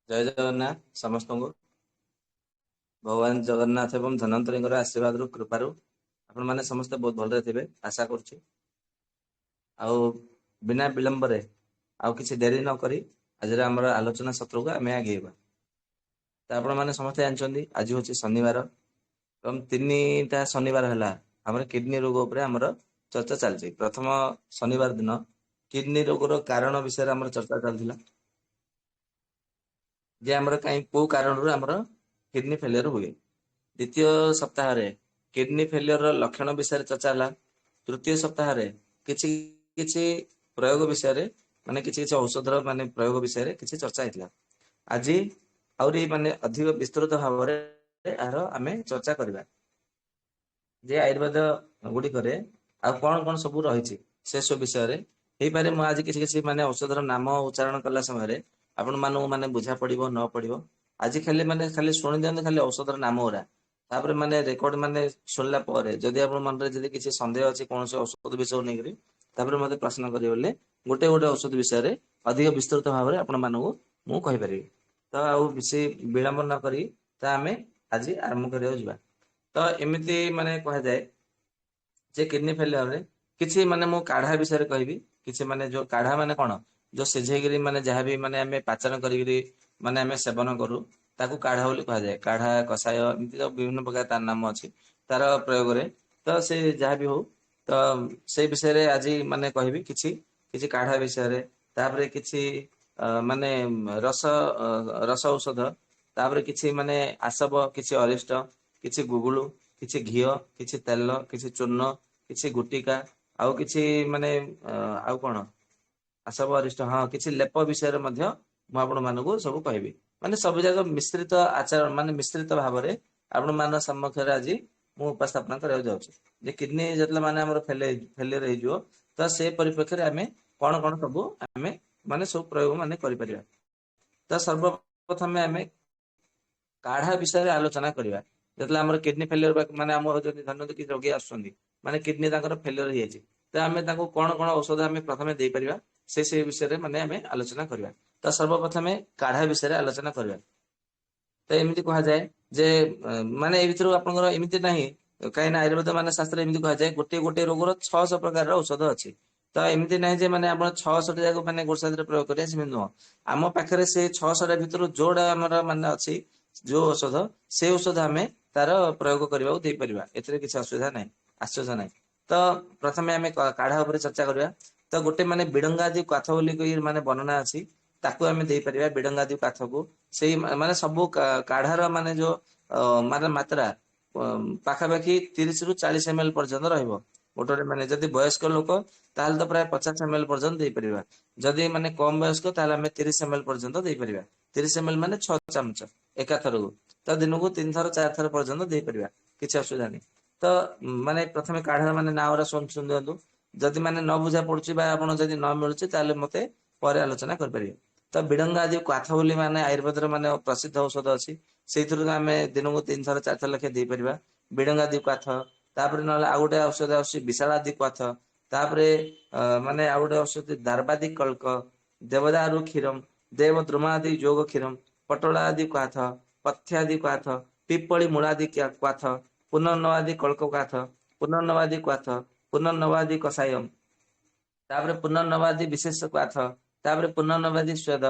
ଜୟ ଜଗନ୍ନାଥ ସମସ୍ତଙ୍କୁ। ଭଗବାନ ଜଗନ୍ନାଥ ଏବଂ ଧନ୍ୱନ୍ତରୀଙ୍କର ଆଶୀର୍ବାଦରୁ, କୃପାରୁ ଆପଣମାନେ ସମସ୍ତେ ବହୁତ ଭଲରେ ଥିବେ ଆଶା କରୁଛି। ଆଉ ବିନା ବିଳମ୍ବରେ, ଆଉ କିଛି ଡେରି ନ କରି ଆଜିର ଆମର ଆଲୋଚନା ସତ୍ରକୁ ଆମେ ଆଗେଇବା। ତ ଆପଣମାନେ ସମସ୍ତେ ଜାଣିଛନ୍ତି, ଆଜି ହଉଛି ଶନିବାର ଏବଂ 3ଟା ଶନିବାର ହେଲା ଆମର କିଡନୀ ରୋଗ ଉପରେ ଆମର ଚର୍ଚ୍ଚା ଚାଲିଛି। ପ୍ରଥମ ଶନିବାର ଦିନ କିଡନୀ ରୋଗର କାରଣ ବିଷୟରେ ଆମର ଚର୍ଚ୍ଚା ଚାଲିଥିଲା ଯେ ଆମର କାହିଁ କୋଉ କାରଣରୁ ଆମର କିଡନୀ ଫେଲିୟର ହୁଏ। ଦ୍ୱିତୀୟ ସପ୍ତାହରେ କିଡନୀ ଫେଲିୟରର ଲକ୍ଷଣ ବିଷୟରେ ଚର୍ଚ୍ଚା ହେଲା। ତୃତୀୟ ସପ୍ତାହରେ କିଛି କିଛି ପ୍ରୟୋଗ ବିଷୟରେ, ମାନେ କିଛି କିଛି ଔଷଧର ମାନେ ପ୍ରୟୋଗ ବିଷୟରେ କିଛି ଚର୍ଚ୍ଚା ହେଇଥିଲା। ଆଜି ଆହୁରି ମାନେ ଅଧିକ ବିସ୍ତୃତ ଭାବରେ ଏହାର ଆମେ ଚର୍ଚ୍ଚା କରିବା ଯେ ଆୟୁର୍ବେଦ ଗୁଡିକରେ ଆଉ କଣ କଣ ସବୁ ରହିଛି ସେ ସବୁ ବିଷୟରେ। ହେଇପାରେ ମୁଁ ଆଜି କିଛି କିଛି ମାନେ ଔଷଧର ନାମ ଉଚ୍ଚାରଣ କଲା ସମୟରେ ଆପଣ ମାନଙ୍କୁ ମାନେ ବୁଝା ପଡିବ ନ ପଡିବ। ଆଜି ଖାଲି ମାନେ ଖାଲି ଶୁଣି ଦିଅନ୍ତୁ ଖାଲି ଔଷଧର ନାମ ଗୁରା। ତାପରେ ମାନେ ରେକର୍ଡ ମାନେ ଶୁଣିଲା ପରେ ଯଦି ଆପଣ ମନରେ ଯଦି କିଛି ସନ୍ଦେହ ଅଛି କୌଣସି ଔଷଧ ବିଷୟ ନେଇକରି, ତାପରେ ମତେ ପ୍ରଶ୍ନ କରିବେ ବୋଲେ ଗୋଟେ ଗୋଟେ ଔଷଧ ବିଷୟରେ ଅଧିକ ବିସ୍ତୃତ ଭାବରେ ଆପଣ ମାନଙ୍କୁ ମୁଁ କହିପାରିବି। ତ ଆଉ ବେଶୀ ବିଳମ୍ବ ନ କରି ତ ଆମେ ଆଜି ଆରମ୍ଭ କରିବାକୁ ଯିବା। ତ ଏମିତି ମାନେ କୁହାଯାଏ ଯେ କିଡନୀ ଫେଲିୟରରେ କିଛି ମାନେ ମୁଁ କାଢା ବିଷୟରେ କହିବି। କିଛି ମାନେ ଯୋଉ କାଢା ମାନେ କଣ, ଯୋଉ ସିଝେଇକିରି ମାନେ ଯାହାବି ମାନେ ଆମେ ପାଚନ କରିକିରି ମାନେ ଆମେ ସେବନ କରୁ ତାକୁ କାଢା ବୋଲି କୁହାଯାଏ। କାଢା, କଷାୟ, ଏମିତି ତ ବିଭିନ୍ନ ପ୍ରକାର ତାର ନାମ ଅଛି ତାର ପ୍ରୟୋଗରେ। ତ ସେ ଯାହାବି ହଉ, ତ ସେଇ ବିଷୟରେ ଆଜି ମାନେ କହିବି କିଛି କିଛି କାଢା ବିଷୟରେ। ତାପରେ କିଛି ମାନେ ରସ ରସ ଔଷଧ, ତାପରେ କିଛି ମାନେ ଆସବ, କିଛି ଅରିଷ୍ଟ, କିଛି ଗୁଗୁଳୁ, କିଛି ଘିଅ, କିଛି ତେଲ, କିଛି ଚୂର୍ଣ୍ଣ, କିଛି ଗୁଟିକା, ଆଉ କିଛି ମାନେ ଆଉ କଣ ଆସବ ଅରିଷ୍ଟ, ହଁ, କିଛି ଲେପ ବିଷୟରେ ମଧ୍ୟ ମୁଁ ଆପଣ ମାନଙ୍କୁ ସବୁ କହିବି। ମାନେ ସବୁ ଯାକ ମିଶ୍ରିତ ଆଚାର, ମାନେ ମିଶ୍ରିତ ଭାବରେ ଆପଣ ମାନଙ୍କ ସମ୍ମୁଖରେ ଆଜି ମୁଁ ଉପସ୍ଥାପନା କରିବାକୁ ଯାଉଛି ଯେ କିଡନୀ ଯେତେବେଳେ ମାନେ ଆମର ଫେଲିୟର ହେଇଯିବ, ତ ସେ ପରିପ୍ରେକ୍ଷୀରେ ଆମେ କଣ କଣ ସବୁ ଆମେ ମାନେ ସବୁ ପ୍ରୟୋଗ ମାନେ କରିପାରିବା। ତ ସର୍ବପ୍ରଥମେ ଆମେ କାଢା ବିଷୟରେ ଆଲୋଚନା କରିବା। ଯେତେବେଳେ ଆମର କିଡନୀ ଫେଲିୟର, ମାନେ ଆମର ଯଦି ଧରିନିଅନ୍ତୁ କିଛି ରୋଗୀ ଆସୁଛନ୍ତି, ମାନେ କିଡନୀ ତାଙ୍କର ଫେଲିୟର ହେଇଯାଇଛି, ତ ଆମେ ତାଙ୍କୁ କଣ କଣ ଔଷଧ ଆମେ ପ୍ରଥମେ ଦେଇପାରିବା ସେ ସେ ବିଷୟରେ ମାନେ ଆମେ ଆଲୋଚନା କରିବା। ତ ସର୍ବପ୍ରଥମେ କାଢା ବିଷୟରେ ଆଲୋଚନା କରିବା। ତ ଏମିତି କୁହାଯାଏ ଯେ ମାନେ ଏଇ ଭିତରୁ ଆପଣଙ୍କର ଏମିତି ନାହିଁ, କାହିଁକି ନା ଆୟୁର୍ବେଦ ମାନେ ଶାସ୍ତ୍ର ଏମିତି କୁହାଯାଏ ଗୋଟିଏ ଗୋଟିଏ ରୋଗର 600 ପ୍ରକାରର ଔଷଧ ଅଛି। ତ ଏମିତି ନାହିଁ ଯେ ମାନେ ଆପଣ 600 ଯାକ ମାନେ ଗୋଟେ ସାଥିରେ ପ୍ରୟୋଗ କରିବା, ସେମିତି ନୁହଁ। ଆମ ପାଖରେ ସେ 600ଟା ଭିତରୁ ଯୋଉଟା ଆମର ମାନେ ଅଛି ଯୋଉ ଔଷଧ, ସେ ଔଷଧ ଆମେ ତାର ପ୍ରୟୋଗ କରିବାକୁ ଦେଇପାରିବା, ଏଥିରେ କିଛି ଅସୁବିଧା ନାହିଁ, ଆଶ୍ଚର୍ଯ୍ୟ ନାହିଁ। ତ ପ୍ରଥମେ ଆମେ କାଢା ଉପରେ ଚର୍ଚ୍ଚା କରିବା। ତ ଗୋଟେ ମାନେ ବିଡଙ୍ଗାଦି କାଥ ବୋଲି କହି ମାନେ ବର୍ଣ୍ଣନା ଅଛି, ତାକୁ ଆମେ ଦେଇପାରିବା ବିଡଙ୍ଗାଦି କାଥକୁ। ସେଇ ମାନେ ସବୁ କାଢାର ମାନେ ଯୋଉ ମାନେ ମାତ୍ରା ପାଖାପାଖି 30 ରୁ 40 ଏମ ଏଲ ପର୍ଯ୍ୟନ୍ତ ରହିବ ଗୋଟେ ଗୋଟେ। ମାନେ ଯଦି ବୟସ୍କ ଲୋକ ତାହେଲେ ତ ପ୍ରାୟ 50 ଏମ ଏଲ ପର୍ଯ୍ୟନ୍ତ ଦେଇପାରିବା। ଯଦି ମାନେ କମ ବୟସ୍କ ତାହେଲେ ଆମେ 30 ଏମ ଏଲ ପର୍ଯ୍ୟନ୍ତ ଦେଇପାରିବା। 30 ଏମ ଏଲ ମାନେ 6 ଚାମଚ ଏକାଥରକୁ। ତ ଦିନକୁ 3 ଥର 4 ଥର ପର୍ଯ୍ୟନ୍ତ ଦେଇପାରିବା, କିଛି ଅସୁବିଧା ନାହିଁ। ତ ମାନେ ପ୍ରଥମେ କାଢାର ମାନେ ନାଁ ଗୁରା ଶୁଣି ଦିଅନ୍ତୁ। ଯଦି ମାନେ ନ ବୁଝା ପଡୁଛି ବା ଆପଣ ଯଦି ନ ମିଳୁଛି, ତାହେଲେ ମତେ ପରେ ଆଲୋଚନା କରିପାରିବେ। ତ ବିଡଙ୍ଗା ଆଦି କାଥ ବୋଲି ମାନେ ଆୟୁର୍ବେଦର ମାନେ ପ୍ରସିଦ୍ଧ ଔଷଧ ଅଛି, ସେଇଥିରୁ ଆମେ ଦିନକୁ 3 ଥର 4 ଥର ଲେଖାଏଁ ଦେଇପାରିବା ବିଡଙ୍ଗାଦି କ୍ୱାଥ। ତାପରେ ନହେଲେ ଆଉ ଗୋଟେ ଔଷଧ ଆସୁଛି ବିଶାଳାଦି କ୍ୱାଥ। ତାପରେ ମାନେ ଆଉ ଗୋଟେ ଔଷଧ ଦାର୍ବାଦି କଳ୍କ, ଦେବଦାରୁ କ୍ଷୀରମ, ଦେବ ଦ୍ରୁମାଦି ଯୋଗ କ୍ଷୀରମ, ପଟୋଳା ଆଦି କ୍ୱାଥ, ପଥ୍ୟାଦି କ୍ୱାଥ, ପିପଳି ମୂଳାଦି କ୍ୱାଥ, ପୁନର୍ନବାଦି କଳ୍କ କ୍ୱାଥ, ପୁନର୍ନବାଦି କ୍ୱାଥ, ପୁନର୍ନବାଦି କଷାୟମ, ତାପରେ ପୁନର୍ନବାଦି ବିଶେଷ କ୍ୱାଥ, ତାପରେ ପୁନର୍ନବାଦି ସ୍ୱେଦ,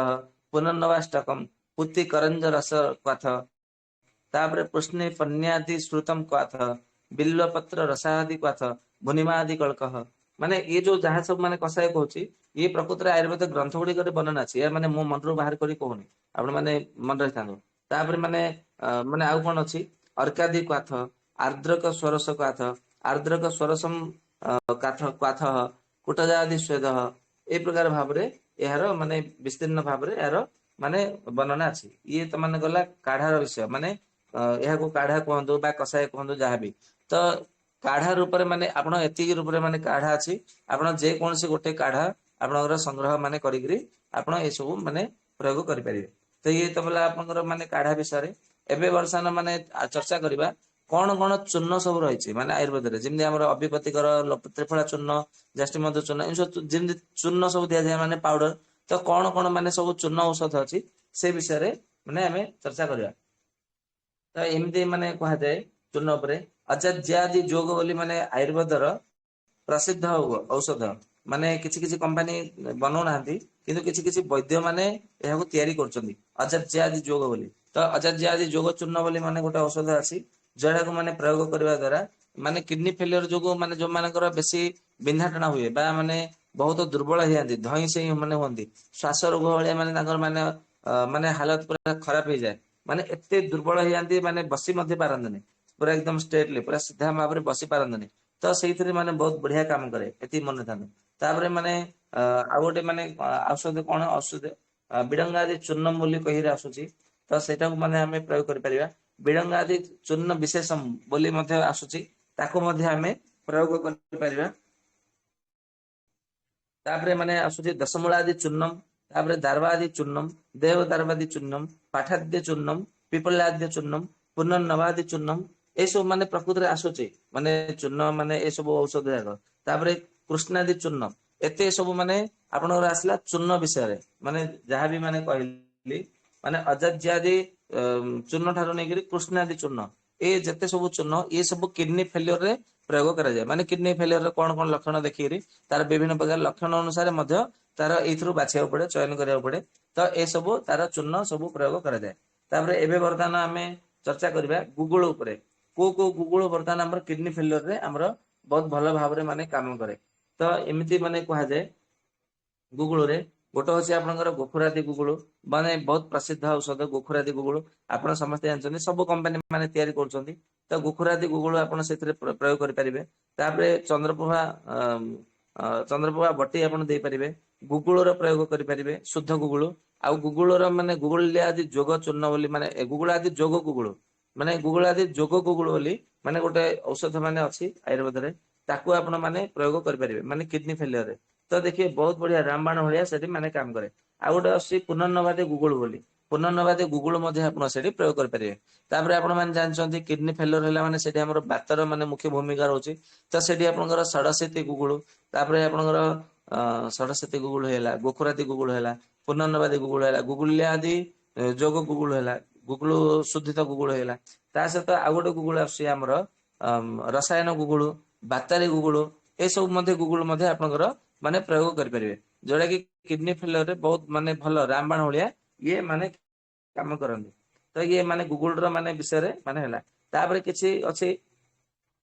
ପୁନର୍ନବାଷ୍ଟକମ, ପୁତି କରଞ୍ଜ ରସ କ୍ୱାଥ, ତାପରେ କୃଷ୍ଣେ ପନ୍ୟାଦି ଶ୍ରୁତମ କ୍ୱାଥ, ବିଲ୍ୱପତ୍ର ରସାଦି କ୍ୱାଥ, ଭୁନିମାଦି କଳ୍କହ। ମାନେ ଇଏ ଯୋଉ ଯାହା ସବୁ ମାନେ କଷାୟ କହୁଛି, ଇଏ ପ୍ରକୃତରେ ଆୟୁର୍ବେଦ ଗ୍ରନ୍ଥ ଗୁଡିକରେ ବର୍ଣ୍ଣନା ଅଛି। ଏହା ମାନେ ମୋ ମନରୁ ବାହାର କରି କହୁନି, ଆପଣ ମାନେ ମନେ ରଖିଥାନ୍ତୁ। ତାପରେ ମାନେ ମାନେ ଆଉ କଣ ଅଛି, ଅର୍କାଦି କ୍ୱାଥ, ଆର୍ଦ୍ରକ ସ୍ୱରସ କ୍ୱାଥ, ଆର୍ଦ୍ରକ ସ୍ୱରସମ କାଥ କ୍ୱାଥ, କୁଟଜାଦି ସ୍ୱେଦ। ଏଇ ପ୍ରକାର ଭାବରେ ଏହାର ମାନେ ବିସ୍ତୀର୍ଣ୍ଣ ଭାବରେ ଏହାର ମାନେ ବର୍ଣ୍ଣନା ଅଛି। ଇଏ ତ ମାନେ ଗଲା କାଢାର ବିଷୟ। ମାନେ ଏହାକୁ କାଢା କୁହନ୍ତୁ ବା କଷାୟ କୁହନ୍ତୁ, ଯାହାବି, ତ କାଢା ରୂପରେ ମାନେ ଆପଣ ଏତିକି ରୂପରେ ମାନେ କାଢା ଅଛି। ଆପଣ ଯେକୌଣସି ଗୋଟେ କାଢା ଆପଣଙ୍କର ସଂଗ୍ରହ ମାନେ କରିକିରି ଆପଣ ଏସବୁ ମାନେ ପ୍ରୟୋଗ କରିପାରିବେ। ତ ଇଏ ତ ହେଲା ଆପଣଙ୍କର ମାନେ କାଢା ବିଷୟରେ। ଏବେ ବର୍ଷାନ ମାନେ ଚର୍ଚ୍ଚା କରିବା କଣ କଣ ଚୂର୍ଣ୍ଣ ସବୁ ରହିଛି ମାନେ ଆୟୁର୍ବେଦରେ। ଯେମିତି ଆମର ଅବିପତିକର ତ୍ରିଫଳା ଚୂର୍ଣ୍ଣ, ଯଷ୍ଟିମଧୁ ଚୂର୍ଣ୍ଣ, ଏମିତି ସବୁ ଯେମିତି ଚୂର୍ଣ୍ଣ ସବୁ ଦିଆଯାଏ, ମାନେ ପାଉଡର। ତ କଣ କଣ ମାନେ ସବୁ ଚୂର୍ଣ୍ଣ ଔଷଧ ଅଛି ସେ ବିଷୟରେ ମାନେ ଆମେ ଚର୍ଚ୍ଚା କରିବା। ତ ଏମିତି ମାନେ କୁହାଯାଏ ଚୂର୍ଣ୍ଣ ଉପରେ ଅଜାଜ୍ୟାଦି ଯୋଗ ବୋଲି ମାନେ ଆୟୁର୍ବେଦର ପ୍ରସିଦ୍ଧ ଔଷଧ। ମାନେ କିଛି କିଛି କମ୍ପାନୀ ବନଉନାହାନ୍ତି, କିନ୍ତୁ କିଛି କିଛି ବୈଦ୍ୟ ମାନେ ଏହାକୁ ତିଆରି କରୁଛନ୍ତି ଅଜାଜ୍ୟାଦି ଯୋଗ ବୋଲି। ତ ଅଜାଜ୍ୟାଦି ଯୋଗ ଚୂର୍ଣ୍ଣ ବୋଲି ମାନେ ଗୋଟେ ଔଷଧ ଅଛି, ଯାହାକୁ ମାନେ ପ୍ରୟୋଗ କରିବା ଦ୍ଵାରା ମାନେ କିଡନୀ ଫେଲିୟର ଯୋଗୁ ମାନେ ଯୋଉମାନଙ୍କର ବେଶୀ ବିନ୍ଧା ଟଣା ହୁଏ ବା ମାନେ ବହୁତ ଦୁର୍ବଳ ହେଇଯାନ୍ତି, ଧଇଁ ସଇଁ ମାନେ ହୁଅନ୍ତି, ଶ୍ୱାସ ରୋଗ ଭଳିଆ ମାନେ ତାଙ୍କର ମାନେ ମାନେ ହାଲତ ପୁରା ଖରାପ ହେଇଯାଏ, ମାନେ ଏତେ ଦୁର୍ବଳ ହେଇଯାନ୍ତି ମାନେ ବସି ମଧ୍ୟ ପାରନ୍ତିନି, ପୁରା ଏକଦମ ଷ୍ଟ୍ରେଟଲି ପୁରା ସିଧା ଭାବରେ ବସି ପାରନ୍ତିନି। ତ ସେଇଥିରେ ମାନେ ବହୁତ ବଢିଆ କାମ କରେ, ଏତିକି ମନେ ଥାନ୍ତୁ। ତାପରେ ମାନେ ଆଉ ଗୋଟେ ମାନେ ଔଷଧ କଣ ଔଷଧ ବିଡଙ୍ଗାଦି ଚୂର୍ଣ୍ଣ ବୋଲି କହିରେ ଆସୁଛି, ତ ସେଇଟାକୁ ମାନେ ଆମେ ପ୍ରୟୋଗ କରିପାରିବା। ବିଡଙ୍ଗାଦି ଚୂର୍ଣ୍ଣ ବିଶେଷ ବୋଲି ମଧ୍ୟ ଆସୁଛି, ତାକୁ ମଧ୍ୟ ଆମେ ପ୍ରୟୋଗ କରିପାରିବା। ତାପରେ ମାନେ ଆସୁଛି ଦଶମୂଳାଦି ଚୂର୍ଣ୍ଣମ, ତାପରେ ଦାର୍ବାଦି ଚୂର୍ଣ୍ଣମ, ଦେବ ଦାର୍ବାଦି ଚୂର୍ଣ୍ଣମ, ପାଠାଦ୍ୟ ଚୂର୍ଣ୍ଣମ, ପିପଲାଦ୍ୟ ଚୂର୍ଣ୍ଣମ, ପୁନର୍ନବାଦି ଚୂର୍ଣ୍ଣମ, ଏସବୁ ମାନେ ପ୍ରକୃତିରେ ଆସୁଛି ମାନେ ଚୂର୍ଣ୍ଣ ମାନେ ଏସବୁ ଔଷଧ ଯାକ। ତାପରେ କୃଷ୍ଣାଦି ଚୂର୍ଣ୍ଣ, ଏତେ ସବୁ ମାନେ ଆପଣଙ୍କର ଆସିଲା ଚୂର୍ଣ୍ଣ ବିଷୟରେ, ମାନେ ଯାହାବି ମାନେ କହିଲି ମାନେ ଅଜାଜ୍ୟାଦି ଚୂର୍ଣ୍ଣ ଠାରୁ ନେଇକରି କୃଷ୍ଣାଦି ଚୂର୍ଣ୍ଣ, ଏ ଯେତେ ସବୁ ଚୂର୍ଣ୍ଣ ଏ ସବୁ କିଡନୀ ଫେଲିୟର ରେ ପ୍ରୟୋଗ କରାଯାଏ। ମାନେ କିଡନୀ ଫେଲିୟର ର କଣ କଣ ଲକ୍ଷଣ ଦେଖିକିରି ତାର ବିଭିନ୍ନ ପ୍ରକାର ଲକ୍ଷଣ ଅନୁସାରେ ମଧ୍ୟ ତାର ଏଇଥିରୁ ବାଛିବାକୁ ପଡେ, ଚୟନ କରିବାକୁ ପଡେ। ତ ଏସବୁ ତାର ଚୂର୍ଣ୍ଣ ସବୁ ପ୍ରୟୋଗ କରାଯାଏ। ତାପରେ ଏବେ ବର୍ତ୍ତମାନ ଆମେ ଚର୍ଚ୍ଚା କରିବା ଗୁଗୁଳ ଉପରେ। କୋଉ କୋଉ ଗୁଗୁଳ ବର୍ତ୍ତମାନ ଆମର କିଡନୀ ଫେଲିୟର ରେ ଆମର ବହୁତ ଭଲ ଭାବରେ ମାନେ କାମ କରେ। ତ ଏମିତି ମାନେ କୁହାଯାଏ ଗୁଗୁଳରେ ଗୋଟେ ହଉଛି ଆପଣଙ୍କର ଗୋଖୁରାଦି ଗୁଗୁଳୁ, ମାନେ ବହୁତ ପ୍ରସିଦ୍ଧ ଔଷଧ ଗୋଖୁରାଦି ଗୁଗୁଳୁ, ଆପଣ ସମସ୍ତେ ଜାଣିଛନ୍ତି, ସବୁ କମ୍ପାନୀ ମାନେ ତିଆରି କରୁଛନ୍ତି। ତ ଗୋଖୁରାଦି ଗୁଗୁଳୁ ଆପଣ ସେଥିରେ ପ୍ରୟୋଗ କରିପାରିବେ। ତାପରେ ଚନ୍ଦ୍ରପ୍ରଭା ବଟି ଆପଣ ଦେଇପାରିବେ, ଗୁଗୁଳର ପ୍ରୟୋଗ କରିପାରିବେ, ଶୁଦ୍ଧ ଗୁଗୁଳୁ। ଆଉ ଗୁଗୁଳର ମାନେ ଗୁଗୁଳ ଆଦି ଯୋଗ ଚୂର୍ଣ୍ଣ ବୋଲି ମାନେ ଗୁଗୁଳ ଆଦି ଯୋଗ ଗୁଗୁଳୁ ମାନେ ଗୁଗୁଳ ଆଦି ଯୋଗ ଗୁଗୁଳୁ ବୋଲି ମାନେ ଗୋଟେ ଔଷଧ ମାନେ ଅଛି ଆୟୁର୍ବେଦରେ, ତାକୁ ଆପଣ ମାନେ ପ୍ରୟୋଗ କରିପାରିବେ ମାନେ କିଡନୀ ଫେଲିୟରରେ। ତ ଦେଖିବେ ବହୁତ ବଢିଆ ରାମବାଣ ଭଳିଆ ସେଠି ମାନେ କାମ କରେ। ଆଉ ଗୋଟେ ଆସୁଛି ପୁନର୍ନବାଦୀ ଗୁଗୁଳୁ ବୋଲି, ପୁନର୍ନବାଦୀ ଗୁଗୁଳୁ ମଧ୍ୟ ଆପଣ ସେଠି ପ୍ରୟୋଗ କରିପାରିବେ। ତାପରେ ଆପଣ ମାନେ ଜାଣିଛନ୍ତି କିଡନୀ ଫେଲିୟର ହେଲା ମାନେ ସେଠି ଆମର ବାତର ମାନେ ମୁଖ୍ୟ ଭୂମିକା ରହୁଛି। ତ ସେଠି ଆପଣଙ୍କର ଷଡ଼ଶୀତି ଗୁଗୁଳୁ, ତାପରେ ଆପଣଙ୍କର ଷଡ଼ଶୀତି ଗୁଗୁଳୁ ହେଲା, ଗୋଖୁରାତି ଗୁଗୁଳୁ ହେଲା, ପୁନର୍ନବାଦୀ ଗୁଗୁଳୁ ହେଲା, ଗୁଗୁଲିଆଦି ଯୋଗ ଗୁଗୁଳୁ ହେଲା, ଗୁଗୁଳୁ ଶୁଦ୍ଧିତ ଗୁଗୁଳୁ ହେଲା। ତା ସହିତ ଆଉ ଗୋଟେ ଗୁଗୁଳୁ ଆସୁଛି ଆମର ରସାୟନ ଗୁଗୁଳୁ, ବାତାରୀ ଗୁଗୁଳୁ, ଏସବୁ ମଧ୍ୟ ଗୁଗୁଳୁ ମଧ୍ୟ ଆପଣଙ୍କର ମାନେ ପ୍ରୟୋଗ କରିପାରିବେ, ଯୋଉଟା କି କିଡନୀ ଫେଲିୟରରେ ବହୁତ ମାନେ ଭଲ ରାମବାଣ ଭଳିଆ ଇଏ ମାନେ କାମ କରନ୍ତି। ତ ଇଏ ମାନେ ଗୁଗୁଳ ର ମାନେ ବିଷୟରେ ମାନେ ହେଲା। ତାପରେ କିଛି ଅଛି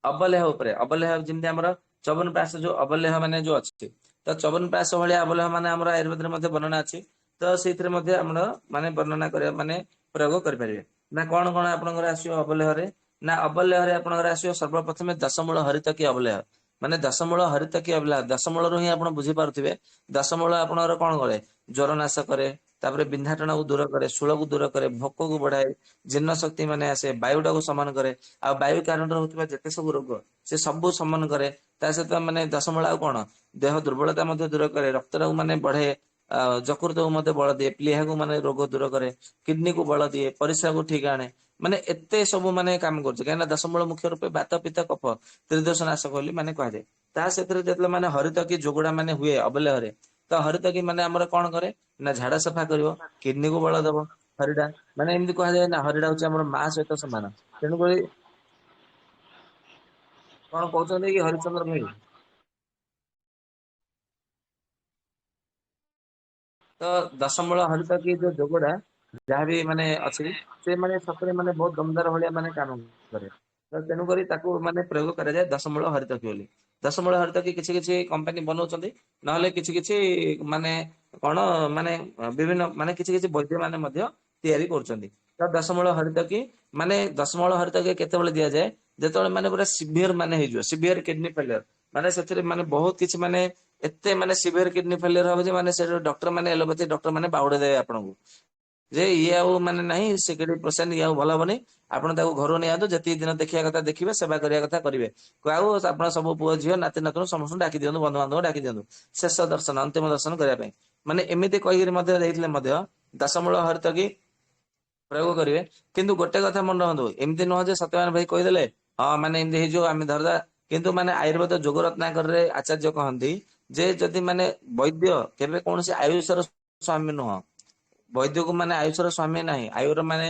ଅବଲେହ ଉପରେ। ଅବଲେହ ଯେମିତି ଆମର ଚ୍ୟବନପ୍ରାଶ ଯୋଉ ଅବଲେହ ମାନେ ଯୋଉ ଅଛି, ତ ଚ୍ୟବନପ୍ରାଶ ଭଳିଆ ଅବଲେହ ମାନେ ଆମର ଆୟୁର୍ବେଦରେ ମଧ୍ୟ ବର୍ଣ୍ଣନା ଅଛି। ତ ସେଇଥିରେ ମଧ୍ୟ ଆମର ମାନେ ବର୍ଣ୍ଣନା କରିବା ମାନେ ପ୍ରୟୋଗ କରିପାରିବେ। ନା କଣ କଣ ଆପଣଙ୍କର ଆସିବ ଅବଲେହରେ? ନା ଅବଲେହରେ ଆପଣଙ୍କର ଆସିବ ସର୍ବପ୍ରଥମେ ଦଶମୂଳ ହରିତକୀ ଅବଲେହ। ମାନେ ଦଶମୂଳ ହରିତକୀ ଅବଲେହ, ଦଶମୂଳରୁ ହିଁ ଆପଣ ବୁଝିପାରୁଥିବେ ଦଶମୂଳ ଆପଣଙ୍କର କଣ କରେ, ଜ୍ୱର ନାଶ କରେ, ତାପରେ ବିନ୍ଧାଟଣାକୁ ଦୂର କରେ, ଶୂଳକୁ ଦୂର କରେ, ଭୋକକୁ ବଢାଏ, ଜୀର୍ଣ୍ଣ ଶକ୍ତି ମାନେ ଆସେ, ବାୟୁଟାକୁ ସମାନ କରେ, ଆଉ ବାୟୁ କାରଣରୁ ହଉଥିବା ଯେତେ ସବୁ ରୋଗ ସେ ସବୁ ସମାନ କରେ। ତା ସହିତ ମାନେ ଦଶମୂଳ ଆଉ କଣ ଦେହ ଦୁର୍ବଳତା ମଧ୍ୟ ଦୂର କରେ, ରକ୍ତଟାକୁ ମାନେ ବଢେ, ଯକୃତକୁ ମଧ୍ୟ ବଳ ଦିଏ, ପ୍ଲିହାକୁ ମାନେ ରୋଗ ଦୂର କରେ, କିଡନୀକୁ ବଳ ଦିଏ, ପରିସ୍ରାକୁ ଠିକ ଆଣେ, ମାନେ ଏତେ ସବୁ ମାନେ କାମ କରୁଛି। କାହିଁକିନା ଦଶମୂଳ ମୁଖ୍ୟ ରୂପେ ବାତ ପିତ୍ତ କଫ ତ୍ରିଦୋଷ ନାଶକ ବୋଲି ମାନେ କୁହାଯାଏ। ତା ସେଥିରେ ଯେତେବେଳେ ମାନେ ହରିତକୀ ଯୋଗୁଡା ମାନେ ହୁଏ ଅବଲେହରେ, ତ ହରିତକୀ ମାନେ ଆମର କଣ କରେ ନା ଝାଡା ସଫା କରିବ, କିଡନୀକୁ ବଳ ଦବ। ହରିଡା ମାନେ ଏମିତି କୁହାଯାଏ ନା ହରିଡା ହଉଛି ଆମର ମା ସହିତ ସମାନ। ତେଣୁକରି କଣ କହୁଛନ୍ତି କି ହରିଚନ୍ଦ୍ର ଭାଇ? ତ ଦଶମୂଳ ହରିତକୀ ଯୋଉ ଯୋଗଟା ଯାହାବି ମାନେ ଅଛି ସେ ମାନେ ସତରେ ମାନେ ବହୁତ ଦମଦାର ଭଳିଆ ମାନେ କାମ କରେ। ତ ତେଣୁକରି ତାକୁ ମାନେ ପ୍ରୟୋଗ କରାଯାଏ ଦଶମୂଳ ହରିତକୀ ବୋଲି। ଦଶମୂଳ ହରିତକୀ କିଛି କିଛି କମ୍ପାନୀ ବନଉଛନ୍ତି, ନହେଲେ କିଛି କିଛି ମାନେ କଣ ମାନେ ବିଭିନ୍ନ ମାନେ କିଛି କିଛି ବୈଦ୍ୟ ମାନେ ମଧ୍ୟ ତିଆରି କରୁଛନ୍ତି। ତ ଦଶମୂଳ ହରିତକୀ ମାନେ ଦଶମୂଳ ହରିତକୀ କେତେବେଳେ ଦିଆଯାଏ, ଯେତେବେଳେ ମାନେ ପୁରା ସିଭିୟର ମାନେ ହେଇଯିବ, ସିଭିୟର କିଡନୀ ଫେଲିୟର, ମାନେ ସେଥିରେ ମାନେ ବହୁତ କିଛି ମାନେ ଏତେ ମାନେ ସିଭିୟର କିଡନୀ ଫେଲିୟର ହବ ଯେ ମାନେ ସେ ଡକ୍ଟର ମାନେ ଏଲୋପାଥି ଡକ୍ଟର ମାନେ ବାଉଡେଇ ଦେବେ ଆପଣଙ୍କୁ ଯେ ଇଏ ଆଉ ମାନେ ନାହିଁ, ସେ କିଡନୀ ପେସେଣ୍ଟ ଇଏ ଆଉ ଭଲ ହବନି, ଆପଣ ତାକୁ ଘରୁ ନେଇଆନ୍ତୁ, ଯେତିକି ଦିନ ଦେଖିବା କଥା ଦେଖିବେ, ସେବା କରିବା କଥା କରିବେ, ଆଉ ଆପଣ ସବୁ ପୁଅ ଝିଅ ନାତି ନାତୁଣୀ ସମସ୍ତଙ୍କୁ ଡାକି ଦିଅନ୍ତୁ, ବନ୍ଧୁବାନ୍ଧବ ଡାକି ଦିଅନ୍ତୁ, ଶେଷ ଦର୍ଶନ ଅନ୍ତିମ ଦର୍ଶନ କରିବା ପାଇଁ। ମାନେ ଏମିତି କହିକିରି ମଧ୍ୟ ଦେଇଥିଲେ ମଧ୍ୟ ଦଶମୂଳ ହରିତକୀ ପ୍ରୟୋଗ କରିବେ। କିନ୍ତୁ ଗୋଟେ କଥା ମନେ ରଖନ୍ତୁ, ଏମିତି ନୁହଁ ଯେ ସତ୍ୟବାନ ଭାଇ କହିଦେଲେ ହଁ ମାନେ ଏମିତି ହେଇଯିବ ଆମେ ଧରିଦବା, କିନ୍ତୁ ମାନେ ଆୟୁର୍ବେଦ ଯୋଗ ରତ୍ନାକରରେ ଆଚାର୍ଯ୍ୟ କହନ୍ତି ଯେ ଯଦି ମାନେ ବୈଦ୍ୟ କେବେ କୌଣସି ଆୟୁଷର ସ୍ୱାମୀ ନୁହଁ। ବୈଦ୍ୟକୁ ମାନେ ଆୟୁଷର ସ୍ୱାମୀ ନାହିଁ, ଆୟୁର ମାନେ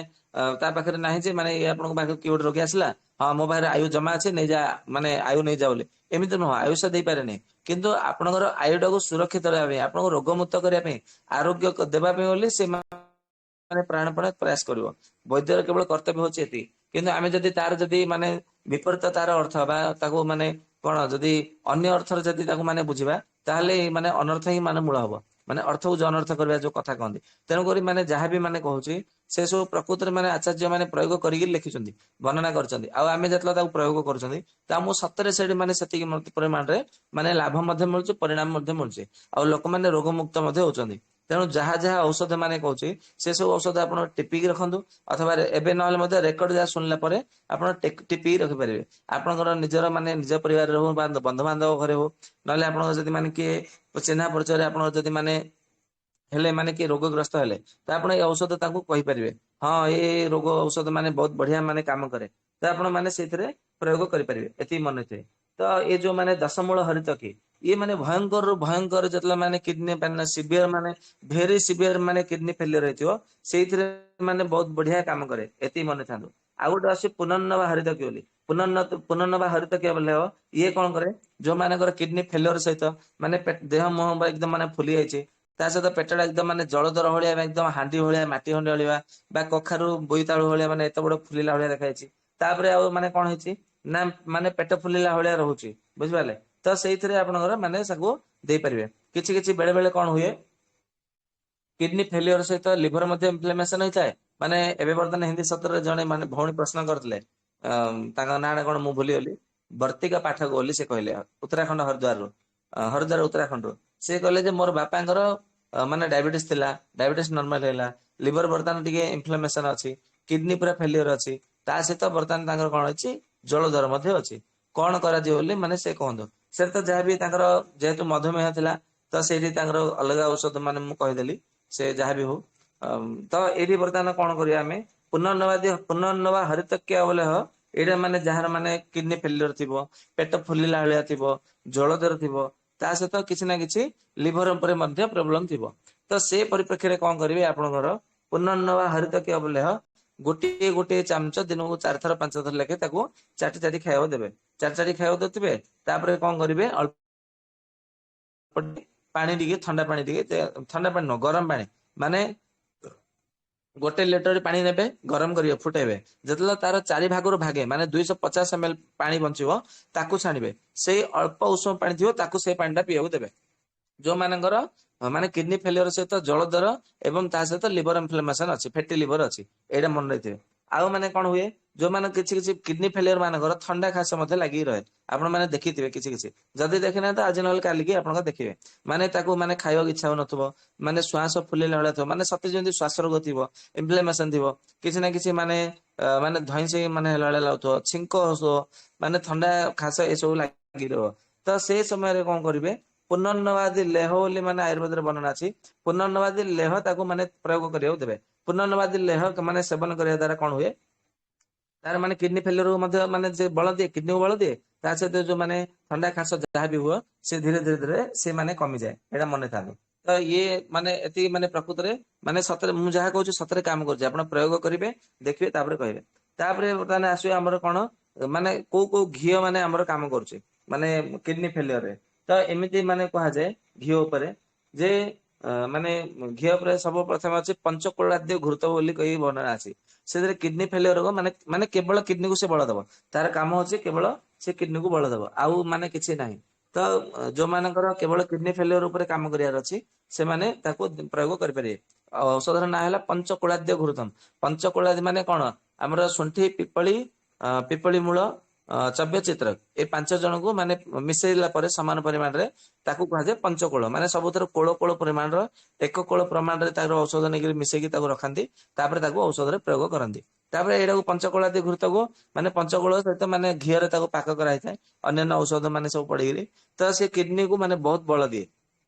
ତା ପାଖରେ ନାହିଁ ଯେ ମାନେ ଇଏ ଆପଣଙ୍କ ପାଖରେ କିଏ ଗୋଟେ ରୋଗୀ ଆସିଲା, ହଁ ମୋ ପାଖରେ ଆୟୁ ଜମା ଅଛି ନେଇଯା, ମାନେ ଆୟୁ ନେଇଯା ବୋଲି, ଏମିତି ନୁହଁ। ଆୟୁଷ ଦେଇପାରେନି, କିନ୍ତୁ ଆପଣଙ୍କର ଆୟୁଟାକୁ ସୁରକ୍ଷିତ ରହିବା ପାଇଁ, ଆପଣଙ୍କୁ ରୋଗମୁକ୍ତ କରିବା ପାଇଁ, ଆରୋଗ୍ୟ ଦେବା ପାଇଁ ବୋଲି ସେ ମାନେ ପ୍ରାଣପଣେ ପ୍ରୟାସ କରିବ। ବୈଦ୍ୟର କେବଳ କର୍ତ୍ତବ୍ୟ ହଉଛି ଏତିକି। କିନ୍ତୁ ଆମେ ଯଦି ତାର ଯଦି ମାନେ ବିପରୀତ ତାର ଅର୍ଥ ବା ତାକୁ ମାନେ କଣ ଯଦି ଅନ୍ୟ ଅର୍ଥରେ ଯଦି ତାକୁ ମାନେ ବୁଝିବା, ତାହେଲେ ମାନେ ଅନର୍ଥ ହିଁ ମାନେ ମୂଳ ହବ, ମାନେ ଅର୍ଥକୁ ଯୋଉ ଅନର୍ଥ କରିବା ଯୋଉ କଥା କହନ୍ତି। ତେଣୁକରି ମାନେ ଯାହା ବି ମାନେ କହୁଛି ସେ ସବୁ ପ୍ରକୃତରେ ମାନେ ଆଚାର୍ଯ୍ୟ ମାନେ ପ୍ରୟୋଗ କରିକି ଲେଖିଛନ୍ତି, ବର୍ଣ୍ଣନା କରିଛନ୍ତି। ଆଉ ଆମେ ଯେତେବେଳେ ତାକୁ ପ୍ରୟୋଗ କରୁଛନ୍ତି, ତା ମୁଁ ସତରେ ସେଠି ମାନେ ସେତିକି ପରିମାଣରେ ମାନେ ଲାଭ ମଧ୍ୟ ମିଳୁଛି, ପରିଣାମ ମଧ୍ୟ ମିଳୁଛି, ଆଉ ଲୋକମାନେ ରୋଗମୁକ୍ତ ମଧ୍ୟ ହଉଛନ୍ତି। ତେଣୁ ଯାହା ଯାହା ଔଷଧ ମାନେ କହୁଛି ସେ ସବୁ ଔଷଧ ଆପଣ ଟିପିକି ରଖନ୍ତୁ, ଅଥବା ଏବେ ନହେଲେ ମଧ୍ୟ ରେକର୍ଡ ଯାହା ଶୁଣିଲା ପରେ ଆପଣ ଟିପିକି ରଖିପାରିବେ। ଆପଣଙ୍କର ନିଜର ମାନେ ନିଜ ପରିବାରରେ ହଉ ବା ବନ୍ଧୁବାନ୍ଧବ ଘରେ ହଉ, ନହେଲେ ଆପଣଙ୍କର ଯଦି ମାନେ କିଏ ଚିହ୍ନା ପରିଚୟରେ ଆପଣଙ୍କର ଯଦି ମାନେ ହେଲେ ମାନେ କିଏ ରୋଗଗ୍ରସ୍ତ ହେଲେ, ତ ଆପଣ ଏଇ ଔଷଧ ତାଙ୍କୁ କହିପାରିବେ, ହଁ ଏ ରୋଗ ଔଷଧ ମାନେ ବହୁତ ବଢିଆ ମାନେ କାମ କରେ, ତ ଆପଣ ମାନେ ସେଇଥିରେ ପ୍ରୟୋଗ କରିପାରିବେ। ଏତିକି ମନେ ଥିବେ। ତ ଏ ଯୋଉ ମାନେ ଦଶମୂଳ ହରିତକୀ, ଇଏ ମାନେ ଭୟଙ୍କରରୁ ଭୟଙ୍କର ଯେତେବେଳେ ମାନେ କିଡନୀ ମାନେ ସିଭିୟର ମାନେ ଭେରି ସିଭିୟର ମାନେ କିଡନୀ ଫେଲିୟର ହେଇଥିବ, ସେଇଥିରେ ମାନେ ବହୁତ ବଢିଆ କାମ କରେ। ଏତିକି ମନେ ଥାନ୍ତୁ। ଆଉ ଗୋଟେ ଆସୁଛି ପୁନର୍ନବା ହରିତକୀ ବୋଲି। ପୁନର୍ନବା ହରିତକୀ ବୋଲେ ହବ, ଇଏ କଣ କରେ, ଯୋଉମାନଙ୍କର କିଡନୀ ଫେଲିୟର ସହିତ ମାନେ ଦେହ ମୁହଁ ଏକଦମ ମାନେ ଫୁଲି ଯାଇଛି, ତା ସହିତ ପେଟଟା ଏକଦମ ମାନେ ଜଳଦର ଭଳିଆ ଏକଦମ ହାଣ୍ଡି ଭଳିଆ ମାଟି ହାଣ୍ଡି ଭଳିଆ ବା କଖାରୁ ବୋଇତାଳୁ ଭଳିଆ ମାନେ ଏତେ ବଡ ଫୁଲିଲା ଭଳିଆ ଦେଖାଯାଇଛି, ତାପରେ ଆଉ ମାନେ କଣ ହେଇଛି ନା ମାନେ ପେଟ ଫୁଲିଲା ଭଳିଆ ରହୁଛି, ବୁଝିପାରିଲେ? ତ ସେଇଥିରେ ଆପଣଙ୍କର ମାନେ ତାକୁ ଦେଇପାରିବେ। କିଛି କିଛି ବେଳେ ବେଳେ କଣ ହୁଏ, କିଡନୀ ଫେଲିୟର ସହିତ ଲିଭର ମଧ୍ୟ ଇନଫ୍ଲାମେସନ ହେଇଥାଏ। ମାନେ ଏବେ ବର୍ତ୍ତମାନ ହିନ୍ଦୀ ସତ୍ରରେ ଜଣେ ମାନେ ଭଉଣୀ ପ୍ରଶ୍ନ କରିଥିଲେ, ତାଙ୍କ ନାଁ କଣ ମୁଁ ଭୁଲିଗଲି, ବର୍ତ୍ତିକା ପାଠକ ବୋଲି ସେ କହିଲେ, ଉତ୍ତରାଖଣ୍ଡ ହରିଦ୍ୱାରରୁ, ହରିଦ୍ୱାର ଉତ୍ତରାଖଣ୍ଡରୁ। ସେ କହିଲେ ଯେ ମୋର ବାପାଙ୍କର ମାନେ ଡାଇବେଟିସ୍ ଥିଲା, ଡାଇବେଟିସ୍ ନର୍ମାଲ ହେଲା, ଲିଭର ବର୍ତ୍ତମାନ ଟିକେ ଇନଫ୍ଲାମେସନ ଅଛି, କିଡନୀ ପୁରା ଫେଲିୟର ଅଛି, ତା ସହିତ ବର୍ତ୍ତମାନ ତାଙ୍କର କଣ ଅଛି, ଜଳୋଦର ମଧ୍ୟ ଅଛି, କଣ କରାଯିବ ବୋଲି ମାନେ ସେ କୁହନ୍ତୁ। ସେ ତ ଯାହାବି ତାଙ୍କର ଯେହେତୁ ମଧୁମେହ ଥିଲା, ତ ସେଇଠି ତାଙ୍କର ଅଲଗା ଔଷଧ ମାନେ ମୁଁ କହିଦେଲି, ସେ ଯାହାବି ହଉ। ତ ଏଇଠି ବର୍ତ୍ତମାନ କଣ କରିବା ଆମେ, ପୁନର୍ନବା ହରିତକ୍ୟା ବୋଲେ ହ, ଏଇଟା ମାନେ ଯାହାର ମାନେ କିଡନୀ ଫେଲିୟର ଥିବ, ପେଟ ଫୁଲିଲା ଭଳିଆ ଥିବ, ଜଳୋଦର ଥିବ, ତା ସହିତ କିଛି ନା କିଛି ଲିଭର ଉପରେ ମଧ୍ୟ ପ୍ରୋବ୍ଲେମ ଥିବ, ତ ସେ ପରିପ୍ରେକ୍ଷୀରେ କଣ କରିବେ, ଆପଣଙ୍କର ପୁନର୍ନବା ହରିତକ୍ୟା ବୋଲେ ହ ଗୋଟିଏ ଗୋଟିଏ ଚାମଚ ଦିନକୁ 4 5 ଥର ଲେଖେ ତାକୁ ଚାଟି ଚାଟି ଖାଇବାକୁ ଦେବେ, ଚାଟି ଚାଟି ଖାଇବାକୁ ଦଉଥିବେ। ତାପରେ କଣ କରିବେ, ଅଳ୍ପ ପାଣି ଟିକେ, ଥଣ୍ଡା ପାଣି ଟିକେ, ଥଣ୍ଡା ପାଣି ନୁହଁ ଗରମ ପାଣି, ମାନେ 1 ଲିଟର ପାଣି ନେବେ, ଗରମ କରିବେ, ଫୁଟେଇବେ, ଯେତେବେଳେ ତାର 4 ଭାଗରୁ ଭାଗେ ମାନେ 250 ଏମ ଏଲ ପାଣି ବଞ୍ଚିବ ତାକୁ ଛାଣିବେ, ସେଇ ଅଳ୍ପ ଉଷୁମ ପାଣି ଥିବ ତାକୁ ସେଇ ପାଣିଟା ପିଇବାକୁ ଦେବେ। ଯୋଉମାନଙ୍କର ମାନେ କିଡନୀ ଫେଲିୟର ସହିତ ଜଳୋଦର ଏବଂ ତା ସହିତ ଲିଭର ଇନଫ୍ଲାମେସନ ଅଛି, ଫ୍ୟାଟି ଲିଭର ଅଛି, ଏଇଟା ମନେ ରଖିଥିବେ। ଆଉ ମାନେ କଣ ହୁଏ, ଯୋଉମାନେ କିଛି କିଛି କିଡନୀ ଫେଲିୟର ମାନଙ୍କର ଥଣ୍ଡା ଖାସ ମଧ୍ୟ ଲାଗିକି ରହେ, ଆପଣ ମାନେ ଦେଖିଥିବେ କିଛି କିଛି, ଯଦି ଦେଖିନାହାନ୍ତି ଆଜି ନହେଲେ କାଲିକି ଆପଣଙ୍କ ଦେଖିବେ, ମାନେ ତାକୁ ମାନେ ଖାଇବାକୁ ଇଚ୍ଛା ହଉନଥିବ, ମାନେ ଶ୍ୱାସ ଫୁଲିଲା ଭଳିଆ ଥିବ, ମାନେ ସତେ ଯେମିତି ଶ୍ୱାସ ରୋଗ ଥିବ, ଇନଫ୍ଲାମେସନ ଥିବ, କିଛି ନା କିଛି ମାନେ ମାନେ ଧଇଁସଇଁ ମାନେ ହେଲା ଭଳିଆ ଲାଗୁଥିବ, ଛିଙ୍କ ହଉଥିବ, ମାନେ ଥଣ୍ଡା ଖାସ ଏସବୁ ଲାଗି ରହିବ। ତ ସେ ସମୟରେ କଣ କରିବେ, ପୁନର୍ନବାଦି ଲେହ ବୋଲି ମାନେ ଆୟୁର୍ବେଦରେ ବର୍ଣ୍ଣନା ଅଛି, ପୁନର୍ନବାଦି ଲେହ ତାକୁ ମାନେ ପ୍ରୟୋଗ କରିବାକୁ ଦେବେ। ପୁନର୍ନବାଦି ଲେହ ମାନେ ସେବନ କରିବା ଦ୍ୱାରା କଣ ହୁଏ, ତାର ମାନେ କିଡନୀ ଫେଲିୟର ମଧ୍ୟ ମାନେ ଯେ ବଳ ଦିଏ, କିଡନୀକୁ ବଳ ଦିଏ, ତା ସହିତ ଯୋଉ ମାନେ ଥଣ୍ଡା ଖାସ ଯାହା ବି ହୁଏ ସେ ଧୀରେ ଧୀରେ ଧୀରେ ସେ ମାନେ କମିଯାଏ, ଏଇଟା ମନେ ଥାନ୍ତୁ। ତ ଇଏ ମାନେ ଏତିକି ମାନେ ପ୍ରକୃତରେ ମାନେ ସତରେ ମୁଁ ଯାହା କହୁଛି ସତରେ କାମ କରୁଛି, ଆପଣ ପ୍ରୟୋଗ କରିବେ ଦେଖିବେ ତାପରେ କହିବେ। ତାପରେ ବର୍ତ୍ତମାନ ଆସିବ ଆମର କଣ ମାନେ କୋଉ କୋଉ ଘିଅ ମାନେ ଆମର କାମ କରୁଛି ମାନେ କିଡନୀ ଫେଲିୟରରେ। ତ ଏମିତି ମାନେ କୁହାଯାଏ ଘିଅ ଉପରେ ଯେ ମାନେ ଘିଅ ଉପରେ ସବୁ ପ୍ରଥମେ ଅଛି ପଞ୍ଚକୋଳାଦ୍ୟ ଘୃତ ବୋଲି କହି ବର୍ଣ୍ଣନା ଅଛି। ସେଥିରେ କିଡନୀ ଫେଲିୟର ରୋଗ ମାନେ କେବଳ କିଡନୀକୁ ସେ ବଳ ଦବ, ତାର କାମ ହଉଛି କେବଳ ସେ କିଡନୀକୁ ବଳ ଦବ, ଆଉ ମାନେ କିଛି ନାହିଁ। ତ ଯୋଉମାନଙ୍କର କେବଳ କିଡନୀ ଫେଲିୟର ଉପରେ କାମ କରିବାର ଅଛି ସେମାନେ ତାକୁ ପ୍ରୟୋଗ କରିପାରିବେ। ଆଉ ଔଷଧର ନାଁ ହେଲା ପଞ୍ଚକୋଳାଦ୍ୟ ଘୃତମ। ପଞ୍ଚକୋଳାଦି ମାନେ କଣ, ଆମର ଶୁଣ୍ଠି, ପିପଳି, ପିପଳି ମୂଳ, ଚବ୍ୟ ଚିତ୍ରକ, ଏ 5 ଜଣଙ୍କୁ ମାନେ ମିଶେଇଲା ପରେ ସମାନ ପରିମାଣରେ ତାକୁ କୁହାଯାଏ ପଞ୍ଚକୋଳ। ମାନେ ସବୁଥିରେ କୋଳ କୋଳ ପରିମାଣର ଏକ କୋଳ ପ୍ରମାଣରେ ତାର ଔଷଧ ନେଇକିରି ମିଶେଇକି ତାକୁ ରଖନ୍ତି, ତାପରେ ତାକୁ ଔଷଧରେ ପ୍ରୟୋଗ କରନ୍ତି। ତାପରେ ଏଇଟାକୁ ପଞ୍ଚକୋଳାଦି ଘୃତକୁ ମାନେ ପଞ୍ଚକୋଳ ସହିତ ମାନେ ଘିଅରେ ତାକୁ ପାକ କରାହେଇଥାଏ, ଅନ୍ୟାନ୍ୟ ଔଷଧ ମାନେ ସବୁ ପଡିକିରି, ତ ସେ କିଡନୀକୁ ମାନେ ବହୁତ ବଳ ଦିଏ।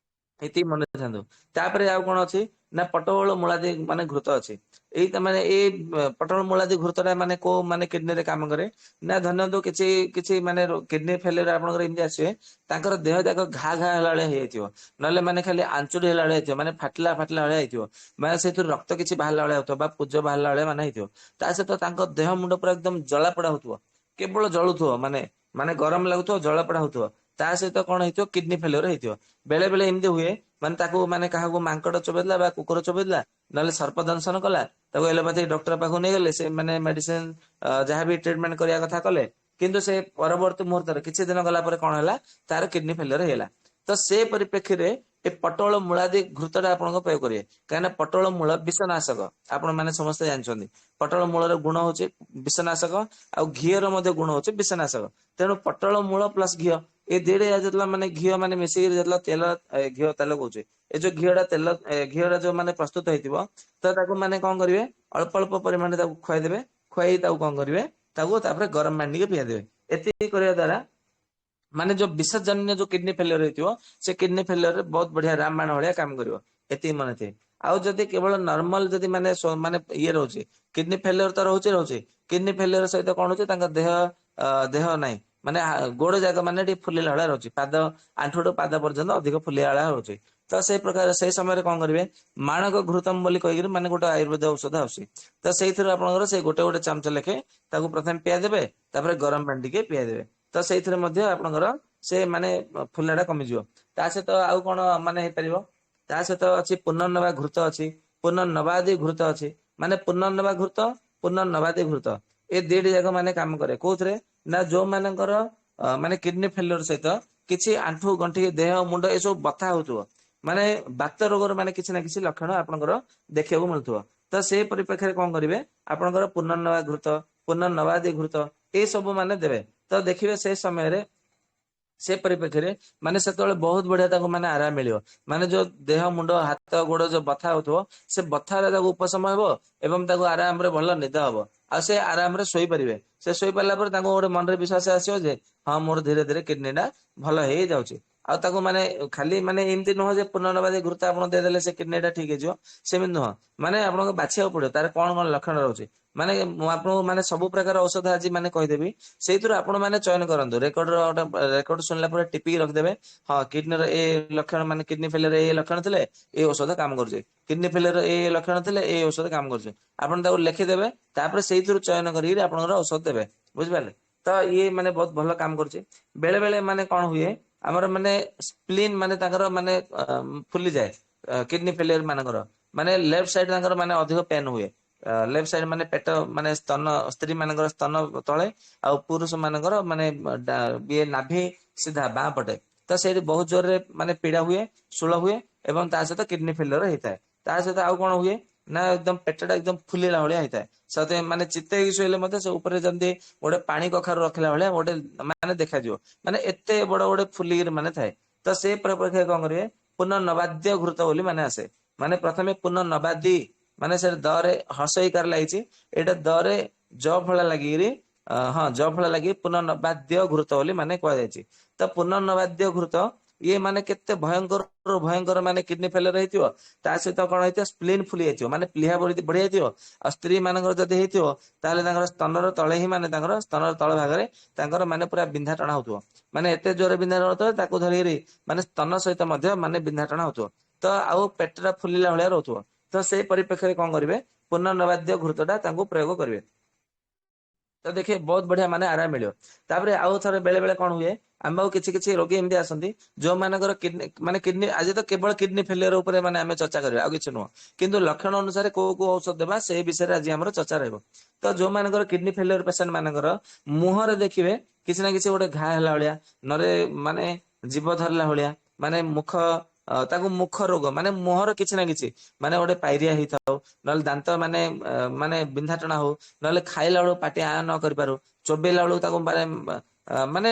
ଏତିକି ମନେ ଥାନ୍ତୁ। ତାପରେ ଆଉ କଣ ଅଛି ନା ପଟୋଳ ମୂଳାଦି ମାନେ ଘୃତ ଅଛି। ଏଇ ମାନେ ଏଇ ପଟୋଳ ମୂଳାଦି ଘୃତ ଟା ମାନେ କୋଉ ମାନେ କିଡନୀରେ କାମ କରେ ନା, ଧରିନିଅନ୍ତୁ କିଛି କିଛି ମାନେ କିଡନୀ ଫେଲିୟର ଆପଣଙ୍କର ଏମିତି ଆସିବେ, ତାଙ୍କର ଦେହ ଯାକ ଘା ଘା ହେଲା ଭଳିଆ ହେଇଯାଇଥିବ, ନହେଲେ ମାନେ ଖାଲି ଆଞ୍ଚୁଡ଼ି ହେଲା ଭଳିଆ ହେଇଥିବ, ମାନେ ଫାଟିଲା ଫାଟିଲା ଭଳିଆ ହେଇଥିବ, ମାନେ ସେଇଥିରୁ ରକ୍ତ କିଛି ବାହାରିଲା ଭଳିଆ ହଉଥିବ ବା ପୂଜ ବାହାରିଲା ଭଳିଆ ମାନେ ହେଇଥିବ। ତା ସହିତ ତାଙ୍କ ଦେହ ମୁଣ୍ଡ ପୁରା ଏକଦମ ଜଳାପୋଡା ହଉଥିବ, କେବଳ ଜଳୁଥିବ, ମାନେ ମାନେ ଗରମ ଲାଗୁଥିବ, ଜଳାପୋଡା ହଉଥିବ। ତା ସହିତ କଣ ହେଇଥିବ, କିଡନୀ ଫେଲିୟର ହେଇଥିବ। ବେଳେ ବେଳେ ଏମିତି ହୁଏ ମାନେ ତାକୁ ମାନେ କାହାକୁ ମାଙ୍କଡ ଚୋବେଇଦେଲା ବା କୁକୁର ଚୋବେଇଦେଲା, ନହେଲେ ସର୍ପ ଦଂଶନ କଲା, ତାକୁ ଏଲୋପାଥିକ ଡକ୍ଟର ପାଖକୁ ନେଇଗଲେ, ସେ ମାନେ ମେଡିସିନ ଯାହାବି ଟ୍ରିଟମେଣ୍ଟ କରିବା କଥା କଲେ, କିନ୍ତୁ ସେ ପରବର୍ତ୍ତୀ ମୁହୂର୍ତ୍ତରେ କିଛି ଦିନ ଗଲା ପରେ କଣ ହେଲା, ତାର କିଡନୀ ଫେଲିୟର ହେଇଗଲା। ତ ସେ ପରିପ୍ରେକ୍ଷୀରେ ଏ ପଟୋଳ ମୂଳାଦି ଘୃତଟା ଆପଣଙ୍କ ପ୍ରୟୋଗ କରିବେ, କାହିଁକିନା ପଟୋଳ ମୂଳ ବିଷନାଶକ, ଆପଣ ମାନେ ସମସ୍ତେ ଜାଣିଛନ୍ତି। ପଟୋଳ ମୂଳର ଗୁଣ ହଉଛି ବିଷନାଶକ, ଆଉ ଘିଅର ମଧ୍ୟ ଗୁଣ ହଉଛି ବିଷନାଶକ। ତେଣୁ ପଟୋଳ ମୂଳ ପ୍ଲସ ଘିଅ, ଏ ଦିଟା ଯେତେବେଳେ ମାନେ ଘିଅ ମାନେ ମିଶିକିରି ଯେତେବେଳେ ତେଲ, ଘିଅ ତେଲ କହୁଛି, ଏ ଯୋଉ ଘିଅଟା ତେଲ, ଘିଅଟା ଯୋଉ ମାନେ ପ୍ରସ୍ତୁତ ହେଇଥିବ, ତ ତାକୁ ମାନେ କଣ କରିବେ, ଅଳ୍ପ ଅଳ୍ପ ପରିମାଣରେ ତାକୁ ଖୁଆଇଦେବେ। ଖୁଆଇ ତାକୁ କଣ କରିବେ, ତାକୁ ତାପରେ ଗରମ ପାଣି ଟିକେ ପିଆଇଦେବେ। ଏତିକି କରିବା ଦ୍ଵାରା ମାନେ ଯୋଉ ବିଷଜନ୍ୟ ଯୋଉ କିଡନୀ ଫେଲିୟର ହେଇଥିବ, ସେ କିଡନୀ ଫେଲିୟରରେ ବହୁତ ବଢିଆ ରାମବାଣ ଭଳିଆ କାମ କରିବ। ଏତିକି ମନେ ଥିବେ। ଆଉ ଯଦି କେବଳ ନର୍ମାଲ ଯଦି ମାନେ ମାନେ ଇଏ ରହୁଛି, କିଡନୀ ଫେଲିୟର ତ ରହୁଛି ରହୁଛି, କିଡନୀ ଫେଲିୟର ସହିତ କଣ ହଉଛି, ତାଙ୍କ ଦେହ ଦେହ ନାହିଁ ମାନେ ଗୋଡ ଯାକ ମାନେ ଟିକେ ଫୁଲିଲା ଭଳିଆ ରହୁଛି, ପାଦ ଆଣ୍ଠୁଠୁ ପାଦ ପର୍ଯ୍ୟନ୍ତ ଅଧିକ ଫୁଲିଲା ଭଳିଆ ରହୁଛି। ତ ସେଇ ପ୍ରକାର ସେଇ ସମୟରେ କଣ କରିବେ, ମାଣକ ଘୃତମ ବୋଲି କହିକିରି ମାନେ ଗୋଟେ ଆୟୁର୍ବେଦ ଔଷଧ ଆସୁଛି, ତ ସେଇଥିରୁ ଆପଣଙ୍କର ସେଇ ଗୋଟେ ଗୋଟେ ଚାମଚ ଲେଖେ ତାକୁ ପ୍ରଥମେ ପିଆଇ ଦେବେ, ତାପରେ ଗରମ ପାଣି ଟିକେ ପିଆଇ ଦେବେ। ତ ସେଇଥିରେ ମଧ୍ୟ ଆପଣଙ୍କର ସେ ମାନେ ଫୁଲା ଟା କମିଯିବ। ତା ସହିତ ଆଉ କଣ ମାନେ ହେଇପାରିବ, ତା ସହିତ ଅଛି ପୁନର୍ନବା ଘୃତ ଅଛି, ପୁନର୍ନବାଦି ଘୃତ ଅଛି। ମାନେ ପୁନର୍ନବା ଘୃତ, ପୁନର୍ନବାଦି ଘୃତ, ଏ ଦିଟି ଯାକ ମାନେ କାମ କରେ କୋଉଥିରେ ନା ଯୋଉମାନଙ୍କର ମାନେ କିଡନୀ ଫେଲିୟର ସହିତ କିଛି ଆଣ୍ଠୁ ଗଣ୍ଠି ଦେହ ମୁଣ୍ଡ ଏସବୁ ବଥା ହଉଥିବ, ମାନେ ବାତ ରୋଗର ମାନେ କିଛି ନା କିଛି ଲକ୍ଷଣ ଆପଣଙ୍କର ଦେଖିବାକୁ ମିଳୁଥିବ। ତ ସେଇ ପରିପ୍ରେକ୍ଷୀରେ କଣ କରିବେ, ଆପଣଙ୍କର ପୁନର୍ନବା ଘୃତ, ପୁନର୍ନବାଦି ଘୃତ ଏ ସବୁ ମାନେ ଦେବେ। ତ ଦେଖିବେ ସେ ସମୟରେ ସେ ପରିପ୍ରେକ୍ଷୀରେ ମାନେ ସେତେବେଳେ ବହୁତ ବଢିଆ ତାକୁ ମାନେ ଆରାମ ମିଳିବ। ମାନେ ଯୋଉ ଦେହ ମୁଣ୍ଡ ହାତ ଗୋଡ ଯୋଉ ବଥା ହଉଥିବ, ସେ ବଥାରେ ତାକୁ ଉପଶମ ହେବ ଏବଂ ତାକୁ ଆରାମରେ ଭଲ ନିଦ ହବ, ଆଉ ସେ ଆରାମରେ ଶୋଇପାରିବେ। ସେ ଶୋଇପାରିଲା ପରେ ତାଙ୍କୁ ଗୋଟେ ମନରେ ବିଶ୍ୱାସ ଆସିବ ଯେ ହଁ ମୋର ଧୀରେ ଧୀରେ କିଡନୀ ଟା ଭଲ ହେଇଯାଉଛି। ଆଉ ତାକୁ ମାନେ ଖାଲି ମାନେ ଏମିତି ନୁହଁ ଯେ ପୁନର୍ନବାଦି ଘୃତ ଆପଣ ଦେଇଦେଲେ ସେ କିଡନୀ ଟା ଠିକ ହେଇଯିବ, ସେମିତି ନୁହଁ। ମାନେ ଆପଣଙ୍କୁ ବାଛିବାକୁ ପଡିବ ତାର କଣ କଣ ଲକ୍ଷଣ ରହୁଛି। ମାନେ ମୁଁ ଆପଣଙ୍କୁ ମାନେ ସବୁ ପ୍ରକାର ଔଷଧ ଆଜି ମାନେ କହିଦେବି, ସେଇଥିରୁ ଆପଣ ମାନେ ଚୟନ କରନ୍ତୁ। ରେକର୍ଡ ଶୁଣିଲା ପରେ ଟିପିକି ରଖିଦେବେ, ହଁ କିଡନୀର ଏ ଲକ୍ଷଣ ମାନେ କିଡନୀ ଫେଲିୟର ଏ ଲକ୍ଷଣ ଥିଲେ ଏ ଔଷଧ କାମ କରୁଛି, କିଡନୀ ଫେଲିୟର ଏ ଲକ୍ଷଣ ଥିଲେ ଏ ଔଷଧ କାମ କରୁଛି। ଆପଣ ତାକୁ ଲେଖିଦେବେ, ତାପରେ ସେଇଥିରୁ ଚୟନ କରିକି ଆପଣଙ୍କର ଔଷଧ ଦେବେ, ବୁଝିପାରିଲେ? ତ ଇଏ ମାନେ ବହୁତ ଭଲ କାମ କରୁଛି। ବେଳେ ବେଳେ ମାନେ କଣ ହୁଏ, ଆମର ମାନେ ସ୍ପ୍ଲିନ୍ ମାନେ ତାଙ୍କର ମାନେ ଫୁଲିଯାଏ କିଡନୀ ଫେଲିୟର ମାନଙ୍କର, ମାନେ ଲେଫ୍ଟ ସାଇଡ ତାଙ୍କର ମାନେ ଅଧିକ ପେନ୍ ହୁଏ। ଲେଫ୍ଟ ସାଇଡ ମାନେ ପେଟ ମାନେ ସ୍ତନ, ସ୍ତ୍ରୀ ମାନଙ୍କର ସ୍ତନ ତଳେ, ଆଉ ପୁରୁଷ ମାନଙ୍କର ମାନେ ଇଏ ନାଭି ସିଧା ବାଁ ପଟେ, ତ ସେଇଠି ବହୁତ ଜୋରରେ ମାନେ ପୀଡା ହୁଏ, ଶୂଳ ହୁଏ, ଏବଂ ତା ସହିତ କିଡନୀ ଫେଲିୟର ହେଇଥାଏ। ତା ସହିତ ଆଉ କଣ ହୁଏ ନା ଏକଦମ ପେଟଟା ଏକଦମ ଫୁଲିଲା ଭଳିଆ ହେଇଥାଏ। ସତେ ମାନେ ଚିତେଇକି ଶୋଇଲେ ମଧ୍ୟ ସେ ଉପରେ ଯେମିତି ଗୋଟେ ପାଣି କଖାରୁ ରଖିଲା ଭଳିଆ ଗୋଟେ ମାନେ ଦେଖାଯିବ, ମାନେ ଏତେ ବଡ ଗୋଟେ ଫୁଲିକିରି ମାନେ ଥାଏ। ତ ସେ ପରିପ୍ରେକ୍ଷୀରେ କଣ କରିବେ, ପୁନର୍ନବାଦ୍ୟ ଘୃତ ବୋଲି ମାନେ ଆସେ। ମାନେ ପ୍ରଥମେ ପୁନର୍ନବାଦି ମାନେ ସେ ଦରେ ହର୍ଷଇକାର ଲାଗିଛି, ଏଇଟା ଦରେ ଜ ଫଳା ଲାଗିକିରି, ହଁ ଜ ଫଳା ଲାଗି ପୁନର୍ନବାଦ୍ୟ ଘୃତ ବୋଲି ମାନେ କୁହାଯାଇଛି। ତ ପୁନର୍ନବାଦ୍ୟ ଘୃତ ଇଏ ମାନେ କେତେ ଭୟଙ୍କର ଭୟଙ୍କର ମାନେ କିଡନୀ ଫେଲିୟର ହେଇଥିବ, ତା ସହିତ କଣ ହେଇଥିବ, ସ୍ପ୍ଲିନ୍ ଫୁଲି ଯାଇଥିବ, ମାନେ ପ୍ଲିହା ବଢି ଯାଇଥିବ। ଆଉ ସ୍ତ୍ରୀ ମାନଙ୍କର ଯଦି ହେଇଥିବ ତାହେଲେ ତାଙ୍କର ସ୍ତନର ତଳେ ହିଁ ମାନେ ତାଙ୍କର ସ୍ତନର ତଳ ଭାଗରେ ତାଙ୍କର ମାନେ ପୁରା ବିନ୍ଧା ଟଣା ହଉଥିବ, ମାନେ ଏତେ ଜୋରେ ବିନ୍ଧା ଟଣା ହଉଥିବ ତାକୁ ଧରିକିରି ମାନେ ସ୍ତନ ସହିତ ମଧ୍ୟ ମାନେ ବିନ୍ଧା ଟଣା ହଉଥିବ, ତ ଆଉ ପେଟଟା ଫୁଲିଲା ଭଳିଆ ରହୁଥିବ। ତ ସେଇ ପରିପ୍ରେକ୍ଷୀରେ କଣ କରିବେ, ପୁନର୍ନବାଦ୍ୟ ଘୃତଟା ତାଙ୍କୁ ପ୍ରୟୋଗ କରିବେ। ତ ଦେଖିବେ ବହୁତ ବଢିଆ ମାନେ ଆରାମ ମିଳିବ। ତାପରେ ଆଉ ଥରେ ବେଳେ ବେଳେ କଣ ହୁଏ, ଆମ ପାଖକୁ କିଛି କିଛି ରୋଗୀ ଏମିତି ଆସନ୍ତି ଯୋଉମାନଙ୍କର କିଡନୀ ମାନେ କିଡନୀ, ଆଜି ତ କେବଳ କିଡନୀ ଫେଲିୟର ଉପରେ ମାନେ ଆମେ ଚର୍ଚ୍ଚା କରିବା, ଆଉ କିଛି ନୁହଁ, କିନ୍ତୁ ଲକ୍ଷଣ ଅନୁସାରେ କୋଉ କୋଉ ଔଷଧ ଦେବା ସେଇ ବିଷୟରେ ଆଜି ଆମର ଚର୍ଚ୍ଚା ରହିବ। ତ ଯୋଉମାନଙ୍କର କିଡନୀ ଫେଲିୟର ପେସେଣ୍ଟ ମାନଙ୍କର ମୁହଁରେ ଦେଖିବେ କିଛି ନା କିଛି ଗୋଟେ ଘା ହେଲା ଭଳିଆ, ନହେଲେ ମାନେ ଜୀବ ଧରିଲା ଭଳିଆ, ମାନେ ମୁଖ ତାକୁ ମୁଖ ରୋଗ ମାନେ ମୁହଁର କିଛି ନା କିଛି ମାନେ ଗୋଟେ ପାଇରିଆ ହେଇଥାଉ, ନହେଲେ ଦାନ୍ତ ମାନେ ମାନେ ବିନ୍ଧା ଟଣା ହଉ, ନହେଲେ ଖାଇଲା ବେଳକୁ ପାଟି ଆଁ ନ କରିପାରୁ, ଚୋବେଇଲା ବେଳକୁ ତାକୁ ମାନେ ମାନେ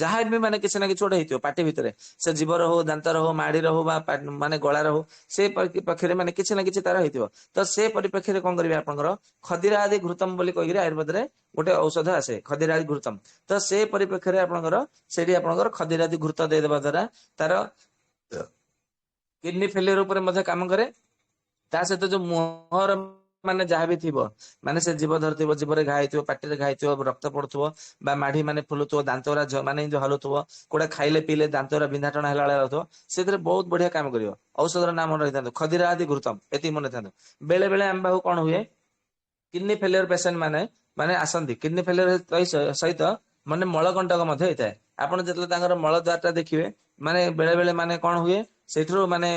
ଯାହା ବି ମାନେ କିଛି ନା କିଛି ଗୋଟେ ହେଇଥିବ ପାଟି ଭିତରେ, ସେ ଜୀବର ହଉ, ଦାନ୍ତର ହଉ, ମାଢିର ହଉ ବା ମାନେ ଗଳାର ହଉ, ସେ ପକ୍ଷରେ ମାନେ କିଛି ନା କିଛି ତାର ହେଇଥିବ। ତ ସେ ପରିପ୍ରେକ୍ଷୀରେ କଣ କରିବେ, ଆପଣଙ୍କର ଖଦିରା ଆଦି ଘୃତମ ବୋଲି କହିକିରି ଆୟୁର୍ବେଦରେ ଗୋଟେ ଔଷଧ ଆସେ, ଖଦିରା ଆଦି ଘୃତମ। ତ ସେ ପରିପ୍ରେକ୍ଷୀରେ ଆପଣଙ୍କର ସେଇଠି ଆପଣଙ୍କର ଖଦିରା ଆଦି ଘୃତ ଦେଇଦେବା ଦ୍ଵାରା ତାର କିଡନୀ ଫେଲିୟର ଉପରେ ମଧ୍ୟ କାମ କରେ। ତା ସହିତ ଯୋଉ ମୁହଁର ମାନେ ଯାହା ବି ଥିବ, ମାନେ ସେ ଜୀବ ଧରିଥିବ, ଜୀବରେ ଘା ହେଇଥିବ, ପାଟିରେ ଘା ହେଇଥିବ, ରକ୍ତ ପଡୁଥିବ ବା ମାଢି ମାନେ ଫୁଲୁଥିବ, ଦାନ୍ତ ଗୁରା ମାନେ ହଲୁଥିବ, କୋଉଟା ଖାଇଲେ ପିଇଲେ ଦାନ୍ତ ଗୁରା ବିନ୍ଧା ଟଣା ହେଲା ଭଳିଆ ଲାଗୁଥିବ, ସେଥିରେ ବହୁତ ବଢିଆ କାମ କରିବ। ଔଷଧର ନାମ ମନେ ରଖିଥାନ୍ତୁ, ଖଦିରା ଆଦି ଘୃତମ, ଏତିକି ମନେ ରଖିଥାନ୍ତୁ। ବେଳେ ବେଳେ ଆମ ପାଖକୁ କଣ ହୁଏ, କିଡନୀ ଫେଲିୟର ପେସେଣ୍ଟ ମାନେ ମାନେ ଆସନ୍ତି, କିଡନୀ ଫେଲିୟର ସହିତ ମାନେ ମଳକଣ୍ଟକ ମଧ୍ୟ ହେଇଥାଏ। ଆପଣ ଯେତେବେଳେ ତାଙ୍କର ମଳ ଦ୍ୱାର ଟା ଦେଖିବେ, ମାନେ ବେଳେ ବେଳେ ମାନେ କଣ ହୁଏ, ସେଇଥିରୁ ମାନେ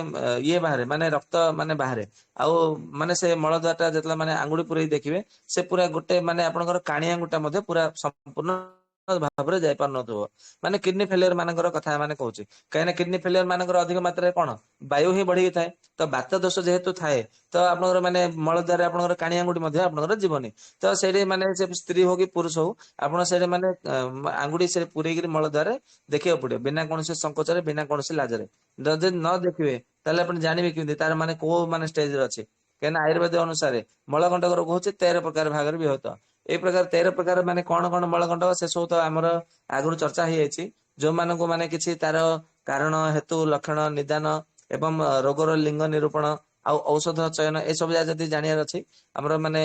ଇଏ ବାହାରେ, ମାନେ ରକ୍ତ ମାନେ ବାହାରେ। ଆଉ ମାନେ ସେ ମଳ ଦ୍ୱାର ଟା ଯେତେବେଳେ ମାନେ ଆଙ୍ଗୁଳି ପୁରେଇ ଦେଖିବେ, ସେ ପୁରା ଗୋଟେ ମାନେ ଆପଣଙ୍କର କାଣି ଆଙ୍ଗୁଠି ଟା ମଧ୍ୟ ପୁରା ସମ୍ପୂର୍ଣ୍ଣ ଭାବରେ ଯାଇପାରୁନଥିବ। ମାନେ କିଡନୀ ଫେଲିୟର ମାନଙ୍କର କଥା ମାନେ କହୁଛି, କାହିଁକିନା କିଡନୀ ଫେଲିୟର ମାନଙ୍କର ଅଧିକ ମାତ୍ରାରେ କଣ ବାୟୁ ହିଁ ବଢିକି ଥାଏ, ତ ବାତ ଦୋଷ ଯେହେତୁ ଥାଏ, ତ ଆପଣଙ୍କର ମାନେ ମଳ ଦ୍ୱାରରେ ଆପଣଙ୍କର କାଣି ଆଙ୍ଗୁଠି ମଧ୍ୟ ଆପଣଙ୍କର ଯିବନି। ତ ସେଇଠି ମାନେ ସେ ସ୍ତ୍ରୀ ହଉ କି ପୁରୁଷ ହଉ, ଆପଣ ସେଇଠି ମାନେ ଆଙ୍ଗୁଠି ସେ ପୁରେଇକିରି ମଳ ଦ୍ୱାରରେ ଦେଖିବାକୁ ପଡିବ, ବିନା କୌଣସି ସଂକୋଚରେ, ବିନା କୌଣସି ଲାଜରେ। ଯଦି ନ ଦେଖିବେ ତାହେଲେ ଆପଣ ଜାଣିବେ କେମିତି ତାର ମାନେ କୋଉ ମାନେ ଷ୍ଟେଜରେ ଅଛି। କାହିଁକିନା ଆୟୁର୍ବେଦ ଅନୁସାରେ ମଳକଣ୍ଟକ ରୋଗ ହଉଛି 13 ପ୍ରକାର ଭାଗରେ ବିଭକ୍ତ। ଏଇ ପ୍ରକାର 13 ପ୍ରକାର ମାନେ କଣ କଣ ମଳକଣ୍ଟକ ସେ ସବୁ ତ ଆମର ଆଗରୁ ଚର୍ଚ୍ଚା ହେଇଯାଇଛି। ଯୋଉମାନଙ୍କୁ ମାନେ କିଛି ତାର କାରଣ, ହେତୁ, ଲକ୍ଷଣ, ନିଦାନ ଏବଂ ରୋଗର ଲିଙ୍ଗ ନିରୂପଣ ଆଉ ଔଷଧ ଚୟନ ଏସବୁ ଯାକ ଯଦି ଜାଣିବାର ଅଛି, ଆମର ମାନେ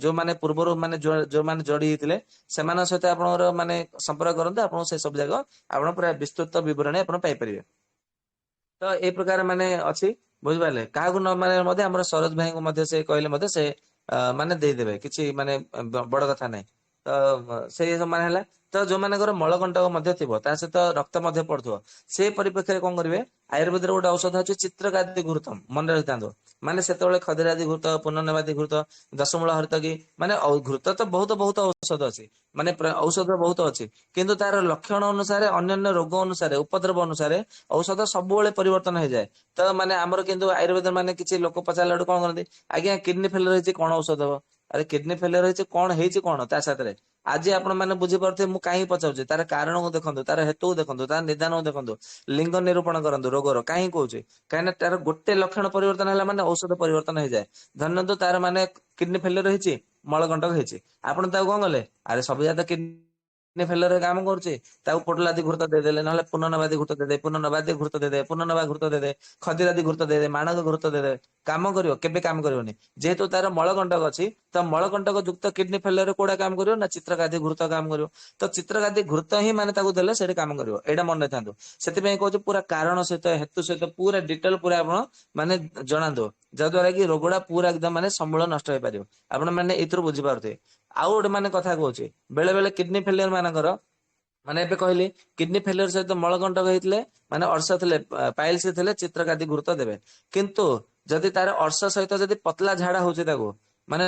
ଯୋଉମାନେ ପୂର୍ବରୁ ମାନେ ଯୋଉମାନେ ଜଡି ହେଇଥିଲେ ସେମାନଙ୍କ ସହିତ ଆପଣଙ୍କର ମାନେ ସମ୍ପର୍କ କରନ୍ତୁ, ଆପଣଙ୍କୁ ସେ ସବୁ ଯାକ ଆପଣ ପୁରା ବିସ୍ତୃତ ବିବରଣୀ ଆପଣ ପାଇପାରିବେ। ତ ଏଇ ପ୍ରକାର ମାନେ ଅଛି, ବୁଝିପାରିଲେ। କାହାକୁ ନ ମାନେ ମଧ୍ୟ ଆମର ସରୋଜ ଭାଇଙ୍କୁ ମଧ୍ୟ ସେ କହିଲେ ମଧ୍ୟ ସେ ମାନେ ଦେଇଦେବେ, କିଛି ମାନେ ବଡ କଥା ନାହିଁ। ତ ସେଇ ମାନେ ହେଲା। ତ ଯୋଉମାନଙ୍କର ମଳକଣ୍ଟକ ମଧ୍ୟ ଥିବ, ତା ସହିତ ରକ୍ତ ମଧ୍ୟ ପଡୁଥିବ, ସେ ପରିପ୍ରେକ୍ଷୀରେ କଣ କରିବେ, ଆୟୁର୍ବେଦରେ ଗୋଟେ ଔଷଧ ଅଛି ଚିତ୍ରକାଦି ଘୃତମ, ମନେ ରଖିଥାନ୍ତୁ। ମାନେ ସେତେବେଳେ ଖଦିରାଦି ଘୃତ, ପୁନର୍ନବାଦି ଘୃତ, ଦଶମୂଳ ହରିତକୀ, ମାନେ ଘୃତ ତ ବହୁତ ବହୁତ ଔଷଧ ଅଛି, ମାନେ ଔଷଧ ବହୁତ ଅଛି, କିନ୍ତୁ ତାର ଲକ୍ଷଣ ଅନୁସାରେ, ଅନ୍ୟାନ୍ୟ ରୋଗ ଅନୁସାରେ, ଉପଦ୍ରବ ଅନୁସାରେ ଔଷଧ ସବୁବେଳେ ପରିବର୍ତ୍ତନ ହେଇଯାଏ। ତ ମାନେ ଆମର କିନ୍ତୁ ଆୟୁର୍ବେଦ ମାନେ କିଛି ଲୋକ ପଚାରିଲା ବେଳକୁ କଣ କରନ୍ତି, ଆଜ୍ଞା କିଡନୀ ଫେଲିୟର ହେଇଛି କଣ ଔଷଧ ହବ? ଆରେ କିଡନୀ ଫେଲିୟର ହେଇଛି କଣ ହେଇଛି କଣ ତା ସାଥିରେ, ଆଜି ଆପଣ ମାନେ ବୁଝିପାରୁଥିବେ ମୁଁ କାହିଁକି ପଚାରୁଛି। ତାର କାରଣକୁ ଦେଖନ୍ତୁ, ତାର ହେତୁକୁ ଦେଖନ୍ତୁ, ତାର ନିଦାନକୁ ଦେଖନ୍ତୁ, ଲିଙ୍ଗ ନିରୂପଣ କରନ୍ତୁ ରୋଗର। କାହିଁକି କହୁଛି, କାହିଁକିନା ତାର ଗୋଟେ ଲକ୍ଷଣ ପରିବର୍ତ୍ତନ ହେଲା ମାନେ ଔଷଧ ପରିବର୍ତ୍ତନ ହେଇଯାଏ। ଧରିନିଅନ୍ତୁ ତାର ମାନେ କିଡନୀ ଫେଲିୟର ହେଇଛି, ମଳକଣ୍ଟକ ହେଇଛି, ଆପଣ ତାକୁ କଣ କଲେ, ଆରେ ସବୁ ଯାକ କିଡନୀ ଫେଲିୟର କାମ କରୁଛି, ତାକୁ ପୋଟଲାଦି ଘୃତ ଦେଇଦେଲେ, ନହେଲେ ପୁନର୍ନବାଦି ଘୃତ ଦେଇଦେବେ, ପୁନର୍ନବାଦି ଘୃତ ଦେଇଦେବେ, ପୁନର୍ନବା ଘୃତ ଦେଇଦେବେ, ଖଦିରାଦି ଘୃତ ଦେଇଦେବେ, ମାଣକ ଘୃତ ଦେଇଦେବେ, କାମ କରିବ? କେବେ କାମ କରିବନି। ଯେହେତୁ ତାର ମଳକଣ୍ଟକ ଅଛି, ତ ମଳକଣ୍ଟକ ଯୁକ୍ତ କିଡନୀ ଫେଲିୟର କୋଉଟା କାମ କରିବ ନା ଚିତ୍ରକାଦି ଘୃତ କାମ କରିବ। ତ ଚିତ୍ରକାଦି ଘୃତ ହିଁ ମାନେ ତାକୁ ଦେଲେ ସେଇଠି କାମ କରିବ, ଏଇଟା ମନେ ରଖିଥାନ୍ତୁ। ସେଥିପାଇଁ କହୁଛି ପୁରା କାରଣ ସହିତ, ହେତୁ ସହିତ ପୁରା ଡିଟେଲ ପୁରା ଆପଣ ମାନେ ଜଣାନ୍ତୁ, ଯାହାଦ୍ୱାରା କି ରୋଗଟା ପୁରା ଏକଦମ ମାନେ ସମୂଳ ନଷ୍ଟ ହେଇପାରିବ। ଆପଣ ମାନେ ଏଥିରୁ ବୁଝିପାରୁଥିବେ। ଆଉ ଗୋଟେ ମାନେ କଥା କହୁଛି, ବେଳେ ବେଳେ କିଡନୀ ଫେଲିୟର ମାନଙ୍କର ମାନେ ଏବେ କହିଲି କିଡନୀ ଫେଲିୟର ସହିତ ମଳକଣ୍ଟକ ହେଇଥିଲେ, ମାନେ ଅର୍ଶ ଥିଲେ, ପାଇଲ୍ସ ଥିଲେ ଚିତ୍ରକାଦି ଘୃତ ଦେବେ। କିନ୍ତୁ ଯଦି ତାର ଅର୍ଶ ସହିତ ଯଦି ପତଲା ଝାଡା ହଉଛି ତାକୁ, ମାନେ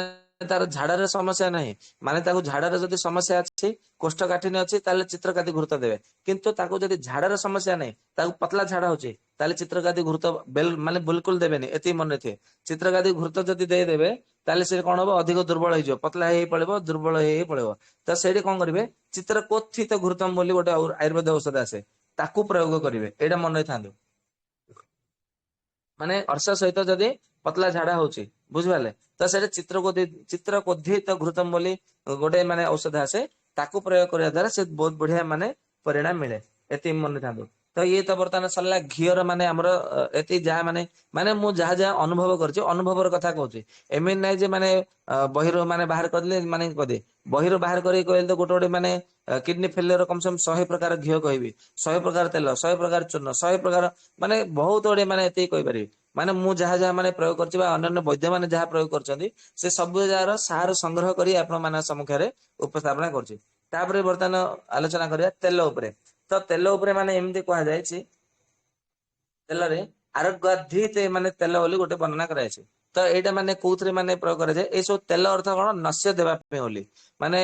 ତାର ଝାଡାରେ ସମସ୍ୟା ନାହିଁ, ମାନେ ତାକୁ ଝାଡାରେ ଯଦି ସମସ୍ୟା ଅଛି, କୋଷ୍ଠକାଠିନ୍ୟ ଅଛି, ତାହେଲେ ଚିତ୍ରକାଦି ଘୃତ ଦେବେ। କିନ୍ତୁ ତାକୁ ଯଦି ଝାଡାର ସମସ୍ୟା ନାହିଁ, ତାକୁ ପତଲା ଝାଡା ହଉଛି, ତାହେଲେ ଚିତ୍ରକାଦି ଘୃତ ମାନେ ବିଲକୁଲ ଦେବେନି, ଏତିକି ମନେ ରଖିବେ। ଚିତ୍ରକାଦି ଘୃତ ଯଦି ଦେଇଦେବେ ତାହେଲେ ସେ କଣ ହବ, ଅଧିକ ଦୁର୍ବଳ ହେଇଯିବ, ପତଲା ହେଇ ପଳେଇବ, ଦୁର୍ବଳ ହେଇ ପଳେଇବ। ତ ସେଇଠି କଣ କରିବେ, ଚିତ୍ରକୋଥିତ ଘୃତମ ବୋଲି ଗୋଟେ ଆୟୁର୍ବେଦ ଔଷଧ ଆସେ, ତାକୁ ପ୍ରୟୋଗ କରିବେ, ଏଇଟା ମନେ ରଖିଥାନ୍ତୁ। ମାନେ ଅର୍ଶ ସହିତ ଯଦି ପତଲା ଝାଡା ହଉଛି, ବୁଝିପାରିଲେ, ତ ସେଇଟା ଚିତ୍ରକୋଧିତ ଘୃତମ ବୋଲି ଗୋଟେ ମାନେ ଔଷଧ ଆସେ, ତାକୁ ପ୍ରୟୋଗ କରିବା ଦ୍ଵାରା ସେ ବହୁତ ବଢିଆ ମାନେ ପରିଣାମ ମିଳେ, ଏତିକି ମନେ ରଖିଥାନ୍ତୁ। ତ ଇଏ ତ ବର୍ତ୍ତମାନ ସରିଲା ଘିଅର ମାନେ ଆମର ଏତିକି ଯାହା ମାନେ, ମାନେ ମୁଁ ଯାହା ଯାହା ଅନୁଭବ କରିଛି, ଅନୁଭବର କଥା କହୁଛି। ଏମିତି ନାହିଁ ଯେ ମାନେ ବହିରୁ ମାନେ ବାହାର କରିଦେଲେ ମାନେ କରିଦେ, ବହିରୁ ବାହାର କରିକି କହିଲେ ତ ଗୋଟେ ଗୋଟେ ମାନେ କିଡନୀ ଫେଲିୟର କମ ସେ କମ 100 ପ୍ରକାର ଘିଅ କହିବି, 100 ପ୍ରକାର ତେଲ, 100 ପ୍ରକାର ଚୂର୍ଣ୍ଣ, 100 ପ୍ରକାର ମାନେ ବହୁତ ଗୁଡେ ମାନେ ଏତିକି କହିପାରିବି। ମାନେ ମୁଁ ଯାହା ଯାହା ମାନେ ପ୍ରୟୋଗ କରିଛି ବା ଅନ୍ୟାନ୍ୟ ବୈଦ୍ୟ ମାନେ ଯାହା ପ୍ରୟୋଗ କରିଛନ୍ତି, ସେ ସବୁ ଯାହାର ସାର ସଂଗ୍ରହ କରି ଆପଣ ମାନଙ୍କ ସମ୍ମୁଖରେ ଉପସ୍ଥାପନା କରୁଛି। ତାପରେ ବର୍ତ୍ତମାନ ଆଲୋଚନା କରିବା ତେଲ ଉପରେ। ତ ତେଲ ଉପରେ ମାନେ ଏମିତି କୁହାଯାଇଛି, ତେଲରେ ଆରୋଗ୍ୟାଧିତ ମାନେ ତେଲ ବୋଲି ଗୋଟେ ବର୍ଣ୍ଣନା କରାଯାଇଛି। ତ ଏଇଟା ମାନେ କୋଉଥିରେ ମାନେ ପ୍ରୟୋଗ କରାଯାଏ, ଏଇ ସବୁ ତେଲ ଅର୍ଥ କଣ, ନସ୍ୟ ଦେବା ପାଇଁ ବୋଲି, ମାନେ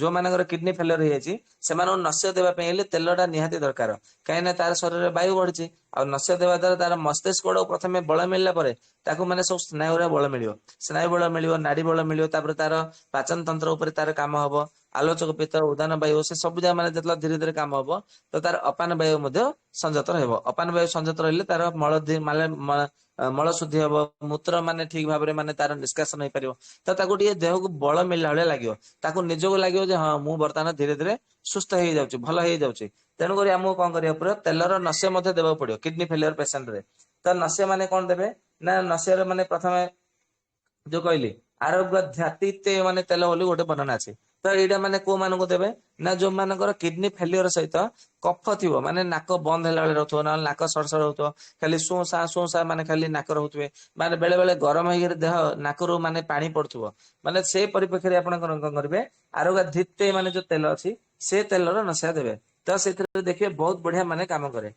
ଯୋଉମାନଙ୍କର କିଡନୀ ଫେଲିୟର ହେଇଯାଇଛି ସେମାନଙ୍କୁ ନସ୍ୟ ଦେବା ପାଇଁ ହେଲେ ତେଲଟା ନିହାତି ଦରକାର। କାହିଁକିନା ତାର ଶରୀରରେ ବାୟୁ ବଢିଛି, ଆଉ ନସ୍ୟ ଦେବା ଦ୍ୱାରା ତାର ମସ୍ତିଷ୍କ ଗୁଡାକୁ ପ୍ରଥମେ ବଳ ମିଳିଲା ପରେ ତାକୁ ମାନେ ସବୁ ସ୍ନାୟୁ ଗୁଡା ବଳ ମିଳିବ, ସ୍ନାୟୁ ବଳ ମିଳିବ, ନାଡି ବଳ ମିଳିବ, ତାପରେ ତାର ପାଚନ ତନ୍ତ୍ର ଉପରେ ତାର କାମ ହବ, ଆଲୋଚକ ପିତ୍ତ, ଉଦାନ ବାୟୁ, ସେ ସବୁ ଯାକ ମାନେ ଯେତେବେଳେ ଧୀରେ ଧୀରେ କାମ ହବ, ତ ତାର ଅପାନ ବାୟୁ ମଧ୍ୟ ସଂଯତ ରହିବ। ଅପାନ ବାୟୁ ସଂଯତ ରହିଲେ ତାର ମଳ ଶୁଦ୍ଧି ହବ, ମୂତ୍ର ମାନେ ଠିକ ଭାବରେ ମାନେ ତାର ନିଷ୍କାସନ ହେଇପାରିବ। ତ ତାକୁ ଟିକେ ଦେହକୁ ବଳ ମିଳିଲା ଭଳିଆ ଲାଗିବ, ତାକୁ ନିଜକୁ ଲାଗିବ ଯେ ହଁ ମୁଁ ବର୍ତ୍ତମାନ ଧୀରେ ଧୀରେ ସୁସ୍ଥ ହେଇଯାଉଛି, ଭଲ ହେଇଯାଉଛି। ତେଣୁକରି ଆମକୁ କଣ କରିବାକୁ ପଡିବ, ତେଲର ନସ୍ୟ ମଧ୍ୟ ଦେବାକୁ ପଡିବ କିଡନୀ ଫେଲିୟର ପେସେଣ୍ଟରେ। ତ ନସ୍ୟ ମାନେ କଣ ଦେବେ ନା ନସ୍ୟର ମାନେ ପ୍ରଥମେ ଯୋଉ କହିଲି ଆରୋଗ୍ୟ ମାନେ ତେଲ ବୋଲି ଗୋଟେ ବର୍ଣ୍ଣନା ଅଛି। ତ ଏଇଟା ମାନେ କୋଉ ମାନଙ୍କୁ ଦେବେ ନା ଯୋଉମାନଙ୍କର କିଡନୀ ଫେଲିୟର ସହିତ କଫ ଥିବ, ମାନେ ନାକ ବନ୍ଦ ହେଲା ବେଳେ ରହୁଥିବ, ନହେଲେ ନାକ ସଡ ହଉଥିବ, ଖାଲି ଶୁଁ ସା ଶୁଁ ସା ମାନେ ଖାଲି ନାକ ରହୁଥିବେ, ମାନେ ବେଳେ ବେଳେ ଗରମ ହେଇକିରି ଦେହ ନାକରୁ ମାନେ ପାଣି ପଡୁଥିବ, ମାନେ ସେ ପରିପ୍ରେକ୍ଷୀରେ ଆପଣ କଣ କରିବେ ଆରୋଗ୍ୟ ମାନେ ଯୋଉ ତେଲ ଅଛି ସେ ତେଲର ନସିଆ ଦେବେ। ତ ସେଥିରେ ଦେଖିବେ ବହୁତ ବଢିଆ ମାନେ କାମ କରେ।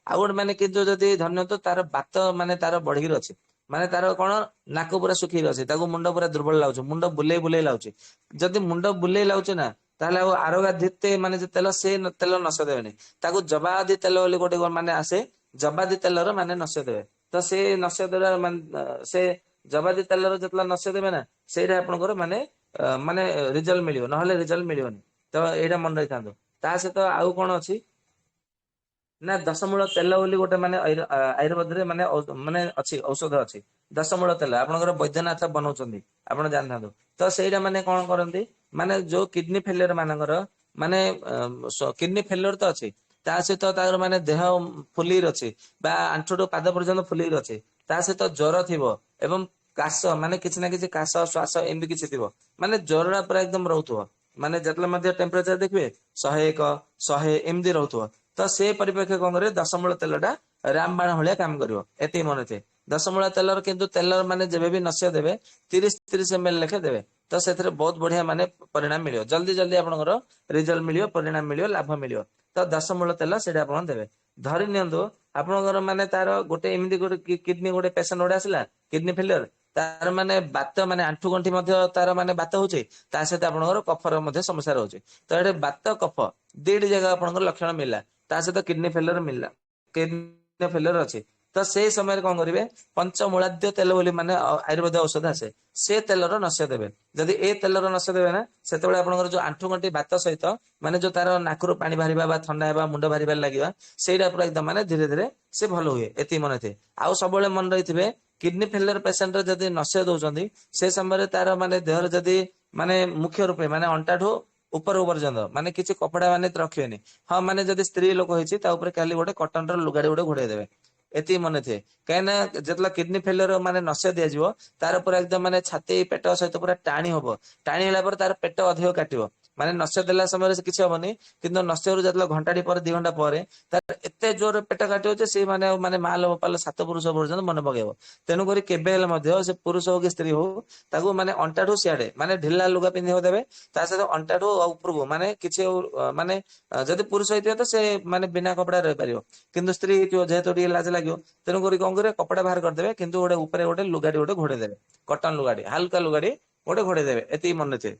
ଆଉ ଗୋଟେ ମାନେ କିନ୍ତୁ ଯଦି ଧରିନିଅନ୍ତୁ ତାର ବାତ ମାନେ ତାର ବଢିକିରି ଅଛି, ମାନେ ତାର କଣ ନାକ ପୁରା ଶୁଖିକି ଅଛି, ତାକୁ ମୁଣ୍ଡ ପୁରା ଦୁର୍ବଳ ଲାଗୁଛି, ମୁଣ୍ଡ ବୁଲେଇ ବୁଲେଇ ଲାଗୁଛି, ଯଦି ମୁଣ୍ଡ ବୁଲେଇ ଲାଗୁଛି ନା ତାହେଲେ ଆଉ ଆରୋଗାଧିତେ ମାନେ ଯୋଉ ତେଲ ସେ ତେଲ ନସ ଦେବେନି, ତାକୁ ଜବାଦି ତେଲ ବୋଲି ଗୋଟେ ମାନେ ଆସେ, ଜବାଦି ତେଲର ମାନେ ନସ ଦେବେ। ତ ସେ ନସ ଦେବା ମାନେ ସେ ଜବାଦି ତେଲର ଯେତେବେଳେ ନସ ଦେବେ ନା ସେଇଟା ଆପଣଙ୍କର ମାନେ ମାନେ ରିଜଲ୍ଟ ମିଳିବ, ନହେଲେ ରିଜଲ୍ଟ ମିଳିବନି। ତ ଏଇଟା ମନେ ରହିଥାନ୍ତୁ। ତା ସହିତ ଆଉ କଣ ଅଛି ନା ଦଶମୂଳ ତେଲ ବୋଲି ଗୋଟେ ମାନେ ଆୟୁର୍ବେଦରେ ମାନେ ମାନେ ଅଛି ଔଷଧ ଅଛି ଦଶମୂଳ ତେଲ, ଆପଣଙ୍କର ବୈଦ୍ୟନାଥ ବନଉଛନ୍ତି, ଆପଣ ଜାଣିଥାନ୍ତୁ। ତ ସେଇଟା ମାନେ କଣ କରନ୍ତି ମାନେ ଯୋଉ କିଡନୀ ଫେଲିୟର ମାନଙ୍କର ମାନେ କିଡନୀ ଫେଲିୟର ତ ଅଛି, ତା ସହିତ ତାର ମାନେ ଦେହ ଫୁଲିକି ଅଛି ବା ଆଣ୍ଠୁଠୁ ପାଦ ପର୍ଯ୍ୟନ୍ତ ଫୁଲିକି ଅଛି, ତା ସହିତ ଜ୍ୱର ଥିବ ଏବଂ କାଶ ମାନେ କିଛି ନା କିଛି କାଶ ଶ୍ୱାସ ଏମିତି କିଛି ଥିବ, ମାନେ ଜ୍ୱରଟା ପୁରା ଏକଦମ ରହୁଥିବ, ମାନେ ଯେତେବେଳେ ମଧ୍ୟ ଟେମ୍ପରେଚର ଦେଖିବେ 101 100 ଏମିତି ରହୁଥିବ। ତ ସେ ପରିପ୍ରେକ୍ଷୀରେ କଣ କରିବେ ଦଶମୂଳ ତେଲଟା ରାମବାଣ ଭଳିଆ କାମ କରିବ, ଏତିକି ମନେ ଥିବେ। ଦଶମୂଳ ତେଲର କିନ୍ତୁ ତେଲ ମାନେ ଯେବେ ବି ନସ୍ୟ ଦେବେ 30 ml ଲେଖେ ଦେବେ, ତ ସେଥିରେ ବହୁତ ବଢିଆ ମାନେ ପରିଣାମ ମିଳିବ, ଜଲଦି ଜଲଦି ଆପଣଙ୍କର ରିଜଲ୍ଟ ମିଳିବ, ପରିଣାମ ମିଳିବ, ଲାଭ ମିଳିବ। ତ ଦଶମୂଳ ତେଲ ସେଇଟା ଆପଣ ଦେବେ। ଧରି ନିଅନ୍ତୁ ଆପଣଙ୍କର ମାନେ ତାର ଗୋଟେ ଏମିତି ଗୋଟେ କିଡନୀ ଗୋଟେ ପେସେଣ୍ଟ ଗୋଟେ ଆସିଲା କିଡନୀ ଫେଲିୟର, ତାର ମାନେ ବାତ ମାନେ ଆଣ୍ଠୁ ଗଣ୍ଠି ମଧ୍ୟ ତାର ମାନେ ବାତ ହଉଛି, ତା ସହିତ ଆପଣଙ୍କର କଫର ମଧ୍ୟ ସମସ୍ୟା ରହୁଛି। ତ ଏଠି ବାତ କଫ ଦିଟି ଜାଗା ଆପଣଙ୍କର ଲକ୍ଷଣ ମିଳିଲା, ତା ସହିତ କିଡନୀ ଫେଲିୟର ମିଳିଲା, କିଡନୀ ଫେଲିୟର ଅଛି। ତ ସେଇ ସମୟରେ କଣ କରିବେ ପଞ୍ଚମୂଳାଦ୍ୟ ତେଲ ବୋଲି ମାନେ ଆୟୁର୍ବେଦ ଔଷଧ ଆସେ, ସେ ତେଲର ନସ୍ୟ ଦେବେ। ଯଦି ଏ ତେଲର ନସ୍ୟ ଦେବେ ନା ସେତେବେଳେ ଆପଣଙ୍କର ଯୋଉ ଆଣ୍ଠୁ ଗଣ୍ଠି ବାତ ସହିତ ମାନେ ଯୋଉ ତାର ନାକରୁ ପାଣି ବାହାରିବା ବା ଥଣ୍ଡା ହେବା ମୁଣ୍ଡ ବାହାରିବା ଲାଗିବା ସେଇଟା ପୁରା ଏକଦମ ମାନେ ଧୀରେ ଧୀରେ ସେ ଭଲ ହୁଏ, ଏତିକି ମନେ ଥିବେ। ଆଉ ସବୁବେଳେ ମନେ ରହିଥିବେ କିଡନୀ ଫେଲିୟର ପେସେଣ୍ଟର ଯଦି ନସ୍ୟ ଦଉଛନ୍ତି ସେ ସମୟରେ ତାର ମାନେ ଦେହରେ ଯଦି ମାନେ ମୁଖ୍ୟ ରୂପେ ମାନେ ଅଣ୍ଟାଠୁ ଉପରକୁ ପର୍ଯ୍ୟନ୍ତ ମାନେ କିଛି କପଡା ମାନେ ରଖିବେନି। ହଁ ମାନେ ଯଦି ସ୍ତ୍ରୀ ଲୋକ ହେଇଛି ତା ଉପରେ ଖାଲି ଗୋଟେ କଟନ ର ଲୁଗାଡି ଗୋଟେ ଘୋଡେଇ ଦେବେ, ଏତିକି ମନେ ଥିବେ। କାହିଁକିନା ଯେତେବେଳେ କିଡନୀ ଫେଲିୟର ମାନେ ନସ୍ୟ ଦିଆଯିବ ତାର ପୁରା ଏକଦମ ମାନେ ଛାତି ପେଟ ସହିତ ପୁରା ଟାଣି ହବ, ଟାଣି ହେଲା ପରେ ତାର ପେଟ ଅଧିକ କାଟିବ, ମାନେ ନସ୍ୟ ଦେଲା ସମୟରେ ସେ କିଛି ହବନି, କିନ୍ତୁ ନସ୍ୟରୁ ଯେତେବେଳେ ଘଣ୍ଟାଟି ପରେ 2 ଘଣ୍ଟା ପରେ ତାର ଏତେ ଜୋରରେ ପେଟ କାଟିବ ଯେ ସେ ମାନେ ଆଉ ମାନେ ମା ଲୋ ବୋପା ଲୋ 7 ପୁରୁଷ ପର୍ଯ୍ୟନ୍ତ ମନେ ପକେଇବ। ତେଣୁକରି କେବେ ହେଲେ ମଧ୍ୟ ସେ ପୁରୁଷ ହଉ କି ସ୍ତ୍ରୀ ହଉ ତାକୁ ମାନେ ଅଣ୍ଟାଠୁ ସିଆଡେ ମାନେ ଢିଲା ଲୁଗା ପିନ୍ଧିବାକୁ ଦେବେ, ତା ସହିତ ଅଣ୍ଟାଠୁ ଉପରକୁ ମାନେ କିଛି ମାନେ ଯଦି ପୁରୁଷ ହେଇଥିବ ତ ସେ ମାନେ ବିନା କପଡା ରହିପାରିବ, କିନ୍ତୁ ସ୍ତ୍ରୀ ହେଇଥିବ ଯେହେତୁ ଟିକେ ଲାଜ ଲାଗିବ, ତେଣୁକରି କଣ କରିବେ କପଡା ବାହାର କରିଦେବେ, କିନ୍ତୁ ଗୋଟେ ଉପରେ ଗୋଟେ ଲୁଗାଡି ଗୋଟେ ଘୋଡେଇ ଦେବେ, କଟନ ଲୁଗାଡି ହାଲକା ଲୁଗାଡି ଗୋଟେ ଘୋଡେଇ ଦେବେ, ଏତିକି ମନେ ଥିବେ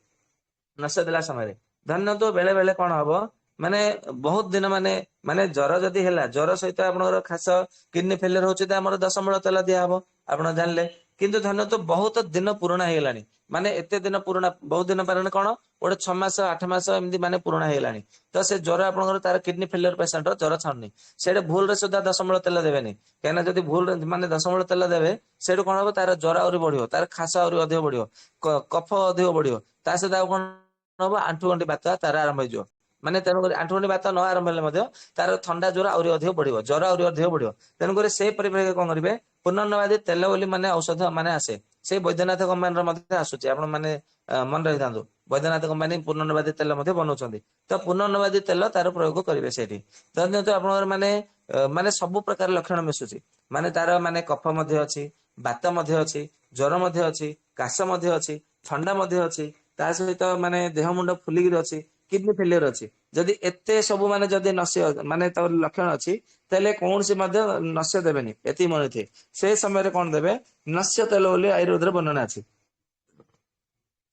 ନସ୍ୟ ଦେଲା ସମୟରେ। ଧରିନିଅନ୍ତୁ ବେଳେ ବେଳେ କଣ ହବ ମାନେ ବହୁତ ଦିନ ମାନେ ମାନେ ଜ୍ୱର ଯଦି ହେଲା, ଜ୍ୱର ସହିତ ଆପଣଙ୍କର ଖାସ କିଡନୀ ଫେଲିୟର ହଉଛି ତ ଆମର ଦଶମୂଳ ତେଲ ଦିଆହବ ଆପଣ ଜାଣିଲେ, କିନ୍ତୁ ଧରିନିଅନ୍ତୁ ବହୁତ ଦିନ ପୁରୁଣା ହେଇଗଲାଣି, ମାନେ ଏତେ ଦିନ ପୁରୁଣା ବହୁତ ଦିନ ପାରଣ କଣ ଗୋଟେ 6 ମାସ 8 ମାସ ଏମିତି ମାନେ ପୁରୁଣା ହେଇଗଲାଣି, ତ ସେ ଜ୍ୱର ଆପଣଙ୍କର ତାର କିଡନୀ ଫେଲିୟର ପେସେଣ୍ଟର ଜ୍ୱର ଛାଡୁନି, ସେଇଟା ଭୁଲରେ ସୁଦ୍ଧା ଦଶମୂଳ ତେଲ ଦେବେନି, କାହିଁକିନା ଯଦି ଭୁଲରେ ମାନେ ଦଶମୂଳ ତେଲ ଦେବେ ସେଇଠୁ କଣ ହବ ତାର ଜ୍ୱର ଆହୁରି ବଢିବ, ତାର ଖାସ ଆହୁରି ଅଧିକ ବଢିବ, କଫ ଅଧିକ ବଢିବ, ତା ସହିତ ଆଉ କଣ ହବ ଆଣ୍ଠୁ ଗଣ୍ଠି ବାତ ତାର ଆରମ୍ଭ ହେଇଯିବ, ମାନେ ତେଣୁକରି ଆଣ୍ଠୁ ଗଣ୍ଠି ବାତ ନ ଆରମ୍ଭ ହେଲେ ମଧ୍ୟ ତାର ଥଣ୍ଡା ଜ୍ୱର ଆହୁରି ଅଧିକ ବଢିବ, ଜ୍ୱର ଆହୁରି ଅଧିକ ବଢିବ। ତେଣୁକରି ସେଇ ପରିପ୍ରେକ୍ଷୀରେ କଣ କରିବେ ପୁନର୍ନବାଦୀ ତେଲ ବୋଲି ମାନେ ଔଷଧ ମାନେ ଆସେ, ସେଇ ବୈଦ୍ୟନାଥ କମ୍ପାନୀର ମଧ୍ୟ ଆସୁଛି, ଆପଣ ମାନେ ମନେ ରଖିଥାନ୍ତୁ ବୈଦ୍ୟନାଥ କମ୍ପାନୀ ପୁନର୍ନବାଦୀ ତେଲ ମଧ୍ୟ ବନଉଛନ୍ତି। ତ ପୁନର୍ନବାଦୀ ତେଲ ତାର ପ୍ରୟୋଗ କରିବେ ସେଇଠି। ଧରିନିଅନ୍ତୁ ଆପଣଙ୍କର ମାନେ ମାନେ ସବୁ ପ୍ରକାର ଲକ୍ଷଣ ମିଶୁଛି, ମାନେ ତାର ମାନେ କଫ ମଧ୍ୟ ଅଛି, ବାତ ମଧ୍ୟ ଅଛି, ଜ୍ୱର ମଧ୍ୟ ଅଛି, କାଶ ମଧ୍ୟ ଅଛି, ଥଣ୍ଡା ମଧ୍ୟ ଅଛି, ତା ସହିତ ମାନେ ଦେହ ମୁଣ୍ଡ ଫୁଲିକିରି ଅଛି, କିଡନୀ ଫେଲିୟର ଅଛି, ଯଦି ଏତେ ସବୁ ମାନେ ଯଦି ନସ୍ୟ ମାନେ ତାର ଲକ୍ଷଣ ଅଛି ତାହେଲେ କୌଣସି ମଧ୍ୟ ନସ୍ୟ ଦେବେନି, ଏତିକି ମନେ ଥିବେ। ସେ ସମୟରେ କଣ ଦେବେ ନସ୍ୟ ତେଲ ବୋଲି ଆୟୁର୍ବେଦରେ ବର୍ଣ୍ଣନା ଅଛି,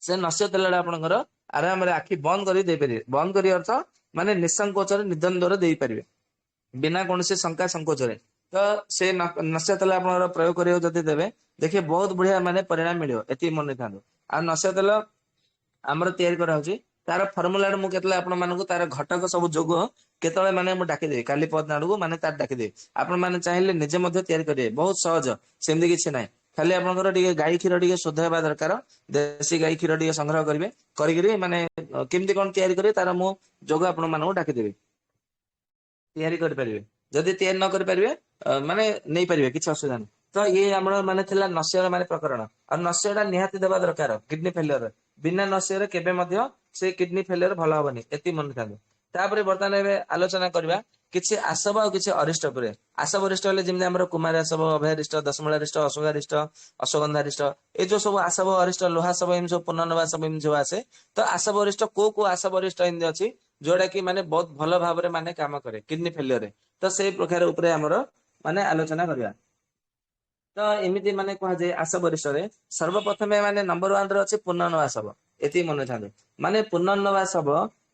ସେ ନସ୍ୟ ତେଲଟା ଆପଣଙ୍କର ଆରାମରେ ଆଖି ବନ୍ଦ କରି ଦେଇପାରିବେ, ବନ୍ଦ କରି ଅର୍ଥ ମାନେ ନିଃସଙ୍କୋଚରେ ନିଦ୍ୱନ୍ଦ୍ୱରେ ଦେଇପାରିବେ ବିନା କୌଣସି ଶଙ୍କା ସଂକୋଚରେ। ତ ସେ ନସ୍ୟ ତେଲ ଆପଣଙ୍କର ପ୍ରୟୋଗ କରିବାକୁ ଯଦି ଦେବେ ଦେଖିବେ ବହୁତ ବଢିଆ ମାନେ ପରିଣାମ ମିଳିବ, ଏତିକି ମନେ ଥାନ୍ତୁ। ଆଉ ନସ୍ୟ ତେଲ ଆମର ତିଆରି କରାହଉଛି, ତାର ଫର୍ମୁଲାଟା ମୁଁ କେତେବେଳେ ଆପଣ ମାନଙ୍କୁ ତାର ଘଟକ ସବୁ ଯୋଗ କେତେବେଳେ ମାନେ ମୁଁ ଡାକିଦେବି, କାଲି ପରଦିନ ଆଡକୁ ମାନେ ତାର ଡାକିଦେବି, ଆପଣ ମାନେ ଚାହିଁଲେ ନିଜେ ମଧ୍ୟ ତିଆରି କରିବେ, ବହୁତ ସହଜ, ସେମିତି କିଛି ନାହିଁ। ଖାଲି ଆପଣଙ୍କର ଟିକେ ଗାଈ କ୍ଷୀର ଟିକେ ଶୁଦ୍ଧ ହେବା ଦରକାର, ଦେଶୀ ଗାଈ କ୍ଷୀର ଟିକେ ସଂଗ୍ରହ କରିବେ, କରିକିରି ମାନେ କେମିତି କଣ ତିଆରି କରିବେ ତାର ମୁଁ ଯୋଗ ଆପଣ ମାନଙ୍କୁ ଡାକିଦେବି, ତିଆରି କରିପାରିବେ। ଯଦି ତିଆରି ନ କରିପାରିବେ ମାନେ ନେଇପାରିବେ, କିଛି ଅସୁବିଧା ନାହିଁ। ତ ଇଏ ଆମର ମାନେ ଥିଲା ନସ୍ୟର ମାନେ ପ୍ରକରଣ। ଆଉ ନସ୍ୟଟା ନିହାତି ଦେବା ଦରକାର କିଡନୀ ଫେଲିୟର। ବିନା ନସ୍ୟରେ କେବେ ମଧ୍ୟ ସେ କିଡନୀ ଫେଲିୟର ଭଲ ହବନି, ଏତିକି ମନେ ଥାନ୍ତୁ। ତାପରେ ବର୍ତ୍ତମାନ ଏବେ ଆଲୋଚନା କରିବା କିଛି ଆସବ ଆଉ କିଛି ଅରିଷ୍ଟ ଉପରେ। ଆସବ ଅରିଷ୍ଟ ହେଲେ ଯେମିତି ଆମର କୁମାରୀ ଆସବ, ଅଭୟାରିଷ୍ଟ, ଦଶମୂଳାରିଷ୍ଟ, ଅଶୋକାରିଷ୍ଟ, ଅଶ୍ୱଗନ୍ଧାରିଷ୍ଟ, ଏଇ ଯୋଉ ସବୁ ଆସବ ଅରିଷ୍ଟ, ଲୋହାସବ, ଏମିତି ସବୁ ପୁନର୍ନବାସବ ଏମିତି ସବୁ ଆସେ। ତ ଆସବ ଅରିଷ୍ଟ କୋଉ କୋଉ ଆସବ ଅରିଷ୍ଟ ଏମିତି ଅଛି ଯୋଉଟା କି ମାନେ ବହୁତ ଭଲ ଭାବରେ ମାନେ କାମ କରେ କିଡନୀ ଫେଲିୟରରେ, ତ ସେଇ ପ୍ରକାର ଉପରେ ଆମର ମାନେ ଆଲୋଚନା କରିବା। ତ ଏମିତି ମାନେ କୁହାଯାଏ ଆସବ ଅରିଷ୍ଟରେ ସର୍ବପ୍ରଥମେ ମାନେ ନମ୍ବର 1 ରେ ଅଛି ପୁନର୍ନବାସବ, ଏତିକି ମନେ ଥାନ୍ତୁ। ମାନେ ପୁନର୍ନବାସବ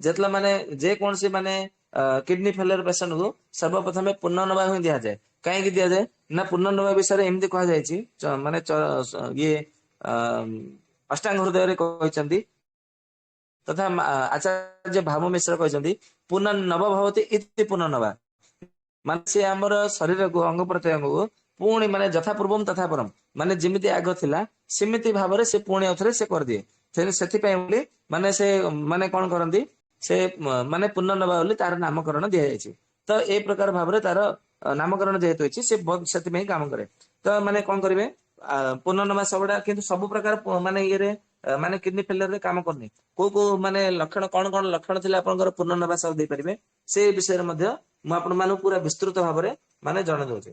ଯେତେବେଳେ ମାନେ ଯେକୌଣସି ମାନେ କିଡନୀ ଫେଲିୟର ପେସେଣ୍ଟ କୁ ସର୍ବପ୍ରଥମେ ପୁନର୍ନବା ହିଁ ଦିଆଯାଏ। କାହିଁକି ଦିଆଯାଏ ନା ପୁନର୍ନବା ବିଷୟରେ ଏମିତି କୁହାଯାଇଛି, ମାନେ ଇଏ ଅଷ୍ଟାଙ୍ଗ ହୃଦୟରେ କହିଛନ୍ତି ତଥା ଆଚାର୍ଯ୍ୟ ଭାମ ମିଶ୍ର କହିଛନ୍ତି ପୁନର୍ନବ ଭବତି ଇତି ପୁନର୍ନବା, ମାନେ ସେ ଆମର ଶରୀରକୁ ଅଙ୍ଗ ପ୍ରତ୍ୟଙ୍ଗକୁ ପୁଣି ମାନେ ଯଥା ପୂର୍ବମ ତଥା ପରମ, ମାନେ ଯେମିତି ଆଗ ଥିଲା ସେମିତି ଭାବରେ ସେ ପୁଣି ଆଉଥରେ ସେ କରିଦିଏ। ସେଥିପାଇଁ ବୋଲି ମାନେ ସେ ମାନେ କଣ କରନ୍ତି ସେ ମାନେ ପୁନର୍ନବା ବୋଲି ତାର ନାମକରଣ ଦିଆଯାଇଛି। ତ ଏଇ ପ୍ରକାର ଭାବରେ ତାର ନାମକରଣ ଯେହେତୁ ହେଇଛି ସେ ସେଥିପାଇଁ କାମ କରେ। ତ ମାନେ କଣ କରିବେ ପୁନର୍ନବା ସବୁଟା କିନ୍ତୁ ସବୁ ପ୍ରକାର ମାନେ ଇଏରେ ମାନେ କିଡନୀ ଫେଲିୟରରେ କାମ କରୁନି। କୋଉ କୋଉ ମାନେ ଲକ୍ଷଣ କଣ କଣ ଲକ୍ଷଣ ଥିଲେ ଆପଣଙ୍କର ପୁନର୍ନବା ସବୁ ଦେଇପାରିବେ ସେ ବିଷୟରେ ମଧ୍ୟ ମୁଁ ଆପଣ ମାନଙ୍କୁ ପୁରା ବିସ୍ତୃତ ଭାବରେ ମାନେ ଜଣେଇ ଦଉଛି।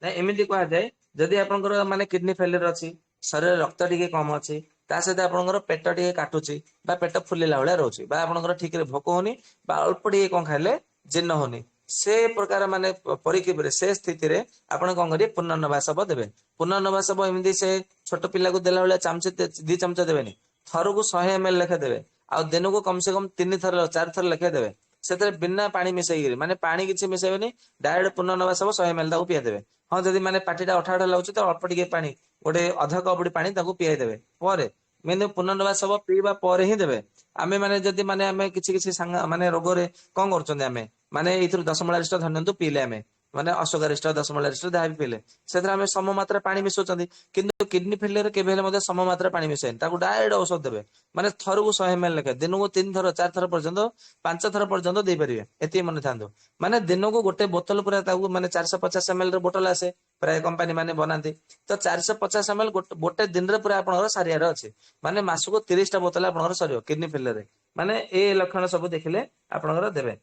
ନା ଏମିତି କୁହାଯାଏ ଯଦି ଆପଣଙ୍କର ମାନେ କିଡନୀ ଫେଲିୟର ଅଛି, ଶରୀରରେ ରକ୍ତ ଟିକେ କମ ଅଛି, ତା ସହିତ ଆପଣଙ୍କର ପେଟ ଟିକେ କାଟୁଛି ବା ପେଟ ଫୁଲିଲା ଭଳିଆ ରହୁଛି ବା ଆପଣଙ୍କର ଠିକରେ ଭୋକ ହଉନି ବା ଅଳ୍ପ ଟିକେ କଣ ଖାଇଲେ ଜୀର୍ଣ୍ଣ ହଉନି, ସେ ପ୍ରକାର ମାନେ ପରିକ୍ଷେପରେ ସେ ସ୍ଥିତିରେ ଆପଣ କଣ କରିବେ ପୁନର୍ନବାସବ ଦେବେ। ପୁନର୍ନବାସବ ଏମିତି ସେ ଛୋଟ ପିଲାକୁ ଦେଲା ଭଳିଆ ଚାମଚ 2 ଚାମଚ ଦେବେନି, ଥରକୁ 100 ml ଲେଖା ଦେବେ ଆଉ ଦିନକୁ କମ ସେ କମ 3 ଥର 4 ଥର ଲେଖା ଦେବେ। ସେଥିରେ ବିନା ପାଣି ମିଶେଇକିରି ମାନେ ପାଣି କିଛି ମିଶେଇବେନି, ଡାଇରେକ୍ଟ ପୁନର୍ନବାସବ 100 ml ତାକୁ ପିଆଇ ଦେବେ। ହଁ ଯଦି ମାନେ ପାଟିଟା ଅଠା ଅଠା ଲାଗୁଛି ତ ଅଳ୍ପ ଟିକେ ପାଣି ଗୋଟେ ଅଧ କପ୍ ପାଣି ତାକୁ ପିଆଇ ଦେବେ। ପରେ କିନ୍ତୁ ପୁନର୍ନବାସବ ପିଇବା ପରେ ହିଁ ଦେବେ। ଆମେ ମାନେ ଯଦି ମାନେ ଆମେ କିଛି କିଛି ସାଙ୍ଗ ମାନେ ରୋଗରେ କଣ କରୁଛନ୍ତି ଆମେ ମାନେ ଏଇଥିରୁ ଦଶମୂଳାରିଷ୍ଟ ଧରି ନିଅନ୍ତୁ ପିଇଲେ ଆମେ ମାନେ ଅଶୋକାରିଷ୍ଟ ଦଶମୂଳାରିଷ୍ଟ ଯାହା ବି ପିଇଲେ ସେଥିରେ ଆମେ ସମ ମାତ୍ରା ପାଣି ମିଶଉଛନ୍ତି, କିନ୍ତୁ କିଡନୀ ଫେଲିୟର କେବେ ହେଲେ ମଧ୍ୟ ସମ ମାତ୍ରା ପାଣି ମିଶେଇନି, ତାକୁ ଡାଇରେକ୍ଟ ଔଷଧ ଦେବେ ମାନେ ଥରକୁ 100 ml ଲେଖା ଦିନକୁ 3 ଥର 4 ଥର ପର୍ଯ୍ୟନ୍ତ 5 ଥର ପର୍ଯ୍ୟନ୍ତ ଦେଇପାରିବେ, ଏତିକି ମନେ ଥାନ୍ତୁ। ମାନେ ଦିନକୁ ଗୋଟେ ବୋତଲ ପୁରା ତାକୁ ମାନେ 450 ml ର ବୋତଲ ଆସେ ପ୍ରାୟ କମ୍ପାନୀ ମାନେ ବନାନ୍ତି, ତ 450 ml ଗୋଟେ ଦିନରେ ପୁରା ଆପଣଙ୍କର ସାରିବାର ଅଛି, ମାନେ ମାସକୁ 30ଟା ବୋତଲ ଆପଣଙ୍କର ସରିବ କିଡନୀ ଫେଲିୟରରେ। ମାନେ ଏ ଲକ୍ଷଣ ସବୁ ଦେଖିଲେ ଆପଣଙ୍କର ଦେବେ।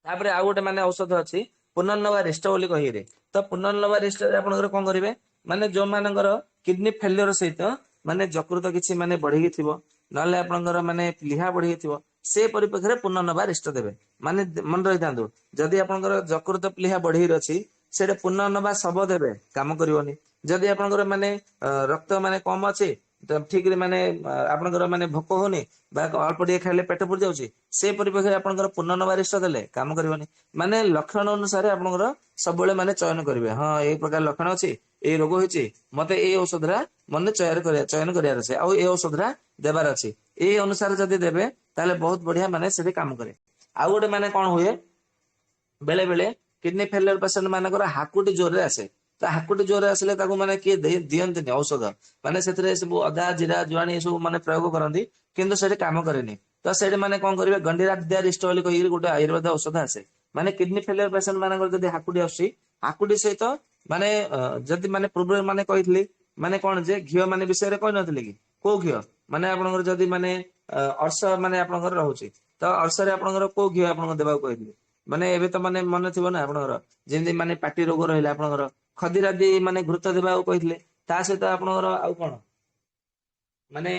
ତାପରେ ଆଉ ଗୋଟେ ମାନେ ଔଷଧ ଅଛି ପୁନର୍ନବା ରିଷ୍ଟ ବୋଲି କହିରେ। ତ ପୁନର୍ନବା ରିଷ୍ଟରେ ଆପଣଙ୍କର କଣ କରିବେ ମାନେ ଯୋଉମାନଙ୍କର କିଡନୀ ଫେଲିୟର ସହିତ ମାନେ ଯକୃତ କିଛି ମାନେ ବଢିକି ଥିବ ନହେଲେ ଆପଣଙ୍କର ମାନେ ପ୍ଲିହା ବଢିକି ଥିବ, ସେ ପରିପ୍ରେକ୍ଷୀରେ ପୁନର୍ନବା ରିଷ୍ଟ ଦେବେ। ମାନେ ମନେ ରହିଥାନ୍ତୁ ଯଦି ଆପଣଙ୍କର ଯକୃତ ପ୍ଲିହା ବଢିକି ଅଛି ସେଇଟା ପୁନର୍ନବା ଶବ ଦେବେ କାମ କରିବନି। ଯଦି ଆପଣଙ୍କର ମାନେ ରକ୍ତ ମାନେ କମ ଅଛି ଠିକରେ ମାନେ ଆପଣଙ୍କର ମାନେ ଭୋକ ହଉନି ବା ଅଳ୍ପ ଟିକେ ଖାଇଲେ ପେଟ ପୁରି ଯାଉଛି, ସେ ପରିପ୍ରେକ୍ଷୀରେ ଆପଣଙ୍କର ପୁନର୍ନବା ରିଷ୍ଟ ଦେଲେ କାମ କରିବନି। ମାନେ ଲକ୍ଷଣ ଅନୁସାରେ ଆପଣଙ୍କର ସବୁବେଳେ ମାନେ ଚୟନ କରିବେ, ହଁ ଏଇ ପ୍ରକାର ଲକ୍ଷଣ ଅଛି, ଏଇ ରୋଗ ହେଇଛି, ମତେ ଏଇ ଔଷଧଟା ମାନେ ଚୟନ କରିବାର ଅଛି ଆଉ ଏଇ ଔଷଧଟା ଦେବାର ଅଛି, ଏଇ ଅନୁସାରେ ଯଦି ଦେବେ ତାହେଲେ ବହୁତ ବଢିଆ ମାନେ ସେଠି କାମ କରେ। ଆଉ ଗୋଟେ ମାନେ କଣ ହୁଏ ବେଳେ ବେଳେ କିଡନୀ ଫେଲିୟର ପେସେଣ୍ଟ ମାନଙ୍କର ହାକୁଟି ଜୋରରେ ଆସେ, ତ ହାକୁଟି ଜୋରରେ ଆସିଲେ ତାକୁ ମାନେ କିଏ ଦିଅନ୍ତିନି ଔଷଧ, ମାନେ ସେଥିରେ ସବୁ ଅଦା ଜିରା ଜୁଆଣି ଏସବୁ ମାନେ ପ୍ରୟୋଗ କରନ୍ତି କିନ୍ତୁ ସେଠି କାମ କରେନି। ତ ସେଠି ମାନେ କଣ କରିବେ ଗଣ୍ଡିରାଦ୍ୟା ରିଷ୍ଟ ବୋଲି କହିକି ଗୋଟେ ଆୟୁର୍ବେଦ ଔଷଧ ଆସେ। ମାନେ କିଡନୀ ଫେଲିୟର ପେସେଣ୍ଟ ମାନଙ୍କର ଯଦି ହାକୁଟି ଆସୁଛି, ହାକୁଟି ସହିତ ମାନେ ଯଦି ମାନେ ପୂର୍ବରୁ ମାନେ କହିଥିଲି ମାନେ କଣ ଯେ ଘିଅ ମାନେ ବିଷୟରେ କହିନଥିଲି କି କୋଉ ଘିଅ ମାନେ ଆପଣଙ୍କର ଯଦି ମାନେ ଅର୍ଶ ମାନେ ଆପଣଙ୍କର ରହୁଛି ତ ଅର୍ଶରେ ଆପଣଙ୍କର କୋଉ ଘିଅ ଆପଣଙ୍କୁ ଦେବାକୁ କହିଥିଲି ମାନେ ଏବେ ତ ମାନେ ମନେ ଥିବ ନା ଆପଣଙ୍କର ଯେମିତି ମାନେ ପାଟି ରୋଗ ରହିଲା ଆପଣଙ୍କର ଖଦିରାଦି ମାନେ ଘୃତ ଦେବାକୁ କହିଥିଲେ, ତା ସହିତ ଆପଣଙ୍କର ଆଉ କଣ ମାନେ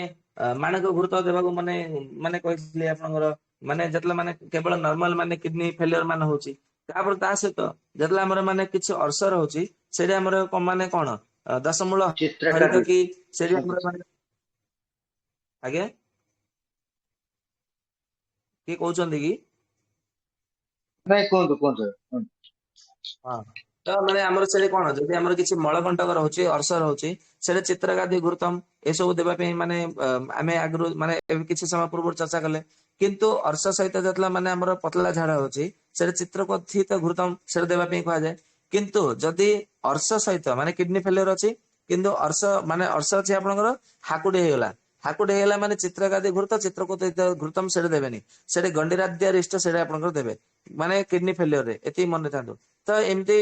ମାଣକ ଘୃତ ଦେବାକୁ ମାନେ ମାନେ କହିଥିଲେ ଆପଣଙ୍କର ମାନେ ଯେତେବେଳେ ମାନେ କେବଳ ନର୍ମାଲ ମାନେ କିଡନୀ ଫେଲିୟର ମାନେ ହଉଛି, ତାପରେ ତା ସହିତ ଯେତେବେଳେ ଆମର ମାନେ କିଛି ଅର୍ଶ ରହୁଛି ସେଇଟା ଆମର ମାନେ କଣ ଦଶମୂଳ ହରିତକି ସେଇଟା ଆମର ମାନେ ଆଜ୍ଞା କିଏ କହୁଛନ୍ତି କି? ନାଇଁ କୁହନ୍ତୁ କୁହନ୍ତୁ। ହଁ ତ ମାନେ ଆମର ସେଠି କଣ ଯଦି ଆମର କିଛି ମଳକଣ୍ଟକ ରହୁଛି ଅର୍ଶ ରହୁଛି ସେଟା ଚିତ୍ରକାଦି ଘୃତମ ଏସବୁ ଦେବା ପାଇଁ ମାନେ ଆମେ ଆଗରୁ ମାନେ ଏବେ କିଛି ସମୟ ପୂର୍ବରୁ ଚର୍ଚ୍ଚା କଲେ। କିନ୍ତୁ ଅର୍ଶ ସହିତ ଯେତେବେଳେ ମାନେ ଆମର ପତଳା ଝାଡା ହଉଛି ସେଟା ଚିତ୍ରକଥିତ ଘୃତମ ସେଟା ଦେବା ପାଇଁ କୁହାଯାଏ। କିନ୍ତୁ ଯଦି ଅର୍ଶ ସହିତ ମାନେ କିଡନୀ ଫେଲିୟର ଅଛି କିନ୍ତୁ ଅର୍ଶ ମାନେ ଅର୍ଶ ଅଛି ଆପଣଙ୍କର ହାକୁଟି ହେଇଗଲା, ହାକୁଟି ହେଇଗଲା ମାନେ ଚିତ୍ରକାଦି ଘୃତ, ଚିତ୍ରକୂଟ ଘୃତମ ସେଠି ଦେବେନି, ସେଠି ଗଣ୍ଡିରାଦ୍ୟାରିଷ୍ଟ ସେଟା ଆପଣଙ୍କର ଦେବେ ମାନେ କିଡନୀ ଫେଲିୟର ରେ, ଏତିକି ମନେ ଥାନ୍ତୁ। ତ ଏମିତି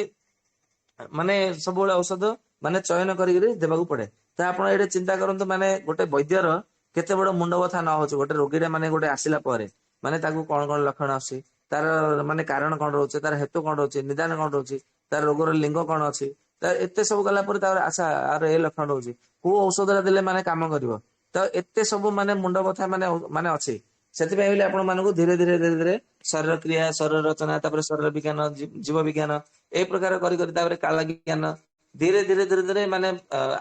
ମାନେ ସବୁବେଳେ ଔଷଧ ମାନେ ଚୟନ କରିକିରି ଦେବାକୁ ପଡେ। ତ ଆପଣ ଏଇଠି ଚିନ୍ତା କରନ୍ତୁ ମାନେ ଗୋଟେ ବୈଦ୍ୟର କେତେ ବଡ ମୁଣ୍ଡ ବଥା ନ ହଉଛି ଗୋଟେ ରୋଗୀରେ ମାନେ ଗୋଟେ ଆସିଲା ପରେ, ମାନେ ତାକୁ କଣ କଣ ଲକ୍ଷଣ ଆସୁଛି, ତାର ମାନେ କାରଣ କଣ ରହୁଛି, ତାର ହେତୁ କଣ ରହୁଛି, ନିଦାନ କଣ ରହୁଛି, ତାର ରୋଗର ଲିଙ୍ଗ କଣ ଅଛି, ତ ଏତେ ସବୁ ଗଲା ପରେ ତାର ଆଚ୍ଛା ଆର ଏ ଲକ୍ଷଣ ରହୁଛି, କୋଉ ଔଷଧ ଟା ଦେଲେ ମାନେ କାମ କରିବ। ତ ଏତେ ସବୁ ମାନେ ମୁଣ୍ଡ ବଥା ମାନେ ମାନେ ଅଛି। ସେଥିପାଇଁ ବୋଲି ଆପଣ ମାନଙ୍କୁ ଧୀରେ ଧୀରେ ଧୀରେ ଧୀରେ ଶରୀର କ୍ରିୟା, ଶରୀର ରଚନା, ତାପରେ ଶରୀର ବିଜ୍ଞାନ, ଜୀବ ବିଜ୍ଞାନ, ଏଇ ପ୍ରକାର କରି କରି ତାପରେ କାଳ ଜ୍ଞାନ, ଧୀରେ ଧୀରେ ଧୀରେ ଧୀରେ ମାନେ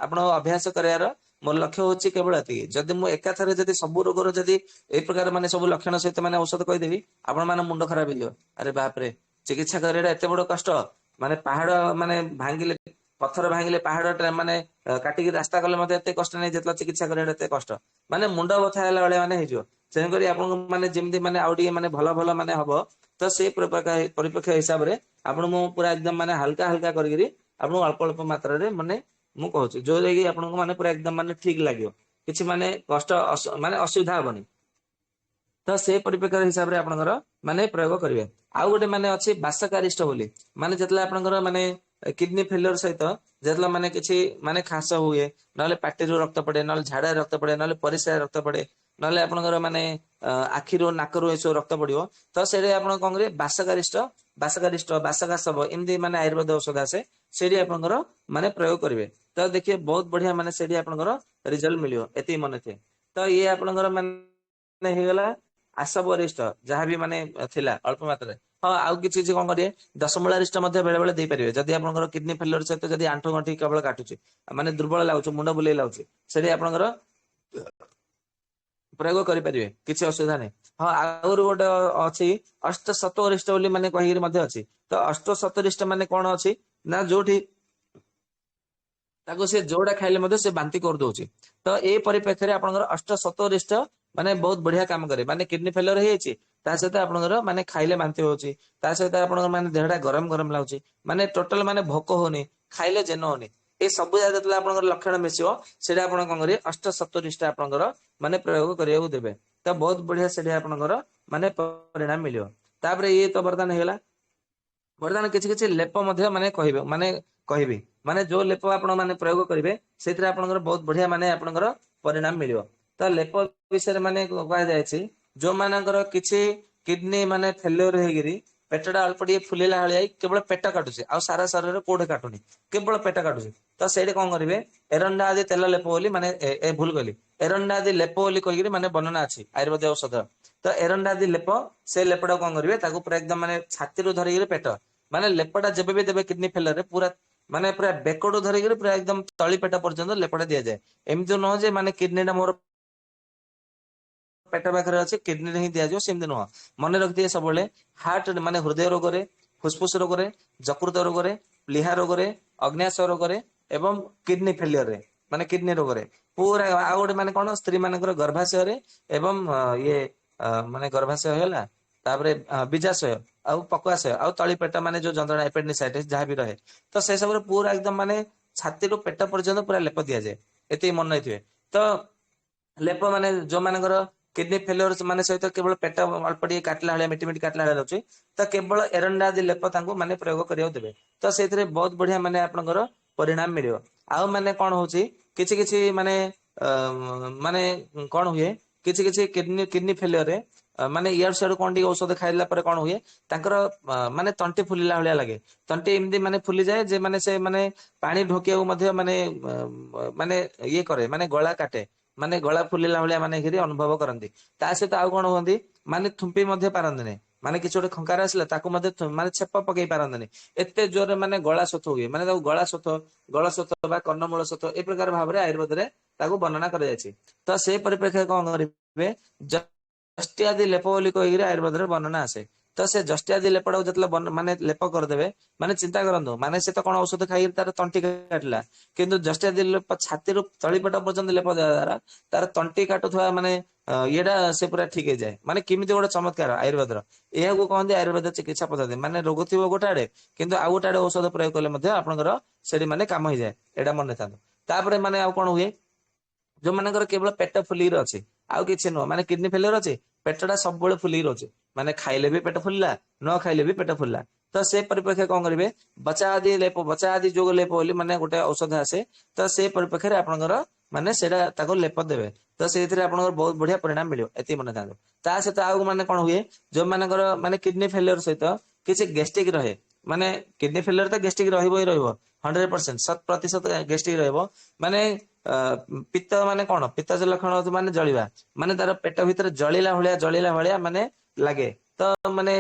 ଆପଣ ଅଭ୍ୟାସ କରିବାର ମୋର ଲକ୍ଷ୍ୟ ହଉଛି କେବଳ ଏତିକି। ଯଦି ମୁଁ ଏକାଥରେ ଯଦି ସବୁ ରୋଗର ଯଦି ଏଇ ପ୍ରକାର ମାନେ ସବୁ ଲକ୍ଷଣ ସହିତ ମାନେ ଔଷଧ କହିଦେବି, ଆପଣ ମାନେ ମୁଣ୍ଡ ଖରାପ ହେଇଯିବ। ଆରେ ବାପରେ, ଚିକିତ୍ସା କରିବାଟା ଏତେ ବଡ କଷ୍ଟ, ମାନେ ପାହାଡ ମାନେ ଭାଙ୍ଗିଲେ, ପଥର ଭାଙ୍ଗିଲେ ପାହାଡ ମାନେ କାଟିକି ରାସ୍ତା କଲେ ମତେ ଏତେ କଷ୍ଟ ନାହିଁ ଯେତେବେଳେ ଚିକିତ୍ସା କରିବାଟା ଏତେ କଷ୍ଟ, ମାନେ ମୁଣ୍ଡ ବଥା ହେଲା ଭଳିଆ ମାନେ ହେଇଯିବ। ତେଣୁକରି ଆପଣଙ୍କୁ ମାନେ ଯେମିତି ମାନେ ଆଉ ଟିକେ ମାନେ ଭଲ ଭଲ ମାନେ ହବ, ତ ସେଇ ପରିପ୍ରେକ୍ଷ ହିସାବରେ ଆପଣଙ୍କୁ ମୁଁ ପୁରା ଏକଦମ ମାନେ ହାଲକା ହାଲକା କରିକିରି ଆପଣଙ୍କୁ ଅଳ୍ପ ଅଳ୍ପ ମାତ୍ରାରେ ମାନେ ମୁଁ କହୁଛି, ଯୋଉଟା କି ଆପଣଙ୍କୁ ମାନେ ପୁରା ଏକଦମ ମାନେ ଠିକ ଲାଗିବ, କିଛି ମାନେ କଷ୍ଟ ମାନେ ଅସୁବିଧା ହବନି। ତ ସେ ପରିପ୍ରେକ୍ଷୀ ହିସାବରେ ଆପଣଙ୍କର ମାନେ ପ୍ରୟୋଗ କରିବେ। ଆଉ ଗୋଟେ ମାନେ ଅଛି ବାସକାରିଷ୍ଟ ବୋଲି, ମାନେ ଯେତେବେଳେ ଆପଣଙ୍କର ମାନେ କିଡନୀ ଫେଲିୟର ସହିତ ଯେତେବେଳେ ମାନେ କିଛି ମାନେ ଖାସ ହୁଏ, ନହେଲେ ପାଟିରୁ ରକ୍ତ ପଡେ, ନହେଲେ ଝାଡାରେ ରକ୍ତ ପଡେ, ନହେଲେ ପରିସ୍ରାରେ ରକ୍ତ ପଡେ, ନହେଲେ ଆପଣଙ୍କର ମାନେ ଆଖିରୁ ନାକରୁ ଏସବୁ ରକ୍ତ ପଡିବ, ତ ସେଇଠି ଆପଣ କଣ କରିବେ, ବାସକାରିଷ୍ଟ, ବାସକାରିଷ୍ଟ, ବାସକାସବ ଏମିତି ମାନେ ଆୟୁର୍ବେଦ ଔଷଧ ଆସେ, ସେଇଠି ଆପଣଙ୍କର ମାନେ ପ୍ରୟୋଗ କରିବେ। ତ ଦେଖିବେ ବହୁତ ବଢିଆ ମାନେ ସେଇଠି ଆପଣଙ୍କର ରେଜଲ୍ଟ ମିଳିବ, ଏତିକି ମନେ ଥିବେ। ତ ଇଏ ଆପଣଙ୍କର ମାନେ ହେଇଗଲା ଆସବରିଷ୍ଟ ଯାହାବି ମାନେ ଥିଲା ଅଳ୍ପ ମାତ୍ରାରେ। ହଁ, ଆଉ କିଛି କିଛି କଣ କରିବେ, ଦଶମୂଳାରିଷ୍ଟ ମଧ୍ୟ ବେଳେ ବେଳେ ଦେଇପାରିବେ। ଯଦି ଆପଣଙ୍କର କିଡନୀ ଫେଲିୟର ସହିତ ଯଦି ଆଣ୍ଠୁ ଗଣ୍ଠି କେବଳ କାଟୁଛି, ମାନେ ଦୁର୍ବଳ ଲାଗୁଛି, ମୁଣ୍ଡ ବୁଲେଇ ଲାଗୁଛି, ସେଠି ଆପଣଙ୍କର ପ୍ରୟୋଗ କରିପାରିବେ, କିଛି ଅସୁବିଧା ନାହିଁ। ହଁ, ଆହୁରି ଗୋଟେ ଅଛି ଅଷ୍ଟସତୋରିଷ୍ଟ ବୋଲି ମାନେ କହିକିରି ମଧ୍ୟ ଅଛି। ତ ଅଷ୍ଟସତୋରିଷ୍ଟ ମାନେ କଣ ଅଛି ନା, ଯୋଉଠି ତାକୁ ସେ ଯୋଉଟା ଖାଇଲେ ମଧ୍ୟ ସେ ବାନ୍ତି କରିଦଉଛି। ତ ଏଇ ପରିପ୍ରେକ୍ଷୀରେ ଆପଣଙ୍କର ଅଷ୍ଟସତୋରିଷ୍ଟ ମାନେ ବହୁତ ବଢିଆ କାମ କରେ। ମାନେ କିଡନୀ ଫେଲିୟର ହେଇଯାଇଛି, ତା ସହିତ ଆପଣଙ୍କର ମାନେ ଖାଇଲେ ବାନ୍ତି ହଉଛି, ତା ସହିତ ଆପଣଙ୍କର ମାନେ ଦେହଟା ଗରମ ଗରମ ଲାଗୁଛି, ମାନେ ଟୋଟାଲ ମାନେ ଭୋକ ହଉନି, ଖାଇଲେ ଜେନ ହଉନି, ଏ ସବୁ ଯାକ ଯେତେବେଳେ ଆପଣଙ୍କର ଲକ୍ଷଣ ମିଶିବ, ସେଇଟା ଆପଣ କଣ କରିବେ, ଅଷ୍ଟସତୋରିଷ୍ଟ ଆପଣଙ୍କର ମାନେ ପ୍ରୟୋଗ କରିବାକୁ ଦେବେ। ତ ବହୁତ ବଢିଆ ସେଠି ଆପଣଙ୍କର ମାନେ ପରିଣାମ ମିଳିବ। ତାପରେ ଇଏ ତ ବର୍ତ୍ତମାନ ହେଇଗଲା। ବର୍ତ୍ତମାନ କିଛି କିଛି ଲେପ ମଧ୍ୟ ମାନେ କହିବେ, ମାନେ କହିବି ମାନେ ଯୋଉ ଲେପ ଆପଣ ମାନେ ପ୍ରୟୋଗ କରିବେ ସେଥିରେ ଆପଣଙ୍କର ବହୁତ ବଢିଆ ମାନେ ଆପଣଙ୍କର ପରିଣାମ ମିଳିବ। ତ ଲେପ ବିଷୟରେ ମାନେ କୁହାଯାଇଛି, ଯୋଉମାନଙ୍କର କିଛି କିଡନୀ ମାନେ ଫେଲିୟର ହେଇକିରି ପେଟଟା ଅଳ୍ପ ଟିକେ ଫୁଲିଲା ଭଳିଆ ହେଇ କେବଳ ପେଟ କାଟୁଛି, ଆଉ ସାରା ଶରୀରରେ କୋଉଠି କାଟୁନି, କେବଳ ପେଟ କାଟୁଛି, ତ ସେଇଠି କଣ କରିବେ, ଏରଣ୍ଡା ଆଦି ତେଲ ଲେପ ବୋଲି ମାନେ ଏ ଭୁଲ କହିଲି, ଏରଣ୍ଡା ଆଦି ଲେପ ବୋଲି କହିକିରି ମାନେ ବର୍ଣ୍ଣନା ଅଛି ଆୟୁର୍ବେଦ ଔଷଧ। ତ ଏରଣ୍ଡା ଆଦି ଲେପ, ସେ ଲେପଟା କଣ କରିବେ, ତାକୁ ପୁରା ଏକଦମ ମାନେ ଛାତିରୁ ଧରିକିରି ପେଟ, ମାନେ ଲେପଟା ଯେବେ ବି ଦେବେ କିଡନୀ ଫେଲିୟରରେ ପୁରା ମାନେ ପୁରା ବେକଠୁ ଧରିକିରି ପୁରା ଏକଦମ ତଳି ପେଟ ପର୍ଯ୍ୟନ୍ତ ଲେପଟା ଦିଆଯାଏ। ଏମିତି ନୁହଁ ଯେ ମାନେ କିଡନୀଟା ମୋର ପେଟ ପାଖରେ ଅଛି କିଡନୀରେ ହିଁ ଦିଆଯିବ, ସେମିତି ନୁହଁ। ମନେ ରଖିଥିବେ ସବୁବେଳେ ହାର୍ଟ ମାନେ ହୃଦୟ ରୋଗରେ, ଫୁସଫୁସ ରୋଗରେ, ଯକୃତ ରୋଗରେ, ପ୍ଲିହା ରୋଗରେ, ଅଗ୍ନ୍ୟାଶୟ ରୋଗରେ ଏବଂ କିଡନୀ ଫେଲିୟରରେ ମାନେ କିଡନୀ ରୋଗରେ ପୁରା। ଆଉ ଗୋଟେ ମାନେ କଣ, ସ୍ତ୍ରୀ ମାନଙ୍କର ଗର୍ଭାଶୟରେ ଏବଂ ଇଏ ମାନେ ଗର୍ଭାଶୟ ହେଲା, ତାପରେ ବୀଜାଶୟ ଆଉ ପକ୍ୱାଶୟ ଆଉ ତଳି ପେଟ ମାନେ ଯୋଉ ଯନ୍ତ୍ରଣା ଏପେଣ୍ଡିସାଇଟିସ୍ ଯାହା ବି ରହେ, ତ ସେ ସବୁରେ ପୁରା ଏକଦମ ମାନେ ଛାତିରୁ ପେଟ ପର୍ଯ୍ୟନ୍ତ ପୁରା ଲେପ ଦିଆଯାଏ, ଏତିକି ମନେ ରଖିଥିବେ। ତ ଲେପ ମାନେ ଯୋଉମାନଙ୍କର କିଡନୀ ଫେଲିୟର ମାନେ ସହିତ କେବଳ ପେଟ ଅଳ୍ପ ଟିକେ କାଟିଲା ଭଳିଆ ମିଟି ମିଟି କାଟିଲା ଭଳିଆ ଲାଗୁଛି, ତ କେବଳ ଏରଣ୍ଡା ଆଦି ଲେପ ତାଙ୍କୁ ମାନେ ପ୍ରୟୋଗ କରିବାକୁ ଦେବେ। ତ ସେଇଥିରେ ବହୁତ ବଢିଆ ମାନେ ଆପଣଙ୍କର ପରିଣାମ ମିଳିବ। ଆଉ ମାନେ କଣ ହଉଛି, କିଛି କିଛି ମାନେ ମାନେ କଣ ହୁଏ, କିଛି କିଛି କିଡନୀ ଫେଲିୟରରେ ମାନେ ଇଆଡୁ ସିଆଡୁ କଣ ଟିକେ ଔଷଧ ଖାଇଲା ପରେ କଣ ହୁଏ, ତାଙ୍କର ମାନେ ତଣ୍ଟି ଫୁଲିଲା ଭଳିଆ ଲାଗେ, ତଣ୍ଟି ଏମିତି ମାନେ ଫୁଲିଯାଏ ଯେ ମାନେ ସେ ମାନେ ପାଣି ଢୋକିବାକୁ ମଧ୍ୟ ମାନେ ମାନେ ଇଏ କରେ, ମାନେ ଗଳା କାଟେ, ମାନେ ଗଳା ଫୁଲିଲା ଭଳିଆ ମାନେ କିରି ଅନୁଭବ କରନ୍ତି। ତା ସହିତ ଆଉ କଣ ହୁଅନ୍ତି, ମାନେ ଥୁମ୍ପି ମଧ୍ୟ ପାରନ୍ତିନି, ମାନେ କିଛି ଗୋଟେ ଖଙ୍କାର ଆସିଲା ତାକୁ ମଧ୍ୟ ମାନେ ଛେପ ପକେଇ ପାରନ୍ତିନି, ଏତେ ଜୋରରେ ମାନେ ଗଳା ଶୋଥ ହୁଏ, ମାନେ ତାକୁ ଗଳା ଶୋଥ, ଗଳ ଶୋଥ ବା କର୍ଣ୍ଣମୂଳ ଶୋଥ ଏ ପ୍ରକାର ଭାବରେ ଆୟୁର୍ବେଦରେ ତାକୁ ବର୍ଣ୍ଣନା କରାଯାଇଛି। ତ ସେ ପରିପ୍ରେକ୍ଷୀରେ କଣ କରିବେ, ଯଷ୍ଟି ଆଦି ଲେପ ବୋଲି କହିକିରି ଆୟୁର୍ବେଦରେ ବର୍ଣ୍ଣନା ଆସେ। ତ ସେ ଯଷ୍ଟି ଆଦି ଲେପଟାକୁ ଯେତେବେଳେ ମାନେ ଲେପ କରିଦେବେ, ମାନେ ଚିନ୍ତା କରନ୍ତୁ ମାନେ ସେ ତ କଣ ଔଷଧ ଖାଇକି ତାର ତଣ୍ଟି କାଟିଲା, କିନ୍ତୁ ଯଷ୍ଟି ଆଦି ଲେପ ଛାତିରୁ ତଳି ପେଟ ପର୍ଯ୍ୟନ୍ତ ଲେପ ଦେବା ଦ୍ଵାରା ତାର ତଣ୍ଟି କାଟୁଥିବା ମାନେ ଇଏଟା ସେ ପୁରା ଠିକ ହେଇଯାଏ। ମାନେ କେମିତି ଗୋଟେ ଚମତ୍କାର ଆୟୁର୍ବେଦର, ଏହାକୁ କହନ୍ତି ଆୟୁର୍ବେଦ ଚିକିତ୍ସା ପଦ୍ଧତି। ମାନେ ରୋଗ ଥିବ ଗୋଟେ ଆଡେ, କିନ୍ତୁ ଆଉ ଗୋଟେ ଆଡେ ଔଷଧ ପ୍ରୟୋଗ କଲେ ମଧ୍ୟ ଆପଣଙ୍କର ସେଠି ମାନେ କାମ ହେଇଯାଏ, ଏଇଟା ମନେ ଥାନ୍ତୁ। ତାପରେ ମାନେ ଆଉ କଣ ହୁଏ, ଯୋଉମାନଙ୍କର କେବଳ ପେଟ ଫୁଲିକି ଅଛି ଆଉ କିଛି ନୁହଁ, ମାନେ କିଡନୀ ଫେଲିୟର ଅଛି, ପେଟଟା ସବୁବେଳେ ଫୁଲିକି ରହୁଛି, ମାନେ ଖାଇଲେ ବି ପେଟ ଫୁଲିଲା, ନ ଖାଇଲେ ବି ପେଟ ଫୁଲିଲା, ତ ସେ ପରିପ୍ରେକ୍ଷୀରେ କଣ କରିବେ, ବଚାଆଦି ଲେପ, ବଚାଆଦି ଯୋଗ ଲେପ ବୋଲି ମାନେ ଗୋଟେ ଔଷଧ ଆସେ, ତ ସେ ପରିପ୍ରେକ୍ଷୀରେ ଆପଣଙ୍କର ମାନେ ସେଇଟା ତାକୁ ଲେପ ଦେବେ, ତ ସେଇଥିରେ ଆପଣଙ୍କର ବହୁତ ବଢିଆ ପରିଣାମ ମିଳିବ। ଏତିକି ମନେ ଥାନ୍ତୁ। ତା ସହିତ ଆଉ ମାନେ କଣ ହୁଏ, ଯୋଉମାନଙ୍କର ମାନେ କିଡନୀ ଫେଲିୟର ସହିତ କିଛି ଗ୍ୟାଷ୍ଟ୍ରିକ ରହେ, ମାନେ କିଡନୀ ଫେଲିୟର ତ ଗ୍ୟାଷ୍ଟ୍ରିକ ରହିବ ହିଁ ରହିବ, 100% 100% ଗ୍ୟାଷ୍ଟ୍ରିକ ରହିବ। ମାନେ ପିତ୍ତ ମାନେ କଣ, ପିତ୍ତ ଲକ୍ଷଣ ମାନେ ଜଳିବା, ମାନେ ତାର ପେଟ ଭିତରେ ଜଳିଲା ଭଳିଆ ଜଳିଲା ଭଳିଆ ମାନେ ଲାଗେ। ତ ମାନେ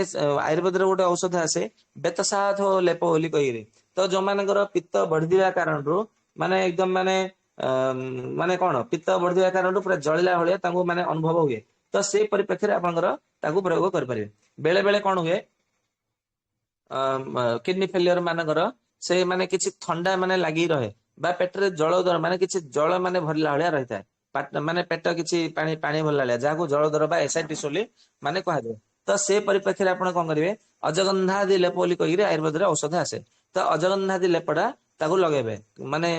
ଆୟୁର୍ବେଦରେ ଗୋଟେ ଔଷଧ ଆସେ ବେତସାଧ ଲେପ ବୋଲି କହିକିରି, ତ ଯୋଉମାନଙ୍କର ପିତ୍ତ ବଢିଥିବା କାରଣରୁ ମାନେ ଏକଦମ ମାନେ ମାନେ କଣ ପିତ୍ତ ବଢିଥିବା କାରଣରୁ ପୁରା ଜଳିଲା ଭଳିଆ ତାଙ୍କୁ ମାନେ ଅନୁଭବ ହୁଏ, ତ ସେଇ ପରିପ୍ରେକ୍ଷୀରେ ଆପଣଙ୍କର ତାକୁ ପ୍ରୟୋଗ କରିପାରିବେ। ବେଳେ ବେଳେ କଣ ହୁଏ, କିଡନୀ ଫେଲିୟର ମାନଙ୍କର ସେ ମାନେ କିଛି ଥଣ୍ଡା ମାନେ ଲାଗି ରହେ ବା ପେଟରେ ଜଳୋଦର ମାନେ କିଛି ଜଳ ମାନେ ଭରିଲା ଭଳିଆ ରହିଥାଏ, ମାନେ ପେଟ କିଛି ପାଣି ପାଣି ଭରିଲା ଭଳିଆ, ଯାହାକୁ ଜଳୋଦର ବା ଏସାଇଟିସ୍ ବୋଲି ମାନେ କୁହାଯାଏ। ତ ସେ ପରିପ୍ରେକ୍ଷୀରେ ଆପଣ କଣ କରିବେ, ଅଜଗନ୍ଧାଦି ଲେପ ବୋଲି କହିକିରି ଆୟୁର୍ବେଦରେ ଔଷଧ ଆସେ, ତ ଅଜଗନ୍ଧାଦି ଲେପଟା ତାକୁ ଲଗେଇବେ, ମାନେ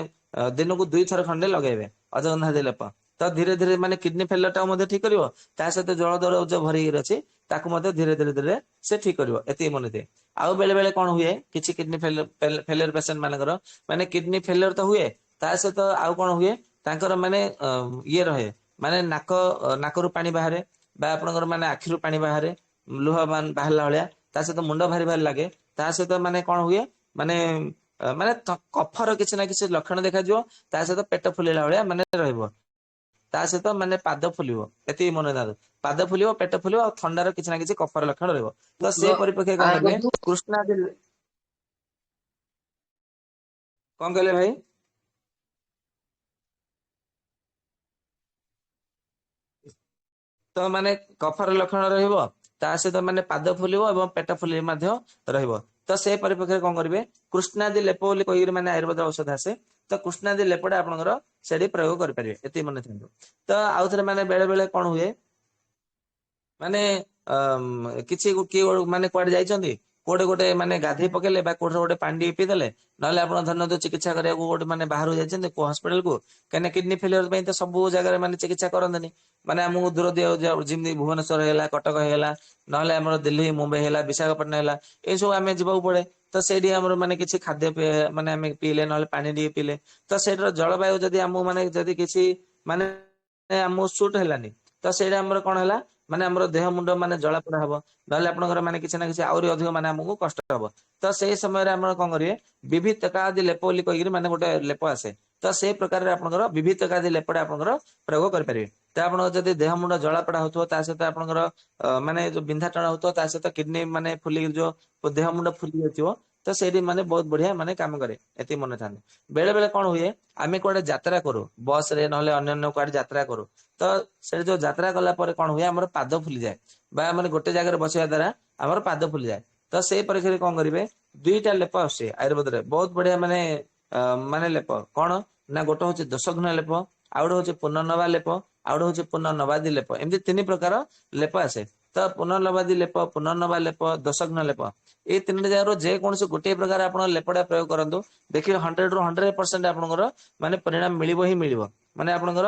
ଦିନକୁ 2 ଥର ଖଣ୍ଡେ ଲଗେଇବେ ଅଜଗନ୍ଧାଦି ଲେପ। ତ ଧୀରେ ଧୀରେ ମାନେ କିଡନୀ ଫେଲିୟର ଟାକୁ ମଧ୍ୟ ଠିକ କରିବ, ତା ସହିତ ଜଳୋଦର ଯୋଉ ଭରିକି ଅଛି ତାକୁ ମଧ୍ୟ ଧୀରେ ଧୀରେ ଧୀରେ ସେ ଠିକ କରିବ। ଏତିକି ମନେ ଥିବେ। ଆଉ ବେଳେ ବେଳେ କଣ ହୁଏ, କିଛି କିଡନୀ ଫେଲିୟର ପେସେଣ୍ଟ ମାନଙ୍କର ମାନେ କିଡନୀ ଫେଲିୟର ତ ହୁଏ, ତା ସହିତ ଆଉ କଣ ହୁଏ, ତାଙ୍କର ମାନେ ଇଏ ରହେ, ମାନେ ନାକରୁ ପାଣି ବାହାରେ ବା ଆପଣଙ୍କର ମାନେ ଆଖିରୁ ପାଣି ବାହାରେ, ଲୁହ ବାହାରିଲା ଭଳିଆ, ତା ସହିତ ମୁଣ୍ଡ ଭାରି ଭାରି ଲାଗେ, ତା ସହିତ ମାନେ କଣ ହୁଏ, ମାନେ ମାନେ କଫର କିଛି ନା କିଛି ଲକ୍ଷଣ ଦେଖାଯିବ, ତା ସହିତ ପେଟ ଫୁଲିଲା ଭଳିଆ ମାନେ ରହିବ, ତା ସହିତ ମାନେ ପାଦ ଫୁଲିବ। ଏତିକି ମନେ ରଖନ୍ତୁ, ପାଦ ଫୁଲିବ, ପେଟ ଫୁଲିବ, ଆଉ ଥଣ୍ଡାର କିଛି ନା କିଛି କଫର ଲକ୍ଷଣ ରହିବ। ତ ସେ ପରିପ୍ରେକ୍ଷୀରେ କଣ କରିବେ, କୃଷ୍ଣାଦି କଣ କହିଲେ ଭାଇ, ତ ମାନେ କଫର ଲକ୍ଷଣ ରହିବ, ତା ସହିତ ମାନେ ପାଦ ଫୁଲିବ ଏବଂ ପେଟ ଫୁଲିବ ମଧ୍ୟ ରହିବ। ତ ସେ ପରିପ୍ରେକ୍ଷୀରେ କଣ କରିବେ, କୃଷ୍ଣାଦି ଲେପ ବୋଲି କହିକିରି ମାନେ ଆୟୁର୍ବେଦ ଔଷଧ ଆସେ, ତ କୃଷ୍ଣାଦି ଲେପଟା ଆପଣଙ୍କର ସେଠି ପ୍ରୟୋଗ କରିପାରିବେ। ଏତିକି ମନେ ଥାନ୍ତୁ। ତ ଆଉ ଥରେ ମାନେ ବେଳେ ବେଳେ କଣ ହୁଏ, ମାନେ କିଛି କିଏ ମାନେ କୁଆଡେ ଯାଇଛନ୍ତି, କୋଉଠି ଗୋଟେ ମାନେ ଗାଧେଇ ପକେଇଲେ ବା କୋଉଠି ଗୋଟେ ପାଣି ଟିକେ ପିଇଦେଲେ, ନହେଲେ ଆପଣ ଧରିନିଅନ୍ତୁ ଚିକିତ୍ସା କରିବାକୁ ଗୋଟେ ମାନେ ବାହାରକୁ ଯାଇଛନ୍ତି କୋଉ ହସ୍ପିଟାଲ କୁ, କାହିଁକିନା କିଡନୀ ଫେଲିୟର ପାଇଁ ତ ସବୁ ଜାଗାରେ ମାନେ ଚିକିତ୍ସା କରନ୍ତିନି, ମାନେ ଆମକୁ ଦୂର ଯେମିତି ଭୁବନେଶ୍ୱର ହେଇଗଲା, କଟକ ହେଇଗଲା, ନହେଲେ ଆମର ଦିଲ୍ଲୀ ମୁମ୍ବାଇ ହେଲା, ବିଶାଖାପଟଣା ହେଲା, ଏସବୁ ଆମେ ଯିବାକୁ ପଡେ। ତ ସେଇଠି ଆମର ମାନେ କିଛି ଖାଦ୍ୟ ମାନେ ଆମେ ପିଇଲେ, ନହେଲେ ପାଣି ଟିକେ ପିଇଲେ, ତ ସେଇଠିର ଜଳବାୟୁ ଯଦି ଆମକୁ ମାନେ ଯଦି କିଛି ମାନେ ଆମକୁ ସୁଟ୍ ହେଲାନି, ତ ସେଇଟା ଆମର କଣ ହେଲା, ମାନେ ଆମର ଦେହ ମୁଣ୍ଡ ମାନେ ଜଳାପୋଡ଼ା ହବ, ନହେଲେ ଆପଣଙ୍କର ମାନେ କିଛି ନା କିଛି ଆହୁରି ଅଧିକ ମାନେ ଆମକୁ କଷ୍ଟ ହବ। ତ ସେଇ ସମୟରେ ଆମର କଣ କରିବେ, ବିଭିତକାଦି ଲେପ ବୋଲି କହିକିରି ମାନେ ଗୋଟେ ଲେପ ଆସେ, ତ ସେଇ ପ୍ରକାରରେ ଆପଣଙ୍କର ବିଭିତକାଦି ଲେପଟା ଆପଣଙ୍କର ପ୍ରୟୋଗ କରିପାରିବେ। ତ ଆପଣଙ୍କର ଯଦି ଦେହ ମୁଣ୍ଡ ଜଳାପୋଡ଼ା ହଉଥିବ, ତା ସହିତ ଆପଣଙ୍କର ମାନେ ଯୋଉ ବିନ୍ଧା ଟଣା ହଉଥିବ, ତା ସହିତ କିଡନୀ ମାନେ ଫୁଲିକି ଯୋଉ ଦେହ ମୁଣ୍ଡ ଫୁଲି ଯାଇଥିବ, ତ ସେଇଠି ମାନେ ବହୁତ ବଢିଆ ମାନେ କାମ କରେ। ଏତିକି ମନେ ଥାନ୍ତି। ବେଳେ ବେଳେ କଣ ହୁଏ, ଆମେ କୁଆଡେ ଯାତ୍ରା କରୁ ବସ ରେ, ନହେଲେ ଅନ୍ୟାନ୍ୟ କୁଆଡେ ଯାତ୍ରା କରୁ, ତ ସେଠି ଯୋଉ ଯାତ୍ରା କଲା ପରେ କଣ ହୁଏ, ଆମର ପାଦ ଫୁଲିଯାଏ, ବା ଆମର ଗୋଟେ ଜାଗାରେ ବସିବା ଦ୍ଵାରା ଆମର ପାଦ ଫୁଲିଯାଏ। ତ ସେଇ ପରୀକ୍ଷାରେ କଣ କରିବେ, 2ଟା ଲେପ ଆସୁଛି ଆୟୁର୍ବେଦରେ, ବହୁତ ବଢିଆ ମାନେ ମାନେ ଲେପ କଣ ନା, ଗୋଟେ ହଉଛି ଦୋଷଘ୍ନ ଲେପ, ଆଉ ଗୋଟେ ହଉଛି ପୁନର୍ନବା ଲେପ, ଆଉ ଗୋଟେ ହଉଛି ପୁନର୍ନବାଦି ଲେପ। ଏମିତି 3 ପ୍ରକାର ଲେପ ଆସେ। ତ ପୁନର୍ନବାଦି ଲେପ, ପୁନର୍ନବା ଲେପ, ଦୋଷଘ୍ନ ଲେପ, ଏଇ 3ଟି ଜାଗାରୁ ଯେକୌଣସି ଗୋଟିଏ ପ୍ରକାର ଆପଣ ଲେପଟା ପ୍ରୟୋଗ କରନ୍ତୁ, ଦେଖିବେ 100 ରୁ 100% ଆପଣଙ୍କର ମାନେ ପରିଣାମ ମିଳିବ ହିଁ ମିଳିବ, ମାନେ ଆପଣଙ୍କର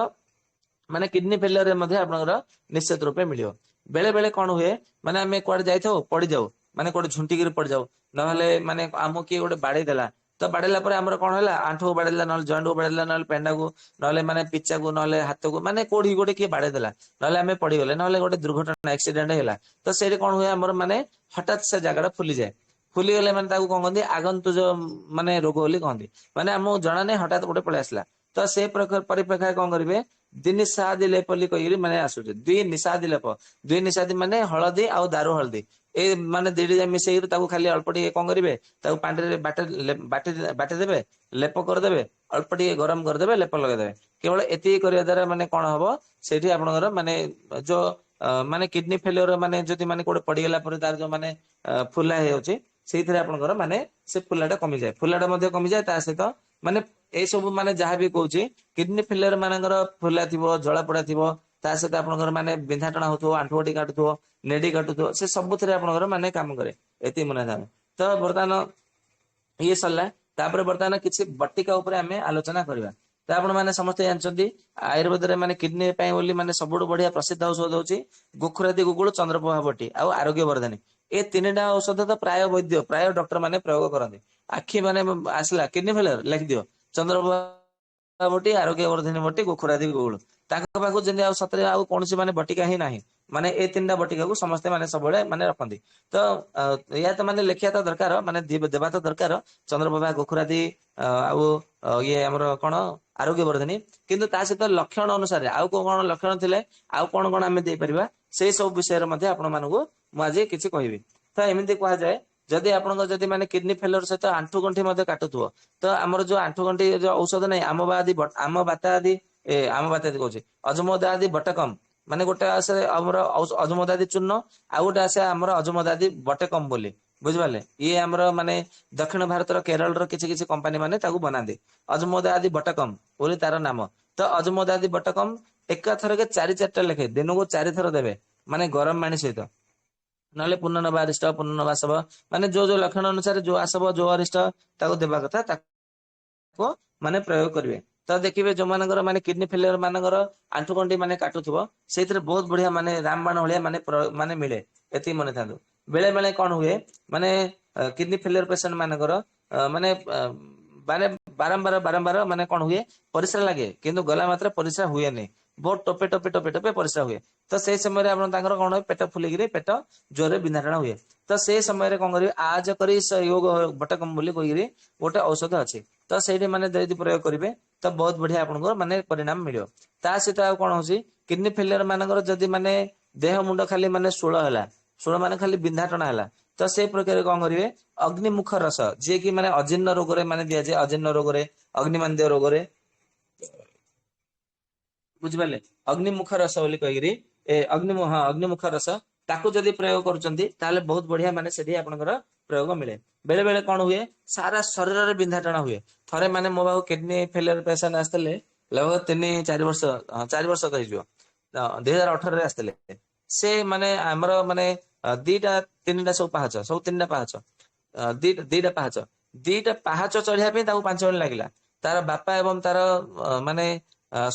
ମାନେ କିଡନୀ ଫେଲିୟରରେ ମଧ୍ୟ ଆପଣଙ୍କର ନିଶ୍ଚିତ ରୂପେ ମିଳିବ। ବେଳେ ବେଳେ କଣ ହୁଏ, ମାନେ ଆମେ କୁଆଡେ ଯାଇଥାଉ ପଡିଯାଉ, ମାନେ କୋଉଠି ଝୁଣ୍ଟିକିରି ପଡିଯାଉ, ନହେଲେ ମାନେ ଆମକୁ କିଏ ଗୋଟେ ବାଡେଇ ଦେଲା, ତ ବାଡେଇଲା ପରେ ଆମର କଣ ହେଲା, ଆଣ୍ଠୁକୁ ବାଡେଇଲା, ନହେଲେ ଜଏଣ୍ଟକୁ ବାଡେଇଲା, ନହେଲେ ପେଣ୍ଡାକୁ, ନହେଲେ ମାନେ ପିଚାକୁ, ନହେଲେ ହାତକୁ, ମାନେ କୋଉଠି ଗୋଟେ କିଏ ବାଡେଇ ଦେଲା, ନହେଲେ ଆମେ ପଡିଗଲେ, ନହେଲେ ଗୋଟେ ଦୁର୍ଘଟଣା ଆକ୍ସିଡେଣ୍ଟ ହେଲା, ତ ସେଇଠି କଣ ହୁଏ ଆମର ମାନେ ହଠାତ୍ ସେ ଜାଗାଟା ଫୁଲିଯାଏ। ଫୁଲିଗଲେ ମାନେ ତାକୁ କଣ କହନ୍ତି, ଆଗନ୍ତୁଜ ମାନେ ରୋଗ ବୋଲି କହନ୍ତି, ମାନେ ଆମକୁ ଜଣା ନାହିଁ ହଠାତ୍ ଗୋଟେ ପଳେଇ ଆସିଲା। ତ ସେ ପରିପ୍ରେକ୍ଷୀରେ କଣ କରିବେ, ଦ୍ୱିନିଷାଦି ଲେପ ବୋଲି କହିକିରି ମାନେ ଆସୁଛି, ଦ୍ୱିନିଷାଦି ଲେପ, ଦ୍ୱିନିଷାଦି ମାନେ ହଳଦୀ ଆଉ ଦାରୁ ହଳଦୀ, ଏଇ ମାନେ ଦିଟି ଯାକ ମିଶେଇକିରି ତାକୁ ଖାଲି ଅଳ୍ପ ଟିକେ କଣ କରିବେ, ତାକୁ ପାଣିରେ ବାଟି ଦେବେ, ଲେପ କରିଦେବେ, ଅଳ୍ପ ଟିକେ ଗରମ କରିଦେବେ, ଲେପ ଲଗେଇଦେବେ। କେବଳ ଏତିକି କରିବା ଦ୍ଵାରା ମାନେ କଣ ହବ, ସେଇଠି ଆପଣଙ୍କର ମାନେ ଯୋଉ ମାନେ କିଡନୀ ଫେଲିୟର ମାନେ ଯଦି ମାନେ କୋଉଠି ପଡିଗଲା ପରେ ତାର ଯୋଉ ମାନେ ଫୁଲା ହେଇଯାଉଛି, ସେଇଥିରେ ଆପଣଙ୍କର ମାନେ ସେ ଫୁଲାଟା କମିଯାଏ, ଫୁଲାଟା ମଧ୍ୟ କମିଯାଏ। ତା ସହିତ ମାନେ ଏଇ ସବୁ ମାନେ ଯାହା ବି କହୁଛି, କିଡନୀ ଫେଲିୟର ମାନଙ୍କର ଫୁଲା ଥିବ, ଜଳାପୋଡା ଥିବ, ତା ସହିତ ଆପଣଙ୍କର ମାନେ ବିନ୍ଧା ଟଣା ହଉଥିବ, ଆଣ୍ଠୁ ଗଣ୍ଠି କାଟୁଥିବ, ନେଡି କାଟୁଥିବ, ସେ ସବୁଥିରେ ଆପଣଙ୍କର ମାନେ କାମ କରେ। ଏତିକି ମନେ ଥାଉ। ତ ବର୍ତ୍ତମାନ ଇଏ ସରିଲା। ତାପରେ ବର୍ତ୍ତମାନ କିଛି ବଟିକା ଉପରେ ଆମେ ଆଲୋଚନା କରିବା। ତ ତ ଆପଣ ମାନେ ସମସ୍ତେ ଜାଣିଛନ୍ତି, ଆୟୁର୍ବେଦରେ ମାନେ କିଡନୀ ପାଇଁ ବୋଲି ମାନେ ସବୁଠୁ ବଢିଆ ପ୍ରସିଦ୍ଧ ଔଷଧ ହଉଛି ଗୋଖୁରାଦି ଗୁଗୁଳୁ, ଚନ୍ଦ୍ରପ୍ରଭା ବଟି ଆଉ ଆରୋଗ୍ୟ ବର୍ଦ୍ଧନୀ। ଏ ତିନିଟା ଔଷଧ ତ ପ୍ରାୟ ବୈଦ୍ୟ, ପ୍ରାୟ ଡକ୍ଟର ମାନେ ପ୍ରୟୋଗ କରନ୍ତି। ଆଖି ମାନେ ଆସିଲା କିଡନୀ ଫେଲିୟର, ଲେଖିଦିଅ ଚନ୍ଦ୍ରପ୍ରଭା ବଟି, ଆରୋଗ୍ୟ ବର୍ଦ୍ଧନୀ ବଟି, ଗୋଖୁରାଦି ଗୁଗୁଳୁ। ତାଙ୍କ ପାଖକୁ ଯେମିତି ଆଉ ସତରେ ଆଉ କୌଣସି ମାନେ ବଟିକା ହିଁ ନାହିଁ। ମାନେ ଏ ତିନିଟା ବଟିକାକୁ ସମସ୍ତେ ମାନେ ସବୁବେଳେ ମାନେ ରଖନ୍ତି। ତ ଏଇଆ ତ ମାନେ ଲେଖିବା ତ ଦରକାର, ମାନେ ଦେବା ତ ଦରକାର ଚନ୍ଦ୍ରପ୍ରଭା, ଗୋଖୁରାଦି ଆଉ ଇଏ ଆମର କଣ ଆରୋଗ୍ୟ ବର୍ଦ୍ଧନୀ। କିନ୍ତୁ ତା ସହିତ ଲକ୍ଷଣ ଅନୁସାରେ ଆଉ କଣ କଣ ଲକ୍ଷଣ ଥିଲେ ଆଉ କଣ କଣ ଆମେ ଦେଇପାରିବା, ସେଇ ସବୁ ବିଷୟରେ ମଧ୍ୟ ଆପଣ ମାନଙ୍କୁ ମୁଁ ଆଜି କିଛି କହିବି। ତ ଏମିତି କୁହାଯାଏ, ଯଦି ଆପଣଙ୍କ ଯଦି ମାନେ କିଡନୀ ଫେଲିୟର ସହିତ ଆଣ୍ଠୁ ଗଣ୍ଠି ମଧ୍ୟ କାଟୁଥିବ, ତ ଆମର ଯୋଉ ଆଣ୍ଠୁ ଗଣ୍ଠି ଯୋଉ ଔଷଧ ନାହିଁ, ଆମ ବାଦି ଆମ ବାତା ଆଦି, ଏ ଆମ ବାତା ଆଦି କହୁଛି, ଅଜମୋଦା ଆଦି ବଟକମ, ମାନେ ଗୋଟେ ଆସେ ଆମର ଅଜମୋଦାଦି ଚୂର୍ଣ୍ଣ, ଆଉ ଗୋଟେ ଆସେ ଆମର ଅଜମୋଦାଦି ବଟକମ ବୋଲି, ବୁଝିପାରିଲେ? ଇଏ ଆମର ମାନେ ଦକ୍ଷିଣ ଭାରତର କେରଳର କିଛି କିଛି କମ୍ପାନୀ ମାନେ ତାକୁ ବନାନ୍ତି, ଅଜମୋଦାଦି ବଟକମ ବୋଲି ତାର ନାମ। ତ ଅଜମୋଦାଦି ବଟକମ ଏକାଥରକେ 4-4ଟା ଲେଖେ ଦିନକୁ 4 ଥର ଦେବେ, ମାନେ ଗରମ ପାଣି ସହିତ। ନହେଲେ ପୁନର୍ନବା ଅରିଷ୍ଟ, ପୁନର୍ନବା ଆସବ, ମାନେ ଯୋଉ ଯୋଉ ଲକ୍ଷଣ ଅନୁସାରେ ଯୋଉ ଆସବ, ଯୋଉ ଅରିଷ୍ଟ ତାକୁ ଦେବା କଥା, ତାକୁ ମାନେ ପ୍ରୟୋଗ କରିବେ। ତ ଦେଖିବେ ଯୋଉମାନଙ୍କର ମାନେ କିଡନୀ ଫେଲିୟର ମାନଙ୍କର ଆଣ୍ଠୁ ଗଣ୍ଠି ମାନେ କାଟୁଥିବ, ସେଇଥିରେ ବହୁତ ବଢିଆ ମାନେ ରାମବାଣ ଭଳିଆ ମାନେ ମାନେ ମିଳେ। ଏତିକି ମନେ ଥାନ୍ତୁ। ବେଳେ ବେଳେ କଣ ହୁଏ, ମାନେ କିଡନୀ ଫେଲିୟର ପେସେଣ୍ଟ ମାନଙ୍କର ମାନେ ମାନେ ବାରମ୍ବାର ବାରମ୍ବାର ମାନେ କଣ ହୁଏ, ପରିସ୍ରା ଲାଗେ, କିନ୍ତୁ ଗଲା ମାତ୍ରେ ପରିସ୍ରା ହୁଏନି। ବହୁତ ଟୋପେ ଟୋପେ ଟୋପେ ଟୋପେ ପରିସ୍ରା ହୁଏ। ତ ସେଇ ସମୟରେ ଆପଣ ତାଙ୍କର କଣ ହୁଏ, ପେଟ ଫୁଲିକିରି ପେଟ ଜୋରରେ ବିନ୍ଧାଟଣା ହୁଏ। ତ ସେଇ ସମୟରେ କଣ କରିବେ, ଆଜ କରି ୟୋଗ ବଟକମ ବୋଲି କହିକିରି ଗୋଟେ ଔଷଧ ଅଛି। ତ ସେଇଠି ମାନେ ଯଦି ପ୍ରୟୋଗ କରିବେ ତ ବହୁତ ବଢିଆ ଆପଣଙ୍କର ମାନେ ପରିଣାମ ମିଳିବ। ତା ସହିତ ଆଉ କଣ ହଉଛି, କିଡନୀ ଫେଲିୟର ମାନଙ୍କର ଯଦି ମାନେ ଦେହ ମୁଣ୍ଡ ଖାଲି ମାନେ ଶୂଳ ହେଲା, ଶୂଳ ମାନେ ଖାଲି ବିନ୍ଧାଟଣା ହେଲା, ତ ସେଇ ପ୍ରକାର କଣ କରିବେ, ଅଗ୍ନିମୁଖ ରସ, ଯିଏ କି ମାନେ ଅଜୀର୍ଣ୍ଣ ରୋଗରେ ମାନେ ଦିଆଯାଏ, ଅଜୀର୍ଣ୍ଣ ରୋଗରେ, ଅଗ୍ନିମାନ୍ଦ୍ୟ ରୋଗରେ, ବୁଝିପାରିଲେ? ଅଗ୍ନିମୁଖ ରସ ବୋଲି କହିକିରି, ଏ ଅଗ୍ନି, ହଁ, ଅଗ୍ନିମୁଖ ରସ, ତାକୁ ଯଦି ପ୍ରୟୋଗ କରୁଛନ୍ତି ତାହେଲେ ବହୁତ ବଢିଆ ମାନେ ସେଠି ଆପଣଙ୍କର ପ୍ରୟୋଗ ମିଳେ। ବେଳେ ବେଳେ କଣ ହୁଏ, ସାରା ଶରୀରରେ ବିନ୍ଧାଟଣା ହୁଏ। ଥରେ ମାନେ ମୋ ପାଖକୁ କିଡନୀ ଫେଲିୟର ପେସେଣ୍ଟ ଆସିଥିଲେ, ଲଗଭଗ 3-4 ବର୍ଷ, ହଁ, 4 ବର୍ଷ ତ ହେଇଯିବ, 2018ରେ ଆସିଥିଲେ। ସେ ମାନେ ଆମର ମାନେ ଦିଟା ତିନିଟା ସବୁ ପାହାଚ, ସବୁ ତିନିଟା ପାହାଚ, ଦିଟା ପାହାଚ, ଦିଟା ପାହାଚ ଚଢିବା ପାଇଁ ତାକୁ 5 ମିନିଟ୍ ଲାଗିଲା। ତାର ବାପା ଏବଂ ତାର ମାନେ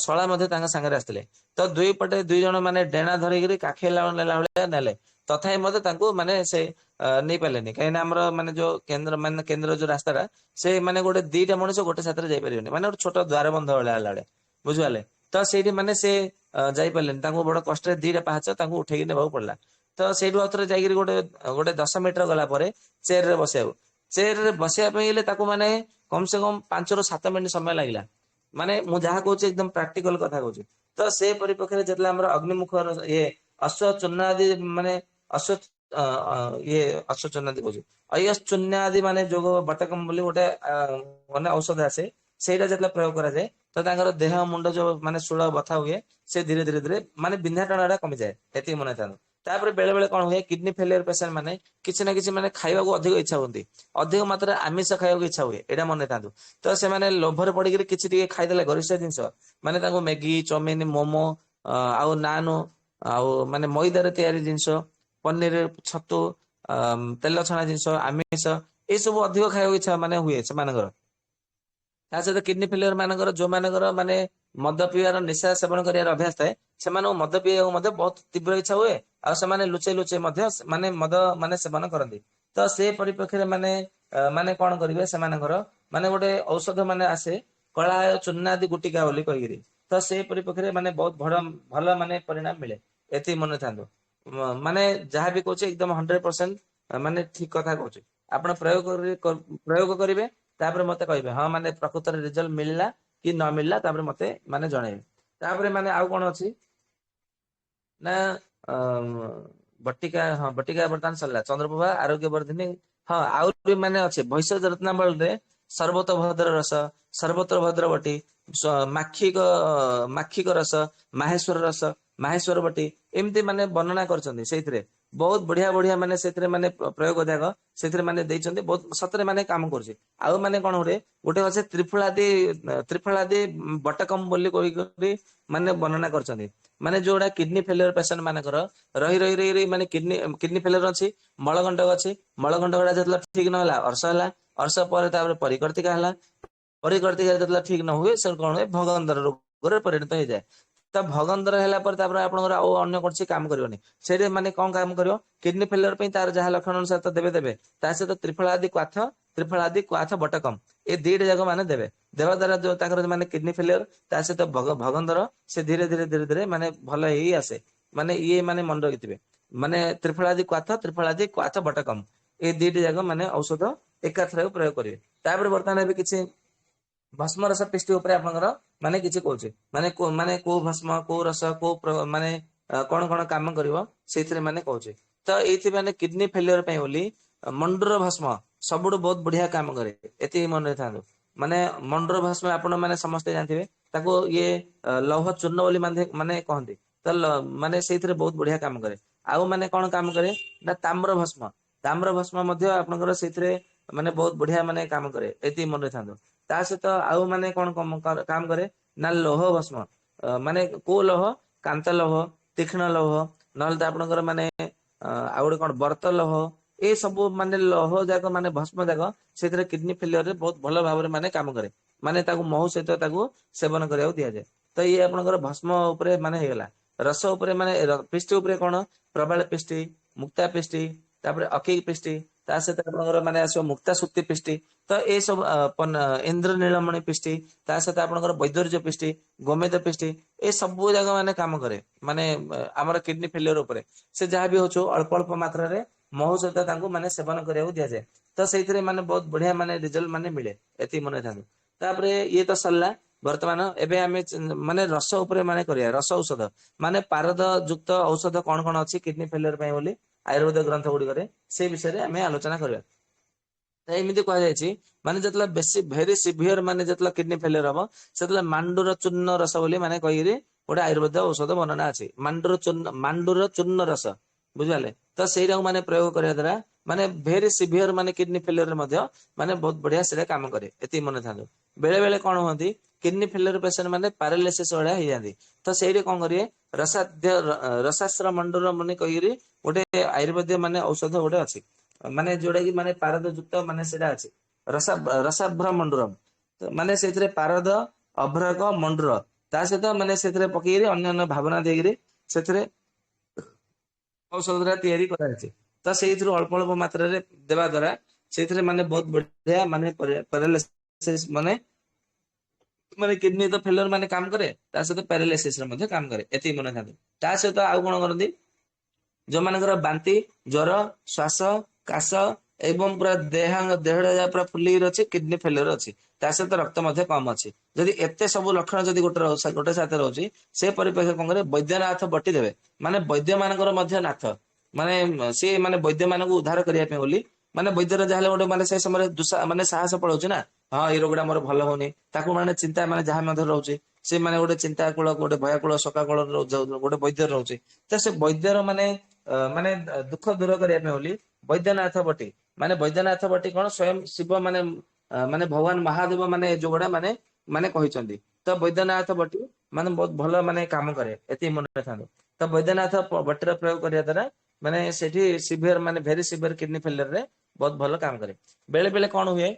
ଶଳା ମଧ୍ୟ ତାଙ୍କ ସାଙ୍ଗରେ ଆସିଥିଲେ। ତ ଦୁଇ ପଟେ ଦୁଇ ଜଣ ମାନେ ଡେଣା ଧରିକିରି କାଖେଇଲା ନେଲା ଭଳିଆ ନେଲେ, ତଥାପି ମଧ୍ୟ ତାଙ୍କୁ ମାନେ ସେ ନେଇପାରିଲେନି। କାହିଁକିନା ଆମର ମାନେ ଯୋଉ କେନ୍ଦ୍ର, ମାନେ କେନ୍ଦ୍ର ଯୋଉ ରାସ୍ତାଟା, ସେ ମାନେ ଗୋଟେ ଦିଟା ମଣିଷ ଗୋଟେ ସାଥିରେ ଯାଇପାରିବେନି, ମାନେ ଗୋଟେ ଛୋଟ ଦ୍ୱାର ବନ୍ଧ ଭଳିଆ ହେଲା ଭଳିଆ, ବୁଝିପାରିଲେ? ତ ସେଇଠି ମାନେ ସେ ଯାଇପାରିଲେନି। ତାଙ୍କୁ ବଡ କଷ୍ଟରେ ଦିଟା ପାହାଚ ତାଙ୍କୁ ଉଠେଇକି ନେବାକୁ ପଡିଲା। ତ ସେଇଠୁ ଆଉ ଥରେ ଯାଇକିରି ଗୋଟେ ଗୋଟେ 10 ମିଟର ଗଲା ପରେ ଚେୟାରରେ ବସିବାକୁ, ଚେୟାରରେ ବସିବା ପାଇଁ ହେଲେ ତାକୁ ମାନେ କମ ସେ କମ 5ରୁ 7 ମିନିଟ ସମୟ ଲାଗିଲା। ମାନେ ମୁଁ ଯାହା କହୁଛି ଏକଦମ ପ୍ରାକ୍ଟିକାଲ କଥା କହୁଛି। ତ ସେ ପରିପ୍ରେକ୍ଷୀରେ ଯେତେବେଳେ ଆମର ଅଗ୍ନିମୁଖ ଇଏ ଅଶ୍ୱ ଚୂର୍ଣ୍ଣ ଆଦି, ମାନେ ଅଶ୍ୱ ଇଏ ଅଶ୍ୱ ଚୂର୍ଣ୍ଣାଦି କହୁଛି, ଅୟସ ଚୂର୍ଣ୍ଣାଦି ମାନେ ଯୋଗ ବଟକମ ବୋଲି ଗୋଟେ ମାନେ ଔଷଧ ଆସେ, ସେଇଟା ଯେତେବେଳେ ପ୍ରୟୋଗ କରାଯାଏ ତ ତାଙ୍କର ଦେହ ମୁଣ୍ଡ ଯୋଉ ମାନେ ଶୂଳ ବଥା ହୁଏ, ସେ ଧୀରେ ଧୀରେ ଧୀରେ ମାନେ ବିନ୍ଧା ଟଣା ଟା କମିଯାଏ। ଏତିକି ମନେ ଥାନ୍ତୁ। ତାପରେ ବେଳେ ବେଳେ କଣ ହୁଏ, କିଡନୀ ଫେଲିୟର ପେସେଣ୍ଟ ମାନେ କିଛି ନା କିଛି ମାନେ ଖାଇବାକୁ ଅଧିକ ଇଚ୍ଛା ହୁଅନ୍ତି, ଅଧିକ ମାତ୍ରାରେ ଆମିଷ ଖାଇବାକୁ ଇଚ୍ଛା ହୁଏ। ଏଇଟା ମନେ ଥାନ୍ତୁ। ତ ସେମାନେ ଲୋଭରେ ପଡିକିରି କିଛି ଟିକେ ଖାଇଦେଲେ ଗରିଷ୍ଠ ଜିନିଷ, ମାନେ ତାଙ୍କୁ ମ୍ୟାଗି, ଚାଉମିନ, ମୋମୋ ଆଉ ନାନ ଆଉ ମାନେ ମଇଦାରେ ତିଆରି ଜିନିଷ, ପନିର, ଛତୁ, ତେଲ ଛଣା ଜିନିଷ, ଆମିଷ, ଏଇ ସବୁ ଅଧିକ ଖାଇବାକୁ ଇଚ୍ଛା ମାନେ ହୁଏ ସେମାନଙ୍କର। ତା ସହିତ କିଡନୀ ଫେଲିୟର ମାନଙ୍କର ଯୋଉମାନଙ୍କର ମାନେ ମଦ ପିଇବାର, ନିଶା ସେବନ କରିବାର ଅଭ୍ୟାସ ଥାଏ, ସେମାନଙ୍କୁ ମଦ ପିଇବାକୁ ମଧ୍ୟ ବହୁତ ତୀବ୍ର ଇଚ୍ଛା ହୁଏ। ଆଉ ସେମାନେ ଲୁଚେଇ ଲୁଚେଇ ମଧ୍ୟ ମାନେ ମଦ ମାନେ ସେବନ କରନ୍ତି। ତ ସେ ପରିପ୍ରେକ୍ଷୀରେ ମାନେ ମାନେ କଣ କରିବେ, ସେମାନଙ୍କର ମାନେ ଗୋଟେ ଔଷଧ ମାନେ ଆସେ କଳା ଚୂର୍ଣ୍ଣାଦି ଗୁଟିକା ବୋଲି କହିକିରି। ତ ସେ ପରିପ୍ରେକ୍ଷୀରେ ମାନେ ବହୁତ ବଡ ଭଲ ମାନେ ପରିଣାମ ମିଳେ। ଏତିକି ମନେ ଥାନ୍ତୁ। ମାନେ ଯାହା ବି କହୁଛି ଏକଦମ 100% ମାନେ ଠିକ କଥା କହୁଛି। ଆପଣ ପ୍ରୟୋଗ କରିବେ, ତାପରେ ମତେ କହିବେ, ହଁ, ମାନେ ପ୍ରକୃତରେ ରେଜଲ୍ଟ ମିଳିଲା କି ନ ମିଳିଲା, ତାପରେ ମତେ ମାନେ ଜଣେଇବେ। ତାପରେ ମାନେ ଆଉ କଣ ଅଛି ନା ବଟିକା, ହଁ, ବଟିକା ବର୍ତ୍ତମାନ ସରିଲା, ଚନ୍ଦ୍ରପ୍ରଭା, ଆରୋଗ୍ୟ ବର୍ଦ୍ଧିନୀ, ହଁ, ଆହୁରି ମାନେ ଅଛି। ଭୈଷଜ୍ୟ ରତ୍ନାବଳୀରେ ସର୍ବତ ଭଦ୍ର ରସ, ସର୍ବତ୍ର ଭଦ୍ରବଟୀ, ମାକ୍ଷିକ ମାକ୍ଷିକ ରସ, ମାହେଶ୍ୱର ରସ, ମାହେଶ୍ୱର ବଟି, ଏମିତି ମାନେ ବର୍ଣ୍ଣନା କରିଛନ୍ତି। ସେଇଥିରେ ବହୁତ ବଢିଆ ବଢିଆ ମାନେ ସେଥିରେ ମାନେ ପ୍ରୟୋଗ ଯାକ ସେଥିରେ ମାନେ ଦେଇଛନ୍ତି। ବହୁତ ସତରେ ମାନେ କାମ କରୁଛି। ଆଉ ମାନେ କଣ ଗୋଟେ ଗୋଟେ ଅଛି ତ୍ରିଫଳାଦି, ତ୍ରିଫଳାଦି ବଟକମ ବୋଲି କହିକରି ମାନେ ବର୍ଣ୍ଣନା କରିଛନ୍ତି। ମାନେ ଯୋଉଟା କିଡନୀ ଫେଲିୟର ପେସେଣ୍ଟ ମାନଙ୍କର ରହି ରହି ରହି ରହି ମାନେ କିଡନୀ କିଡନୀ ଫେଲିୟର ଅଛି, ମଳଗଣ୍ଡକ ଅଛି, ମଳଗଣ୍ଡକ ଟା ଯେତେବେଳେ ଠିକ ନହେଲା ଅର୍ଶ ହେଲା, ଅର୍ଶ ପରେ ତାପରେ ପରିକର୍ତ୍ତିକା ହେଲା। ପରିକର୍ତ୍ତିକା ଯେତେବେଳେ ଠିକ ନ ହୁଏ, ସେ କଣ ହୁଏ? ଭଗନ୍ଦର ରୋଗରେ ପରିଣତ ହେଇଯାଏ। ତ ଭଗନ୍ଦର ହେଲା ପରେ ତାପରେ ଆପଣଙ୍କର ଆଉ ଅନ୍ୟ କୌଣସି କାମ କରିବନି। ସେଇଠି ମାନେ କଣ କାମ କରିବ? କିଡନୀ ଫେଲିୟର ପାଇଁ ତାର ଯାହା ଲକ୍ଷଣ ଅନୁସାରେ ତ ଦେବେ ଦେବେ, ତା ସହିତ ତ୍ରିଫଳାଦି କ୍ୱାଥ, ତ୍ରିଫଳାଦି କ୍ୱାଥ ବଟକମ, ଏ ଦିଟା ଯାକ ମାନେ ଦେବେ। ଦେବା ଦ୍ୱାରା ଯୋଉ ତାଙ୍କର ମାନେ କିଡନୀ ଫେଲିୟର ତା ସହିତ ଭଗନ୍ଦର ସେ ଧୀରେ ଧୀରେ ଧୀରେ ଧୀରେ ମାନେ ଭଲ ହେଇ ଆସେ। ମାନେ ଇଏ ମାନେ ମନେ ରଖିଥିବେ, ମାନେ ତ୍ରିଫଳାଦି କ୍ୱାଥ, ତ୍ରିଫଳାଦି କ୍ୱାଥ ବଟକମ, ଏ ଦିଟି ଯାକ ମାନେ ଔଷଧ ଏକାଥରେ ପ୍ରୟୋଗ କରିବେ। ତାପରେ ବର୍ତ୍ତମାନ ଏବେ କିଛି ଭସ୍ମ ରସ ପିଷ୍ଟି ଉପରେ ଆପଣଙ୍କର ମାନେ କିଛି କହୁଛି, ମାନେ ମାନେ କୋଉ ଭସ୍ମ, କୋଉ ରସ, କୋଉ ମାନେ କଣ କଣ କାମ କରିବ ସେଇଥିରେ ମାନେ କହୁଛି। ତ ଏଇଥି ମାନେ କିଡନୀ ଫେଲିୟର ପାଇଁ ବୋଲି ମଣ୍ଡୁର ଭସ୍ମ ସବୁଠୁ ବହୁତ ବଢିଆ କାମ କରେ, ଏତିକି ମନେ ରଖିଥାନ୍ତୁ। ମାନେ ମଣ୍ଡୁର ଭସ୍ମ ଆପଣ ମାନେ ସମସ୍ତେ ଜାଣିଥିବେ, ତାକୁ ଇଏ ଲୌହ ଚୂର୍ଣ୍ଣ ବୋଲି ମାନେ କହନ୍ତି। ତ ମାନେ ସେଇଥିରେ ବହୁତ ବଢିଆ କାମ କରେ। ଆଉ ମାନେ କଣ କାମ କରେ ନା ତାମ୍ର ଭସ୍ମ, ତାମ୍ର ଭସ୍ମ ମଧ୍ୟ ଆପଣଙ୍କର ସେଇଥିରେ ମାନେ ବହୁତ ବଢିଆ ମାନେ କାମ କରେ, ଏତିକି ମନେ ରଖିଥାନ୍ତୁ। ତା ସହିତ ଆଉ ମାନେ କଣ କାମ କରେ ନା ଲୌହ ଭସ୍ମ, ମାନେ କୋଉ ଲୌହ? କାନ୍ତ ଲୌହ, ତୀକ୍ଷ୍ଣ ଲୌହ, ନହେଲେ ତ ଆପଣଙ୍କର ମାନେ ଆଉ ଗୋଟେ କଣ ବର୍ତ୍ତ ଲୌହ, ଏ ସବୁ ମାନେ ଲୌହ ଯାକ ମାନେ ଭସ୍ମ ଯାକ ସେଥିରେ କିଡନୀ ଫେଲିୟର ରେ ବହୁତ ଭଲ ଭାବରେ ମାନେ କାମ କରେ। ମାନେ ତାକୁ ମହୁ ସହିତ ତାକୁ ସେବନ କରିବାକୁ ଦିଆଯାଏ। ତ ଇଏ ଆପଣଙ୍କର ଭସ୍ମ ଉପରେ ମାନେ ହେଇଗଲା। ରସ ଉପରେ ମାନେ ପିଷ୍ଟି ଉପରେ କଣ? ପ୍ରବାଳ ପିଷ୍ଟି, ମୁକ୍ତା ପିଷ୍ଟି, ତାପରେ ଅକିକ ପିଷ୍ଟି, ତା ସହିତ ଆପଣଙ୍କର ମାନେ ଆସିବ ମୁକ୍ତା ସୁକ୍ତି ପିଷ୍ଟି। ତ ଏ ସବୁ ଇନ୍ଦ୍ର ନୀଳମଣି ପିଷ୍ଟି, ତା ସହିତ ଆପଣଙ୍କର ବୈଦୁର୍ଯ୍ୟ ପିଷ୍ଟି, ଗୋମେଦ ପିଷ୍ଟି, ଏ ସବୁ ଯାକ ମାନେ କାମ କରେ ମାନେ ଆମର କିଡନୀ ଫେଲିୟର ଉପରେ। ସେ ଯାହା ବି ହଉଛି ଅଳ୍ପ ଅଳ୍ପ ମାତ୍ରାରେ ମହୁ ସହିତ ତାଙ୍କୁ ମାନେ ସେବନ କରିବାକୁ ଦିଆଯାଏ। ତ ସେଇଥିରେ ମାନେ ବହୁତ ବଢିଆ ମାନେ ରେଜଲ୍ଟ ମାନେ ମିଳେ, ଏତିକି ମନେ ଥାନ୍ତୁ। ତାପରେ ଇଏ ତ ସରିଲା। ବର୍ତ୍ତମାନ ଏବେ ଆମେ ମାନେ ରସ ଉପରେ ମାନେ କରିବା, ରସ ଔଷଧ ମାନେ ପାରଦ ଯୁକ୍ତ ଔଷଧ କଣ କଣ ଅଛି କିଡନୀ ଫେଲିୟର ପାଇଁ ବୋଲି ଆୟୁର୍ବେଦ ଗ୍ରନ୍ଥ ଗୁଡିକରେ ସେଇ ବିଷୟରେ ଆମେ ଆଲୋଚନା କରିବା। ତ ଏମିତି କୁହାଯାଇଛି ମାନେ ଯେତେବେଳେ ବେଶୀ ଭେରି ସିଭିୟର ମାନେ ଯେତେବେଳେ କିଡନୀ ଫେଲିୟର ହବ, ସେତେବେଳେ ମାଣ୍ଡୁର ଚୂର୍ଣ୍ଣ ରସ ବୋଲି ମାନେ କହିକିରି ଗୋଟେ ଆୟୁର୍ବେଦ ଔଷଧ ବର୍ଣ୍ଣନା ଅଛି। ମାଣ୍ଡୁର ଚୂର୍ଣ୍ଣ, ମାଣ୍ଡୁର ଚୂର୍ଣ୍ଣ ରସ, ବୁଝିପାରିଲେ? ତ ସେଇଟାକୁ ମାନେ ପ୍ରୟୋଗ କରିବା ଦ୍ୱାରା ମାନେ ଭେରି ସିଭିୟର ମାନେ କିଡନୀ ଫେଲିୟର ମଧ୍ୟ ମାନେ ବହୁତ ବଢିଆ ସେଇଟା କାମ କରେ, ଏତିକି ମନେ ଥାନ୍ତୁ। ବେଳେ ବେଳେ କଣ ହୁଅନ୍ତି କିଡନୀ ଫେଲିୟର ପେସେଣ୍ଟ ମାନେ ପାରାଲିସିସ୍ ଭଳିଆ ହେଇଯାନ୍ତି। ତ ସେଇଠି କଣ କରିବେ, ରସାଧ୍ୟ ରସାସ୍ତ୍ର ମଣ୍ଡୁର ମାନେ କହିକିରି ଗୋଟେ ଆୟୁର୍ବେଦ ମାନେ ଔଷଧ ଗୋଟେ ଅଛି, ମାନେ ଯୋଉଟା କି ମାନେ ପାରଦ ଯୁକ୍ତ ମାନେ ସେଇଟା ଅଛି, ରସାଭ୍ର ମଣ୍ଡୁରମ, ମାନେ ସେଇଥିରେ ପାରଦ, ଅଭ୍ରକ, ମଣ୍ଡୁର ତା ସହିତ ମାନେ ସେଥିରେ ପକେଇକିରି ଅନ୍ୟାନ୍ୟ ଭାବନା ଦେଇକିରି ସେଥିରେ ଔଷଧଟା ତିଆରି କରାଯାଇଛି। ତ ସେଇଥିରୁ ଅଳ୍ପ ଅଳ୍ପ ମାତ୍ରାରେ ଦେବା ଦ୍ୱାରା ସେଇଥିରେ ମାନେ ବହୁତ ବଢିଆ ମାନେ ପାରାଲିସିସ୍ ମାନେ ମାନେ କିଡନୀ ତ ଫେଲିୟର ମାନେ କାମ କରେ, ତା ସହିତ ପ୍ୟାରାଲିସିସ୍ ରେ ମଧ୍ୟ କାମ କରେ, ଏତିକି ମନେ ଥାନ୍ତୁ। ତା ସହିତ ଆଉ କଣ କରନ୍ତି, ଯୋଉମାନଙ୍କର ବାନ୍ତି, ଜ୍ୱର, ଶ୍ୱାସ, କାଶ ଏବଂ ପୁରା ଦେହଟା ଯାହା ପୁରା ଫୁଲିକି ଅଛି, କିଡନୀ ଫେଲିୟର ଅଛି, ତା ସହିତ ରକ୍ତ ମଧ୍ୟ କମ ଅଛି, ଯଦି ଏତେ ସବୁ ଲକ୍ଷଣ ଯଦି ଗୋଟେ ସାଥେ ରହୁଛି, ସେ ପରିପ୍ରେକ୍ଷୀରେ କଣ କରିବେ, ବୈଦ୍ୟନାଥ ବଟି ଦେବେ। ମାନେ ବୈଦ୍ୟ ମାନଙ୍କର ମଧ୍ୟ ନାଥ, ମାନେ ସିଏ ମାନେ ବୈଦ୍ୟ ମାନଙ୍କୁ ଉଦ୍ଧାର କରିବା ପାଇଁ ବୋଲି, ମାନେ ବୈଦ୍ୟର ଯାହାହେଲେ ଗୋଟେ ମାନେ ସେ ସମୟରେ ମାନେ ସାହସ ପଳଉଛି ନା, ହଁ ଏଇ ରୋଗଟା ମୋର ଭଲ ହଉନି, ତାକୁ ମାନେ ଚିନ୍ତା ମାନେ ଯାହା ମଧ୍ୟ ରହୁଛି, ସେ ମାନେ ଗୋଟେ ଚିନ୍ତାକୁଳ, ଗୋଟେ ଭୟାକୁଳ, ଶୋକାକୁଳ ଗୋଟେ ବୈଦ୍ୟ ରହୁଛି। ତ ସେ ବୈଦ୍ୟର ମାନେ ମାନେ ଦୁଃଖ ଦୂର କରିବା ପାଇଁ ବୋଲି ବୈଦ୍ୟନାଥ ବଟି, ମାନେ ବୈଦ୍ୟନାଥ ବଟି କଣ ସ୍ୱୟଂ ଶିବ ମାନେ ମାନେ ଭଗବାନ ମହାଦେବ ମାନେ ଯୋଉଗୁଡା ମାନେ ମାନେ କହିଛନ୍ତି। ତ ବୈଦ୍ୟନାଥ ବଟି ମାନେ ବହୁତ ଭଲ ମାନେ କାମ କରେ, ଏତିକି ମନେ ରଖନ୍ତୁ। ତ ବୈଦ୍ୟନାଥ ବଟିର ପ୍ରୟୋଗ କରିବା ଦ୍ୱାରା ମାନେ ସେଠି ସିଭିୟର ମାନେ ଭେରି ସିଭିୟର କିଡନୀ ଫେଲିୟର ରେ ବହୁତ ଭଲ କାମ କରେ। ବେଳେ ବେଳେ କଣ ହୁଏ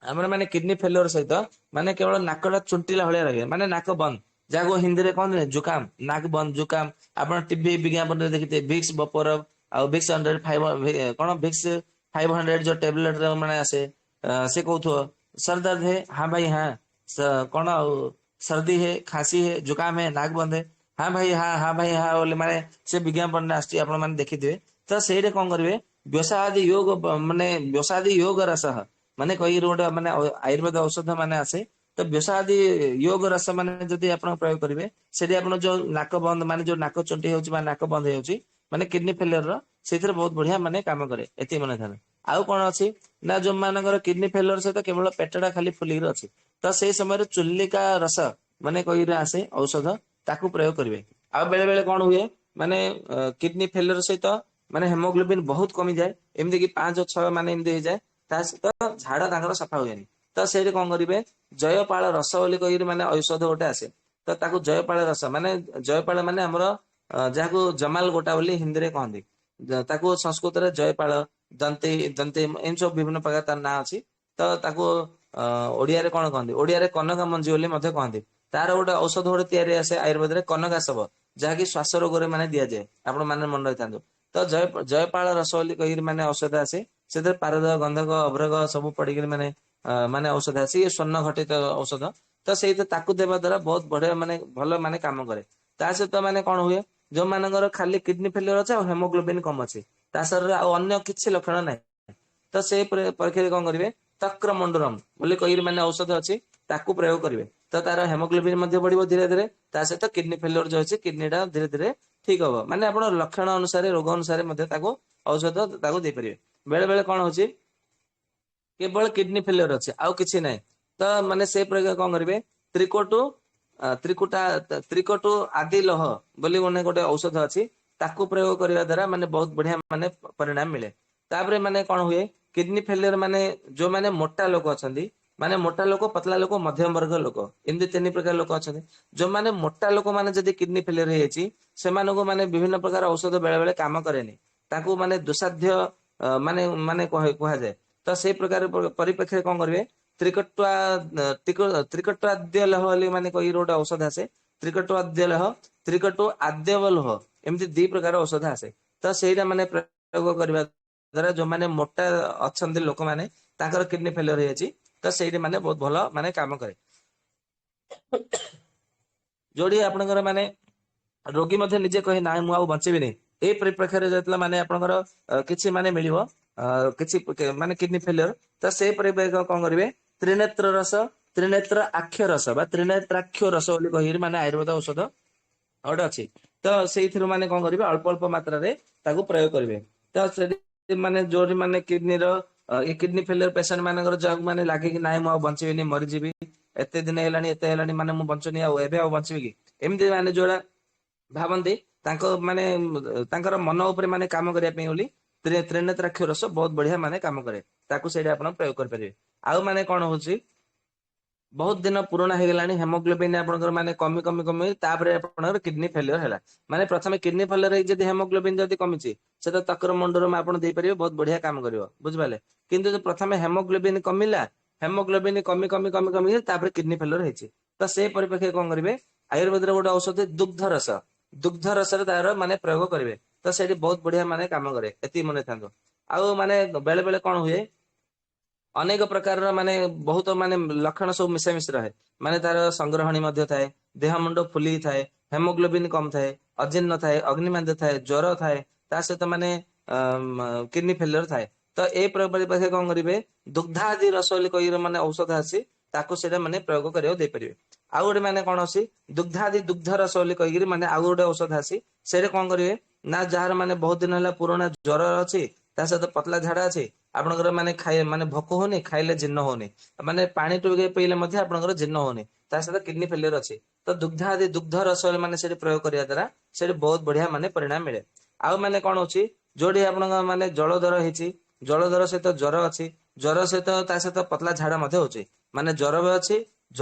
ଆମର ମାନେ କିଡନୀ ଫେଲିୟର ସହିତ ମାନେ କେବଳ ନାକଟା ଚୁଣ୍ଟିଲା ଭଳିଆ ଲାଗେ, ମାନେ ନାକ ବନ୍ଦ, ଯାହାକୁ ହିନ୍ଦୀରେ କହନ୍ତି ଜୁକାମ, ନାକ ବନ୍ଦ ଜୁକାମ। ଆପଣ ଟିଭି ବିଜ୍ଞାପନରେ ଦେଖିଥିବେ ଭିକ୍ସ ବପର ଆଉ ଭିକ୍ସ ହଣ୍ଡ୍ରେଡ ଫାଇଭ କଣ ଭିକ୍ସ 500 ଯୋଉ ଟ୍ୟାବଲେଟ ମାନେ ଆସେ, ସେ କହୁଥିବ ସର ଦର୍ଦ ହେ, ହଁ ଭାଇ ହଁ, କଣ ଆଉ ସର୍ଦି ହେ, ଖାଁସି ହେ, ଜୁକାମ ହେ, ନାକ ବନ୍ଦ ହେ, ହଁ ଭାଇ ହଁ, ହଁ ଭାଇ ହଁ ବୋଲି ମାନେ ସେ ବିଜ୍ଞାପନରେ ଆସୁଛି, ଆପଣ ମାନେ ଦେଖିଥିବେ। ତ ସେଇଟା କଣ କରିବେ, ବ୍ୟସାଦି ଯୋଗ ମାନେ ବ୍ୟସାଦି ଯୋଗ ରସ ମାନେ କହିକି ଗୋଟେ ମାନେ ଆୟୁର୍ବେଦ ଔଷଧ ମାନେ ଆସେ। ତ ବ୍ୟସାଦି ଯୋଗ ରସ ମାନେ ଯଦି ଆପଣ ପ୍ରୟୋଗ କରିବେ, ସେଠି ଆପଣ ଯୋଉ ନାକ ବନ୍ଦ ମାନେ ଯୋଉ ନାକ ଚୁଣ୍ଟି ହଉଛି ବା ନାକ ବନ୍ଦ ହେଇଯାଉଛି ମାନେ କିଡନୀ ଫେଲିୟର ର, ସେଇଥିରେ ବହୁତ ବଢିଆ ମାନେ କାମ କରେ, ଏତିକି ମନେ ଥାନ୍ତି। ଆଉ କଣ ଅଛି ନା ଯୋଉମାନଙ୍କର କିଡନୀ ଫେଲିୟର ସହିତ କେବଳ ପେଟଟା ଖାଲି ଫୁଲିକି ଅଛି, ତ ସେଇ ସମୟରେ ଚୁଲିକା ରସ ମାନେ କହିକି ଆସେ ଔଷଧ, ତାକୁ ପ୍ରୟୋଗ କରିବେ। ଆଉ ବେଳେ ବେଳେ କଣ ହୁଏ ମାନେ କିଡନୀ ଫେଲିୟର ସହିତ ମାନେ ହେମୋଗ୍ଲୋବିନ ବହୁତ କମିଯାଏ, ଏମିତି କି 5-6 ମାନେ ଏମିତି ହେଇଯାଏ, ତା ସହିତ ଝାଡା ତାଙ୍କର ସଫା ହୁଏନି। ତ ସେଇଠି କଣ କରିବେ, ଜୟପାଳ ରସ ବୋଲି କହିକିରି ମାନେ ଔଷଧ ଗୋଟେ ଆସେ, ତ ତାକୁ ଜୟପାଳ ରସ ମାନେ ଜୟପାଳ ମାନେ ଆମର ଯାହାକୁ ଜମାଲ ଗୋଟା ବୋଲି ହିନ୍ଦୀରେ କହନ୍ତି, ତାକୁ ସଂସ୍କୃତରେ ଜୟପାଳ, ଦନ୍ତି, ଦନ୍ତି ଏମିତି ସବୁ ବିଭିନ୍ନ ପ୍ରକାର ତାର ନାଁ ଅଛି। ତ ତାକୁ ଓଡିଆରେ କଣ କହନ୍ତି, ଓଡିଆରେ କନକା ମଞ୍ଜି ବୋଲି ମଧ୍ୟ କହନ୍ତି। ତାର ଗୋଟେ ଔଷଧ ଗୋଟେ ତିଆରି ଆସେ ଆୟୁର୍ବେଦରେ କନକାସବ, ଯାହାକି ଶ୍ୱାସ ରୋଗରେ ମାନେ ଦିଆଯାଏ, ଆପଣ ମାନେ ମନେ ରଖିଥାନ୍ତୁ। ତ ଜୟପାଳ ରସ ବୋଲି କହିକିରି ମାନେ ଔଷଧ ଆସେ, ସେଥିରେ ପାରଦ, ଗନ୍ଧକ, ଅଭ୍ରଗ ସବୁ ପଡିକିରି ମାନେ ମାନେ ଔଷଧ ଆସେ, ଇଏ ସ୍ୱର୍ଣ୍ଣ ଘଟିତ ଔଷଧ। ତ ସେଇଟା ତାକୁ ଦେବା ଦ୍ଵାରା ବହୁତ ବଢିଆ ମାନେ ଭଲ ମାନେ କାମ କରେ। ତା ସହିତ ମାନେ କଣ ହୁଏ, ଯୋଉମାନଙ୍କର ଖାଲି କିଡନୀ ଫେଲିୟର ଅଛି ଆଉ ହେମୋଗ୍ଲୋବିନ କମ ଅଛି, ତା ଶରୀରରେ ଆଉ ଅନ୍ୟ କିଛି ଲକ୍ଷଣ ନାହିଁ, ତ ସେଇ ପରୀକ୍ଷାରେ କଣ କରିବେ, ତକ୍ରମଣ୍ଡୁରମ ବୋଲି କହିକିରି ମାନେ ଔଷଧ ଅଛି, ତାକୁ ପ୍ରୟୋଗ କରିବେ। ତ ତାର ହେମୋଗ୍ଲୋବିନ ମଧ୍ୟ ବଢିବ ଧୀରେ ଧୀରେ, ତା ସହିତ କିଡନୀ ଫେଲିୟର ଯୋଉ ଅଛି କିଡନୀ ଟା ଧୀରେ ଧୀରେ ଠିକ ହବ। ମାନେ ଆପଣ ଲକ୍ଷଣ ଅନୁସାରେ ରୋଗ ଅନୁସାରେ ମଧ୍ୟ ତାକୁ ଔଷଧ ତାକୁ ଦେଇପାରିବେ। ବେଳେ ବେଳେ କଣ ହଉଛି, କେବଳ କିଡନୀ ଫେଲିୟର ଅଛି ଆଉ କିଛି ନାହିଁ, ତ ମାନେ ସେ ପ୍ରୟୋଗ କଣ କରିବେ, ତ୍ରିକୁଟା ତ୍ରିକଟୁ ଆଦି ଲହ ବୋଲି ମାନେ ଗୋଟେ ଔଷଧ ଅଛି, ତାକୁ ପ୍ରୟୋଗ କରିବା ଦ୍ଵାରା ମାନେ ବହୁତ ବଢିଆ ମାନେ ପରିଣାମ ମିଳେ। ତାପରେ ମାନେ କଣ ହୁଏ, କିଡନୀ ଫେଲିୟର ମାନେ ଯୋଉମାନେ ମୋଟା ଲୋକ ଅଛନ୍ତି, ମାନେ ମୋଟା ଲୋକ, ପତଳା ଲୋକ, ମଧ୍ୟମ ବର୍ଗ ଲୋକ, ଏମିତି ତିନି ପ୍ରକାର ଲୋକ ଅଛନ୍ତି। ଯୋଉମାନେ ମୋଟା ଲୋକ ମାନେ ଯଦି କିଡନୀ ଫେଲିୟର ହେଇଯାଇଛି, ସେମାନଙ୍କୁ ମାନେ ବିଭିନ୍ନ ପ୍ରକାର ଔଷଧ ବେଳେ ବେଳେ କାମ କରେନି, ତାଙ୍କୁ ମାନେ ଦୁଃସାଧ୍ୟ ମାନେ ମାନେ କୁହାଯାଏ। ତ ସେଇ ପ୍ରକାର ପରିପ୍ରେକ୍ଷୀରେ କଣ କରିବେ, ତ୍ରିକଟ୍ୱାଦ୍ୟ ଲହ ବୋଲି ମାନେ କହିକି ଗୋଟେ ଔଷଧ ଆସେ, ତ୍ରିକଟ୍ୱାଦ୍ୟ ଲହ, ତ୍ରିକଟୁ ଆଦ୍ୟବ ଲହ, ଏମିତି ଦି ପ୍ରକାର ଔଷଧ ଆସେ। ତ ସେଇଟା ମାନେ ପ୍ରୟୋଗ କରିବା ଦ୍ଵାରା ଯୋଉମାନେ ମୋଟା ଅଛନ୍ତି ଲୋକମାନେ, ତାଙ୍କର କିଡନୀ ଫେଲିୟର ହେଇଯାଇଛି, ତ ସେଇଠି ମାନେ ବହୁତ ଭଲ ମାନେ କାମ କରେ। ଯୋଉଠି ଆପଣଙ୍କର ମାନେ ରୋଗୀ ମଧ୍ୟ ନିଜେ କହେ ନାଇଁ ମୁଁ ଆଉ ବଞ୍ଚିବିନି, ଏଇ ପରିପ୍ରେକ୍ଷୀରେ ଯେତେବେଳେ ମାନେ ଆପଣଙ୍କର କିଛି ମାନେ ମିଳିବ, କିଛି ମାନେ କିଡନୀ ଫେଲିୟର, ତ ସେଇ ପରିପ୍ରେକ୍ଷୀ କଣ କରିବେ, ତ୍ରିନେତ୍ର ରସ, ତ୍ରିନେତ୍ର ଆକ୍ଷ ରସ ବା ତ୍ରିନେତ୍ରାକ୍ଷ ରସ ବୋଲି କହିକିରି ମାନେ ଆୟୁର୍ବେଦ ଔଷଧ ଗୋଟେ ଅଛି, ତ ସେଇଥିରୁ ମାନେ କଣ କରିବେ, ଅଳ୍ପ ଅଳ୍ପ ମାତ୍ରାରେ ତାକୁ ପ୍ରୟୋଗ କରିବେ। ତ ସେଠି ମାନେ ଯୋଉଠି ମାନେ କିଡନୀର ଏ କିଡନୀ ଫେଲିୟର ପେସେଣ୍ଟ ମାନଙ୍କର ଯାହାକୁ ମାନେ ଲାଗେ କି ନାଇଁ ମୁଁ ଆଉ ବଞ୍ଚିବିନି, ମରିଯିବି, ଏତେ ଦିନ ହେଲାଣି, ଏତେ ହେଲାଣି, ମାନେ ମୁଁ ବଞ୍ଚୁନି ଆଉ ଏବେ ଆଉ ବଞ୍ଚିବି କି, ଏମିତି ମାନେ ଯୋଉଟା ଭାବନ୍ତି, ତାଙ୍କ ମାନେ ତାଙ୍କର ମନ ଉପରେ ମାନେ କାମ କରିବା ପାଇଁ ବୋଲି ତ୍ରିନେତ୍ରାକ୍ଷ ରସ ବହୁତ ବଢିଆ ମାନେ କାମ କରେ, ତାକୁ ସେଇଟା ଆପଣ ପ୍ରୟୋଗ କରିପାରିବେ। ଆଉ ମାନେ କଣ ହଉଛି, ବହୁତ ଦିନ ପୁରୁଣା ହେଇଗଲାଣି, ହେମୋଗ୍ଲୋବିନ ଆପଣଙ୍କର ମାନେ କମି କମି କମି ତାପରେ ଆପଣଙ୍କର କିଡନୀ ଫେଲିୟର ହେଲା, ମାନେ ପ୍ରଥମେ କିଡନୀ ଫେଲିୟର ହେଇକି ଯଦି ହେମୋଗ୍ଲୋବିନ ଯଦି କମିଛି, ସେଟା ତକ୍ରମଣ୍ଡୁରମ ଆପଣ ଦେଇପାରିବେ, ବହୁତ ବଢିଆ କାମ କରିବ, ବୁଝିପାରିଲେ। କିନ୍ତୁ ଯଦି ପ୍ରଥମେ ହେମୋଗ୍ଲୋବିନ କମିଲା, ହେମୋଗ୍ଲୋବିନ କମି କମି କମି କମି ତାପରେ କିଡନୀ ଫେଲିୟର ହେଇଛି, ତ ସେ ପରିପ୍ରେକ୍ଷୀରେ କଣ କରିବେ, ଆୟୁର୍ବେଦର ଗୋଟେ ଔଷଧ ଦୁଗ୍ଧ ରସ, ଦୁଗ୍ଧ ରସରେ ତାର ମାନେ ପ୍ରୟୋଗ କରିବେ, ତ ସେଇଠି ବହୁତ ବଢିଆ ମାନେ କାମ କରେ, ଏତିକି ମନେ ଥାନ୍ତୁ। ଆଉ ମାନେ ବେଳେ ବେଳେ କଣ ହୁଏ, ଅନେକ ପ୍ରକାରର ମାନେ ବହୁତ ମାନେ ଲକ୍ଷଣ ସବୁ ମିଶାମିଶି ରହେ, ମାନେ ତାର ସଂଗ୍ରହଣୀ ମଧ୍ୟ ଥାଏ, ଦେହ ମୁଣ୍ଡ ଫୁଲି ଥାଏ, ହେମୋଗ୍ଲୋବିନ କମ ଥାଏ, ଅଜୀର୍ଣ୍ଣ ଥାଏ, ଅଗ୍ନିମାନ୍ଦ୍ୟ ଥାଏ, ଜ୍ୱର ଥାଏ, ତା ସହିତ ମାନେ କିଡନୀ ଫେଲିୟର ଥାଏ। ତ ଏଇ ପରିପ୍ରେକ୍ଷୀରେ କଣ କରିବେ, ଦୁଗ୍ଧାଦି ରସ ବୋଲି କହିକି ମାନେ ଔଷଧ ଆସି ତାକୁ ସେଇଟା ମାନେ ପ୍ରୟୋଗ କରିବାକୁ ଦେଇପାରିବେ। ଆଉ ଗୋଟେ ମାନେ କଣ ଅଛି, ଦୁଗ୍ଧାଦି ଦୁଗ୍ଧ ରସ ବୋଲି କହିକିରି ମାନେ ଆଉ ଗୋଟେ ଔଷଧ ଆସି ସେଇଟା କଣ କରିବେ ନା, ଯାହାର ମାନେ ବହୁତ ଦିନ ହେଲା ପୁରୁଣା ଜ୍ୱର ଅଛି, ତା ସହିତ ପତଳା ଝାଡା ଅଛି, ଆପଣଙ୍କର ମାନେ ଖାଇ ମାନେ ଭୋକ ହଉନି, ଖାଇଲେ ଜୀର୍ଣ୍ଣ ହଉନି, ମାନେ ପାଣି ଟିକେ ପିଇଲେ ମଧ୍ୟ ଆପଣଙ୍କର ଜୀର୍ଣ୍ଣ ହଉନି, ତା ସହିତ କିଡନୀ ଫେଲିୟର ଅଛି, ତ ଦୁଗ୍ଧାଦି ଦୁଗ୍ଧ ରସ ମାନେ ସେଠି ପ୍ରୟୋଗ କରିବା ଦ୍ଵାରା ସେଠି ବହୁତ ବଢିଆ ମାନେ ପରିଣାମ ମିଳେ। ଆଉ ମାନେ କଣ ଅଛି, ଯୋଉଠି ଆପଣଙ୍କ ମାନେ ଜଳୋଦର ହେଇଛି, ଜଳୋଦର ସହିତ ଜ୍ୱର ଅଛି, ଜ୍ୱର ସହିତ ତା ସହିତ ପତଳା ଝାଡା ମଧ୍ୟ ହଉଛି, ମାନେ ଜ୍ୱର ବି ଅଛି,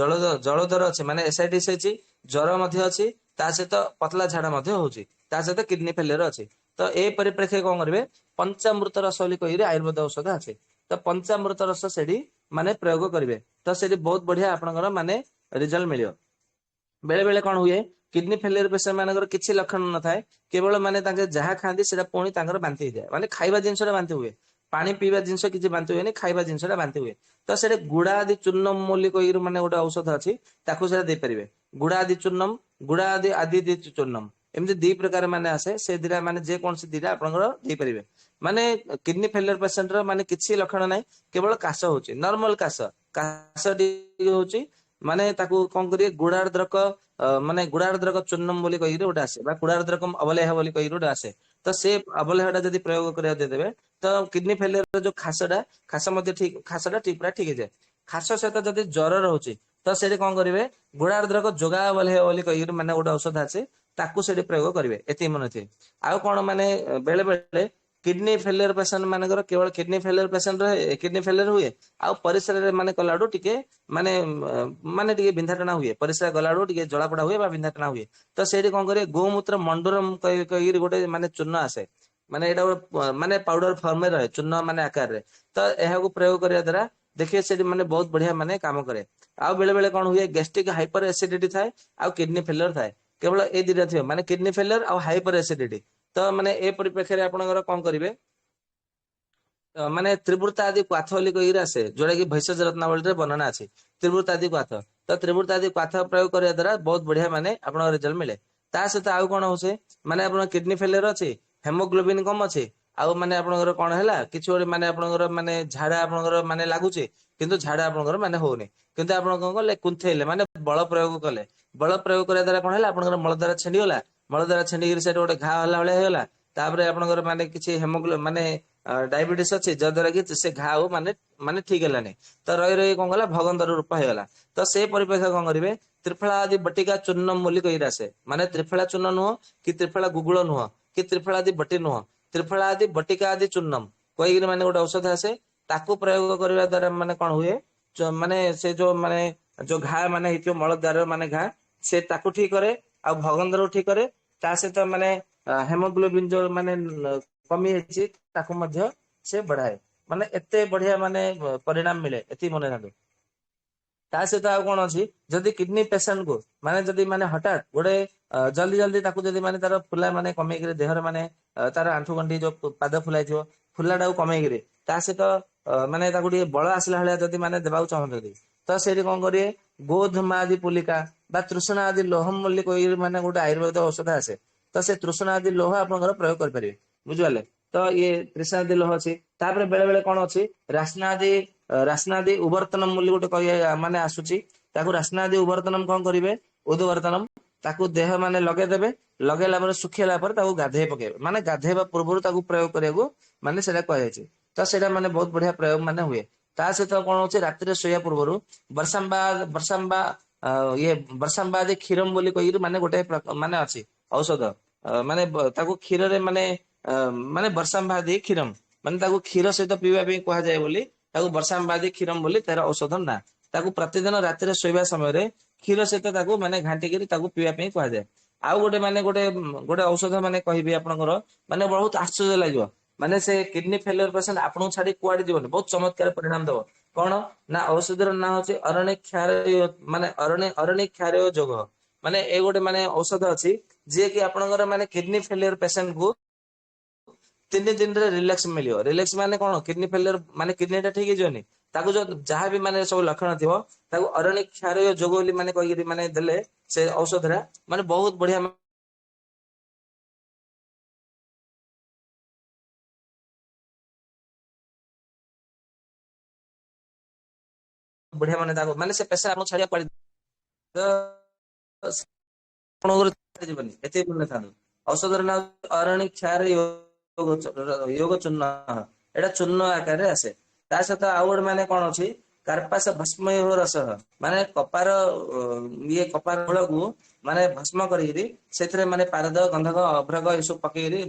ଜଳୋଦର ଅଛି, ମାନେ ଏସାଇଟିସ୍ ହେଇଛି, ଜ୍ୱର ମଧ୍ୟ ଅଛି, ତା ସହିତ ପତଳା ଝାଡା ମଧ୍ୟ ହଉଛି, ତା ସହିତ କିଡନୀ ଫେଲିୟର ଅଛି, ତ ଏ ପରିପ୍ରେକ୍ଷୀରେ କଣ କରିବେ, ପଞ୍ଚାମୃତ ରସ ବୋଲି କହିକିରି ଆୟୁର୍ବେଦ ଔଷଧ ଅଛି, ତ ପଞ୍ଚାମୃତ ରସ ସେଠି ମାନେ ପ୍ରୟୋଗ କରିବେ, ତ ସେଠି ବହୁତ ବଢିଆ ଆପଣଙ୍କର ମାନେ ରେଜଲ୍ଟ ମିଳିବ। ବେଳେ ବେଳେ କଣ ହୁଏ, କିଡନୀ ଫେଲିୟର ପେସେଣ୍ଟ ମାନଙ୍କର କିଛି ଲକ୍ଷଣ ନଥାଏ, କେବଳ ମାନେ ତାଙ୍କେ ଯାହା ଖାଆନ୍ତି ସେଟା ପୁଣି ତାଙ୍କର ବାନ୍ତି ହେଇଯାଏ, ମାନେ ଖାଇବା ଜିନିଷଟା ବାନ୍ତି ହୁଏ, ପାଣି ପିଇବା ଜିନିଷ କିଛି ବାନ୍ତି ହୁଏନି, ଖାଇବା ଜିନିଷଟା ବାନ୍ତି ହୁଏ। ତ ସେଠି ଗୁଡା ଆଦି ଚୂର୍ଣ୍ଣମ ବୋଲି କହିକିରି ମାନେ ଗୋଟେ ଔଷଧ ଅଛି, ତାକୁ ସେଟା ଦେଇପାରିବେ, ଗୁଡା ଆଦି ଚୂର୍ଣ୍ଣମ, ଗୁଡା ଆଦି ଆଦି ଦି ଚୂର୍ଣ୍ଣମ, ଏମିତି ଦି ପ୍ରକାର ମାନେ ଆସେ, ସେ ଦିଟା ମାନେ ଯେକୌଣସି ଦିଟା ଆପଣଙ୍କର ଦେଇପାରିବେ। ମାନେ କିଡନୀ ଫେଲିୟର ପେସେଣ୍ଟ ର ମାନେ କିଛି ଲକ୍ଷଣ ନାହିଁ, କେବଳ କାଶ ହଉଛି, ନର୍ମାଲ କାଶ, କାଶ ଟିକେ ହଉଛି, ମାନେ ତାକୁ କଣ କରିବେ, ଗୁଡାର୍ଦ୍ରକ, ମାନେ ଗୁଡାର୍ଦ୍ରକ ଚୂର୍ଣ୍ଣମ ବୋଲି କହିକିରି ଗୋଟେ ଆସେ, ବା ଗୁଡାର୍ଦ୍ରକ ଅବଲେହ ବୋଲି କହିକିରି ଗୋଟେ ଆସେ, ତ ସେ ଅବଲେହଟା ଯଦି ପ୍ରୟୋଗ କରିବାକୁ ଦେଇଦେବେ, ତ କିଡନୀ ଫେଲିୟର ଯୋଉ ଖାସଟା, ଖାସ ମଧ୍ୟ ଠିକ, ଖାସଟା ଠିକ ପୁରା ଠିକ ହେଇଯାଏ। ଖାସ ସହିତ ଯଦି ଜ୍ୱର ରହୁଛି, ତ ସେଠି କଣ କରିବେ, ଗୁଡାର୍ଦ୍ରକ ଯୋଗାବଲେହ ବୋଲି କହିକିରି ମାନେ ଗୋଟେ ଔଷଧ ଅଛି, ତାକୁ ସେଠି ପ୍ରୟୋଗ କରିବେ, ଏତିକି ମନେ ଥିବେ। ଆଉ କଣ ମାନେ ବେଳେ ବେଳେ କିଡନୀ ଫେଲିୟର ପେସେଣ୍ଟ ମାନଙ୍କର କେବଳ କିଡନୀ ଫେଲିୟର ପେସେଣ୍ଟ ରହେ, କିଡନୀ ଫେଲିୟର ହୁଏ, ଆଉ ପରିସ୍ରାରେ ମାନେ କଲାଠୁ ଟିକେ ମାନେ, ମାନେ ଟିକେ ବିନ୍ଧାଟଣା ହୁଏ, ପରିସ୍ରା ଗଲାଠୁ ଟିକେ ଜଳାପୋଡା ହୁଏ ବା ବିନ୍ଧାଟଣା ହୁଏ, ତ ସେଇଠି କଣ କରିବେ, ଗୋମୂତ୍ର ମଣ୍ଡୁରମ କହିକିରି ଗୋଟେ ମାନେ ଚୂର୍ଣ୍ଣ ଆସେ, ମାନେ ଏଇଟା ଗୋଟେ ମାନେ ପାଉଡର ଫର୍ମରେ ରହେ, ଚୂର୍ଣ୍ଣ ମାନେ ଆକାରରେ, ତ ଏହାକୁ ପ୍ରୟୋଗ କରିବା ଦ୍ଵାରା ଦେଖିବେ ସେଠି ମାନେ ବହୁତ ବଢିଆ ମାନେ କାମ କରେ। ଆଉ ବେଳେ ବେଳେ କଣ ହୁଏ, ଗ୍ୟାଷ୍ଟ୍ରିକ ହାଇପର ଏସିଡିଟି ଥାଏ ଆଉ କିଡନୀ ଫେଲିୟର ଥାଏ, କେବଳ ଏଇ ଦିଟା ଥିବ, ମାନେ କିଡନୀ ଫେଲିୟର ଆଉ ହାଇପର ଏସିଡିଟି। ତ ମାନେ ଏ ପରିପ୍ରେକ୍ଷୀରେ ଆପଣଙ୍କର କଣ କରିବେ, ମାନେ ତ୍ରିବୃତ୍ତ ଆଦି କ୍ୱାଥ ବୋଲି କହିକିରି ଆସେ, ଯୋଉଟା କି ଭୈଷଜ ରତ୍ନାବଳୀରେ ବର୍ଣ୍ଣନା ଅଛି, ତ୍ରିବୃତ୍ତ ଆଦି କ୍ୱାଥ। ତ ତ୍ରିବୃତ୍ତ ଆଦି କ୍ୱାଥ ପ୍ରୟୋଗ କରିବା ଦ୍ୱାରା ବହୁତ ବଢିଆ ମାନେ ଆପଣଙ୍କ ରେଜଲ୍ଟ ମିଳେ। ତା ସହିତ ଆଉ କଣ ହଉଛି, ମାନେ ଆପଣଙ୍କ କିଡନୀ ଫେଲିୟର ଅଛି, ହେମୋଗ୍ଲୋବିନ କମ ଅଛି, ଆଉ ମାନେ ଆପଣଙ୍କର କଣ ହେଲା କିଛି ଗୋଟେ ମାନେ ଆପଣଙ୍କର ମାନେ ଝାଡା ଆପଣଙ୍କର ମାନେ ଲାଗୁଛି, କିନ୍ତୁ ଝାଡା ଆପଣଙ୍କର ମାନେ ହଉନି, କିନ୍ତୁ ଆପଣ କଣ କଲେ କୁନ୍ଥେଇଲେ, ମାନେ ବଳ ପ୍ରୟୋଗ କଲେ। ବଳ ପ୍ରୟୋଗ କରିବା ଦ୍ୱାରା କଣ ହେଲା, ଆପଣଙ୍କର ମଳଦ୍ୱାର ଛିଣ୍ଡିଗଲା, ମଳଦ୍ୱାର ଛିଣ୍ଡିକିରି ସେଠି ଗୋଟେ ଘା ହେଲା ଭଳିଆ ହେଇଗଲା। ତାପରେ ଆପଣଙ୍କର ମାନେ କିଛି ମାନେ ଡାଇବେଟିସ୍ ଅଛି, ଯାହାଦ୍ୱାରା କି ସେ ଘା ଆଉ ମାନେ ମାନେ ଠିକ ହେଲାନି, ତ ରହି ରହି କଣ କଲା ଭଗନ୍ଦର ରୂପ ହେଇଗଲା। ତ ସେ ପରିପ୍ରେକ୍ଷୀରେ କଣ କରିବେ, ତ୍ରିଫଳା ଆଦି ବଟିକା ଚୂର୍ଣ୍ଣ ବୋଲି କହିକି ଆସେ, ମାନେ ତ୍ରିଫଳା ଚୂର୍ଣ୍ଣ ନୁହଁ କି ତ୍ରିଫଳା ଗୁଗୁଳ ନୁହଁ କି ତ୍ରିଫଳା ଆଦି ବଟି ନୁହଁ, ତ୍ରିଫଳା ଆଦି ବଟିକା ଆଦି ଚୂର୍ଣ୍ଣମ କହିକିରି ମାନେ ଗୋଟେ ଔଷଧ ଆସେ। ତାକୁ ପ୍ରୟୋଗ କରିବା ଦ୍ୱାରା ମାନେ କଣ ହୁଏ, ମାନେ ସେ ଯୋଉ ମାନେ ଯୋଉ ଘା ମାନେ ହେଇଥିବ ମଳଦ୍ୱାର ମାନେ ଘା, ସେ ତାକୁ ଠିକ କରେ ଆଉ ଭଗନ୍ଦରକୁ ଠିକ କରେ। ତା ସହିତ ମାନେ ହେମୋଗ୍ଲୋବିନ ଯୋଉ ମାନେ କମି ଯାଇଛି ତାକୁ ମଧ୍ୟ ସେ ବଢାଏ। ମାନେ ଏତେ ବଢିଆ ମାନେ ପରିଣାମ ମିଳେ, ଏତିକି ମନେ ରଖନ୍ତୁ। ତା ସହିତ ଆଉ କଣ ଅଛି, ଯଦି କିଡନୀ ପେସେଣ୍ଟ କୁ ମାନେ ଯଦି ମାନେ ହଠାତ୍ ଗୋଟେ ଜଲ୍ଦି ଜଲ୍ଦି ତାକୁ ଯଦି ମାନେ ତାର ଫୁଲା ମାନେ କମେଇକିରି ଦେହରେ ମାନେ ତାର ଆଣ୍ଠୁ ଗଣ୍ଠି ଯୋଉ ପାଦ ଫୁଲା ହେଇଥିବ ଫୁଲାଟାକୁ କମେଇକିରି ତା ସହିତ ମାନେ ତାକୁ ଟିକେ ବଳ ଆସିଲା ଭଳିଆ ଯଦି ମାନେ ଦେବାକୁ ଚାହୁଁଛନ୍ତି, ତ ସେଇଠି କଣ କରିବେ, ଗୋଧୂମା ଆଦି ପୁଲିକା ବା ତୃଷ୍ଣା ଆଦି ଲୋହମ ବୋଲି କହିକି ମାନେ ଗୋଟେ ଆୟୁର୍ବେଦ ଔଷଧ ଆସେ, ତ ସେ ତୃଷ୍ଣା ଆଦି ଲୋହ ଆପଣଙ୍କର ପ୍ରୟୋଗ କରିପାରିବେ, ବୁଝିପାରିଲେ। ତ ଇଏ ତୃଷ୍ଣା ଆଦି ଲୋହ ଅଛି। ତାପରେ ବେଳେ ବେଳେ କଣ ଅଛି, ରାସ୍ନାଦି ଉବର୍ତ୍ତନମ ବୋଲି ଗୋଟେ କହିବା ମାନେ ଆସୁଛି, ତାକୁ ରାସ୍ନାଦି ଉବର୍ତ୍ତନମ କଣ କରିବେ, ଉଦବର୍ତ୍ତନମ ତାକୁ ଦେହ ମାନେ ଲଗେଇଦେବେ, ଲଗେଇଲା ପରେ ଶୁଖିଲା ପରେ ତାକୁ ଗାଧେଇ ପକେଇବେ, ମାନେ ଗାଧେଇବା ପୂର୍ବରୁ ତାକୁ ପ୍ରୟୋଗ କରିବାକୁ ମାନେ ସେଇଟା କୁହାଯାଇଛି। ତ ସେଇଟା ମାନେ ବହୁତ ବଢିଆ ପ୍ରୟୋଗ ମାନେ ହୁଏ। ତା ସହିତ କଣ ହଉଛି, ରାତିରେ ଶୋଇବା ପୂର୍ବରୁ ଇଏ ବର୍ଷାମ୍ବାଦି କ୍ଷୀରମ ବୋଲି କହିକିରି ମାନେ ଗୋଟେ ମାନେ ଅଛି ଔଷଧ, ମାନେ ତାକୁ କ୍ଷୀରରେ ମାନେ, ମାନେ ବର୍ଷାମ୍ବାଦି କ୍ଷୀରମ ମାନେ ତାକୁ କ୍ଷୀର ସହିତ ପିଇବା ପାଇଁ କୁହାଯାଏ ବୋଲି ତାକୁ ବର୍ଷାମ୍ବାଦି କ୍ଷୀରମ ବୋଲି ତାର ଔଷଧ ନା। ତାକୁ ପ୍ରତିଦିନ ରାତିରେ ଶୋଇବା ସମୟରେ କ୍ଷୀର ସହିତ ତାକୁ ମାନେ ଘାଣ୍ଟିକିରି ତାକୁ ପିଇବା ପାଇଁ କୁହାଯାଏ। ଆଉ ଗୋଟେ ମାନେ ଗୋଟେ ଔଷଧ ମାନେ କହିବି ଆପଣଙ୍କର, ମାନେ ବହୁତ ଆଶ୍ଚର୍ଯ୍ୟ ଲାଗିବ, ମାନେ ସେ କିଡନୀ ଫେଲିୟର ପେସେଣ୍ଟ ଆପଣଙ୍କୁ ଛାଡି କୁଆଡେ ଯିବନି, ବହୁତ ଚମତ୍କାର ପରିଣାମ ଦବ। କଣ ନା ଔଷଧର ନାଁ ହଉଛି ଅରଣ୍ୟ କ୍ଷାର, ମାନେ ଅରଣ୍ୟ କ୍ଷାର ଯୋଗ, ମାନେ ଏ ଗୋଟେ ମାନେ ଔଷଧ ଅଛି ଯିଏ କି ଆପଣଙ୍କର ମାନେ କିଡନୀ ଫେଲିୟର ପେସେଣ୍ଟ କୁ 3 ଦିନରେ ରିଲାକ୍ସ ମିଳିବ। ରିଲାକ୍ସ ମାନେ କଣ, କିଡନୀ ଫେଲିୟର ମାନେ କିଡନୀ ଟା ଠିକ ହେଇଯିବନି, ତାକୁ ଯୋଉ ଯାହା ବି ମାନେ ସବୁ ଲକ୍ଷଣ ଥିବ ତାକୁ ଅରଣ୍ୟ କ୍ଷାର ଯୋଗ ବୋଲି ମାନେ କହିକିରି ମାନେ ଦେଲେ ସେ ଔଷଧଟା ମାନେ ବହୁତ ବଢିଆ ବଢିଆ ମାନେ ତାକୁ ମାନେ ସେ ପେସେଣ୍ଟ ଆପଣଙ୍କୁ ଛାଡିବାକୁ ପଡିବ। ତ ଆପଣଙ୍କର ଯିବନି, ଏତିକି ମନେ ଥାନ୍ତୁ। ଔଷଧର ନାଁ ଅରଣ୍ୟ କ୍ଷାର ଯୋଗ ଚୂର୍ଣ୍ଣ, ଏଇଟା ଚୂର୍ଣ୍ଣ ଆକାରରେ ଆସେ। ତା ସହିତ ଆଉ ଗୋଟେ ମାନେ କଣ ଅଛି, କାର୍ପାସ ଭସ୍ମ ରସ, ମାନେ କପାର ଇଏ କପାର ମୂଳକୁ ମାନେ ଭସ୍ମ କରିକିରି ସେଥିରେ ମାନେ ପାରଦ, ଗନ୍ଧକ, ଅଭ୍ରକ ଏସବୁ ପକେଇକିରି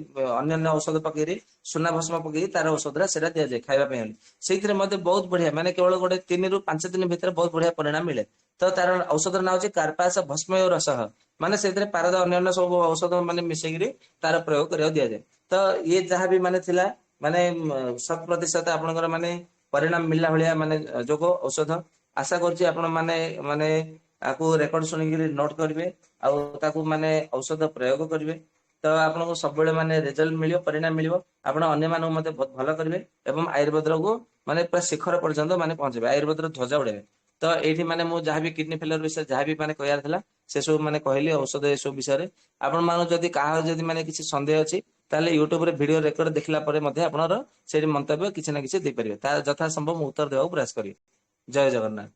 ଅନ୍ୟାନ୍ୟ ଔଷଧ ପକେଇକିରି ସୁନା ଭସ୍ମ ପକେଇକି ତାର ଔଷଧଟା ସେଇଟା ଦିଆଯାଏ ଖାଇବା ପାଇଁ ବୋଲି। ସେଇଥିରେ ମଧ୍ୟ ବହୁତ ବଢିଆ ମାନେ କେବଳ ଗୋଟେ 3ରୁ 5 ଦିନ ଭିତରେ ବହୁତ ବଢିଆ ପରିଣାମ ମିଳେ। ତ ତାର ଔଷଧର ନାଁ ହଉଛି କାର୍ପାସ ଭସ୍ମ ରସ, ମାନେ ସେଥିରେ ପାରଦ ଅନ୍ୟାନ୍ୟ ସବୁ ଔଷଧ ମାନେ ମିଶେଇକିରି ତାର ପ୍ରୟୋଗ କରିବାକୁ ଦିଆଯାଏ। ତ ଇଏ ଯାହା ବି ମାନେ ଥିଲା ମାନେ 100% ଆପଣଙ୍କର ମାନେ ପରିଣାମ ମିଳିଲା ଭଳିଆ ମାନେ ଯୋଗ ଔଷଧ। ଆଶା କରୁଛି ଆପଣ ମାନେ ତାକୁ ରେକର୍ଡ ଶୁଣିକିରି ନୋଟ କରିବେ ଆଉ ତାକୁ ମାନେ ଔଷଧ ପ୍ରୟୋଗ କରିବେ, ତ ଆପଣଙ୍କୁ ସବୁବେଳେ ମାନେ ରେଜଲ୍ଟ ମିଳିବ, ପରିଣାମ ମିଳିବ। ଆପଣ ଅନ୍ୟମାନଙ୍କୁ ମଧ୍ୟ ବହୁତ ଭଲ କରିବେ ଏବଂ ଆୟୁର୍ବେଦକୁ ମାନେ ପୁରା ଶିଖର ପର୍ଯ୍ୟନ୍ତ ମାନେ ପହଞ୍ଚେଇବେ, ଆୟୁର୍ବେଦର ଧ୍ୱଜା ଉଡେଇବେ। ତ ଏଇଠି ମାନେ ମୁଁ ଯାହାବି କିଡନୀ ଫେଲିୟର ବିଷୟରେ ଯାହାବି ମାନେ କହିବାର ଥିଲା ସେ ସବୁ ମାନେ କହିଲି ଔଷଧ ଏସବୁ ବିଷୟରେ। ଆପଣ ମାନଙ୍କୁ ଯଦି କାହାର ଯଦି ମାନେ କିଛି ସନ୍ଦେହ ଅଛି ତାହେଲେ ୟୁଟ୍ୟୁବରେ ଭିଡିଓ ରେକର୍ଡ ଦେଖିଲା ପରେ ମଧ୍ୟ ଆପଣଙ୍କର ସେଇଠି ମନ୍ତବ୍ୟ କିଛି ନା କିଛି ଦେଇପାରିବେ, ତା ଯଥା ସମ୍ଭବ ମୁଁ ଉତ୍ତର ଦେବାକୁ ପ୍ରୟାସ କରିବି। ଜୟ ଜଗନ୍ନାଥ।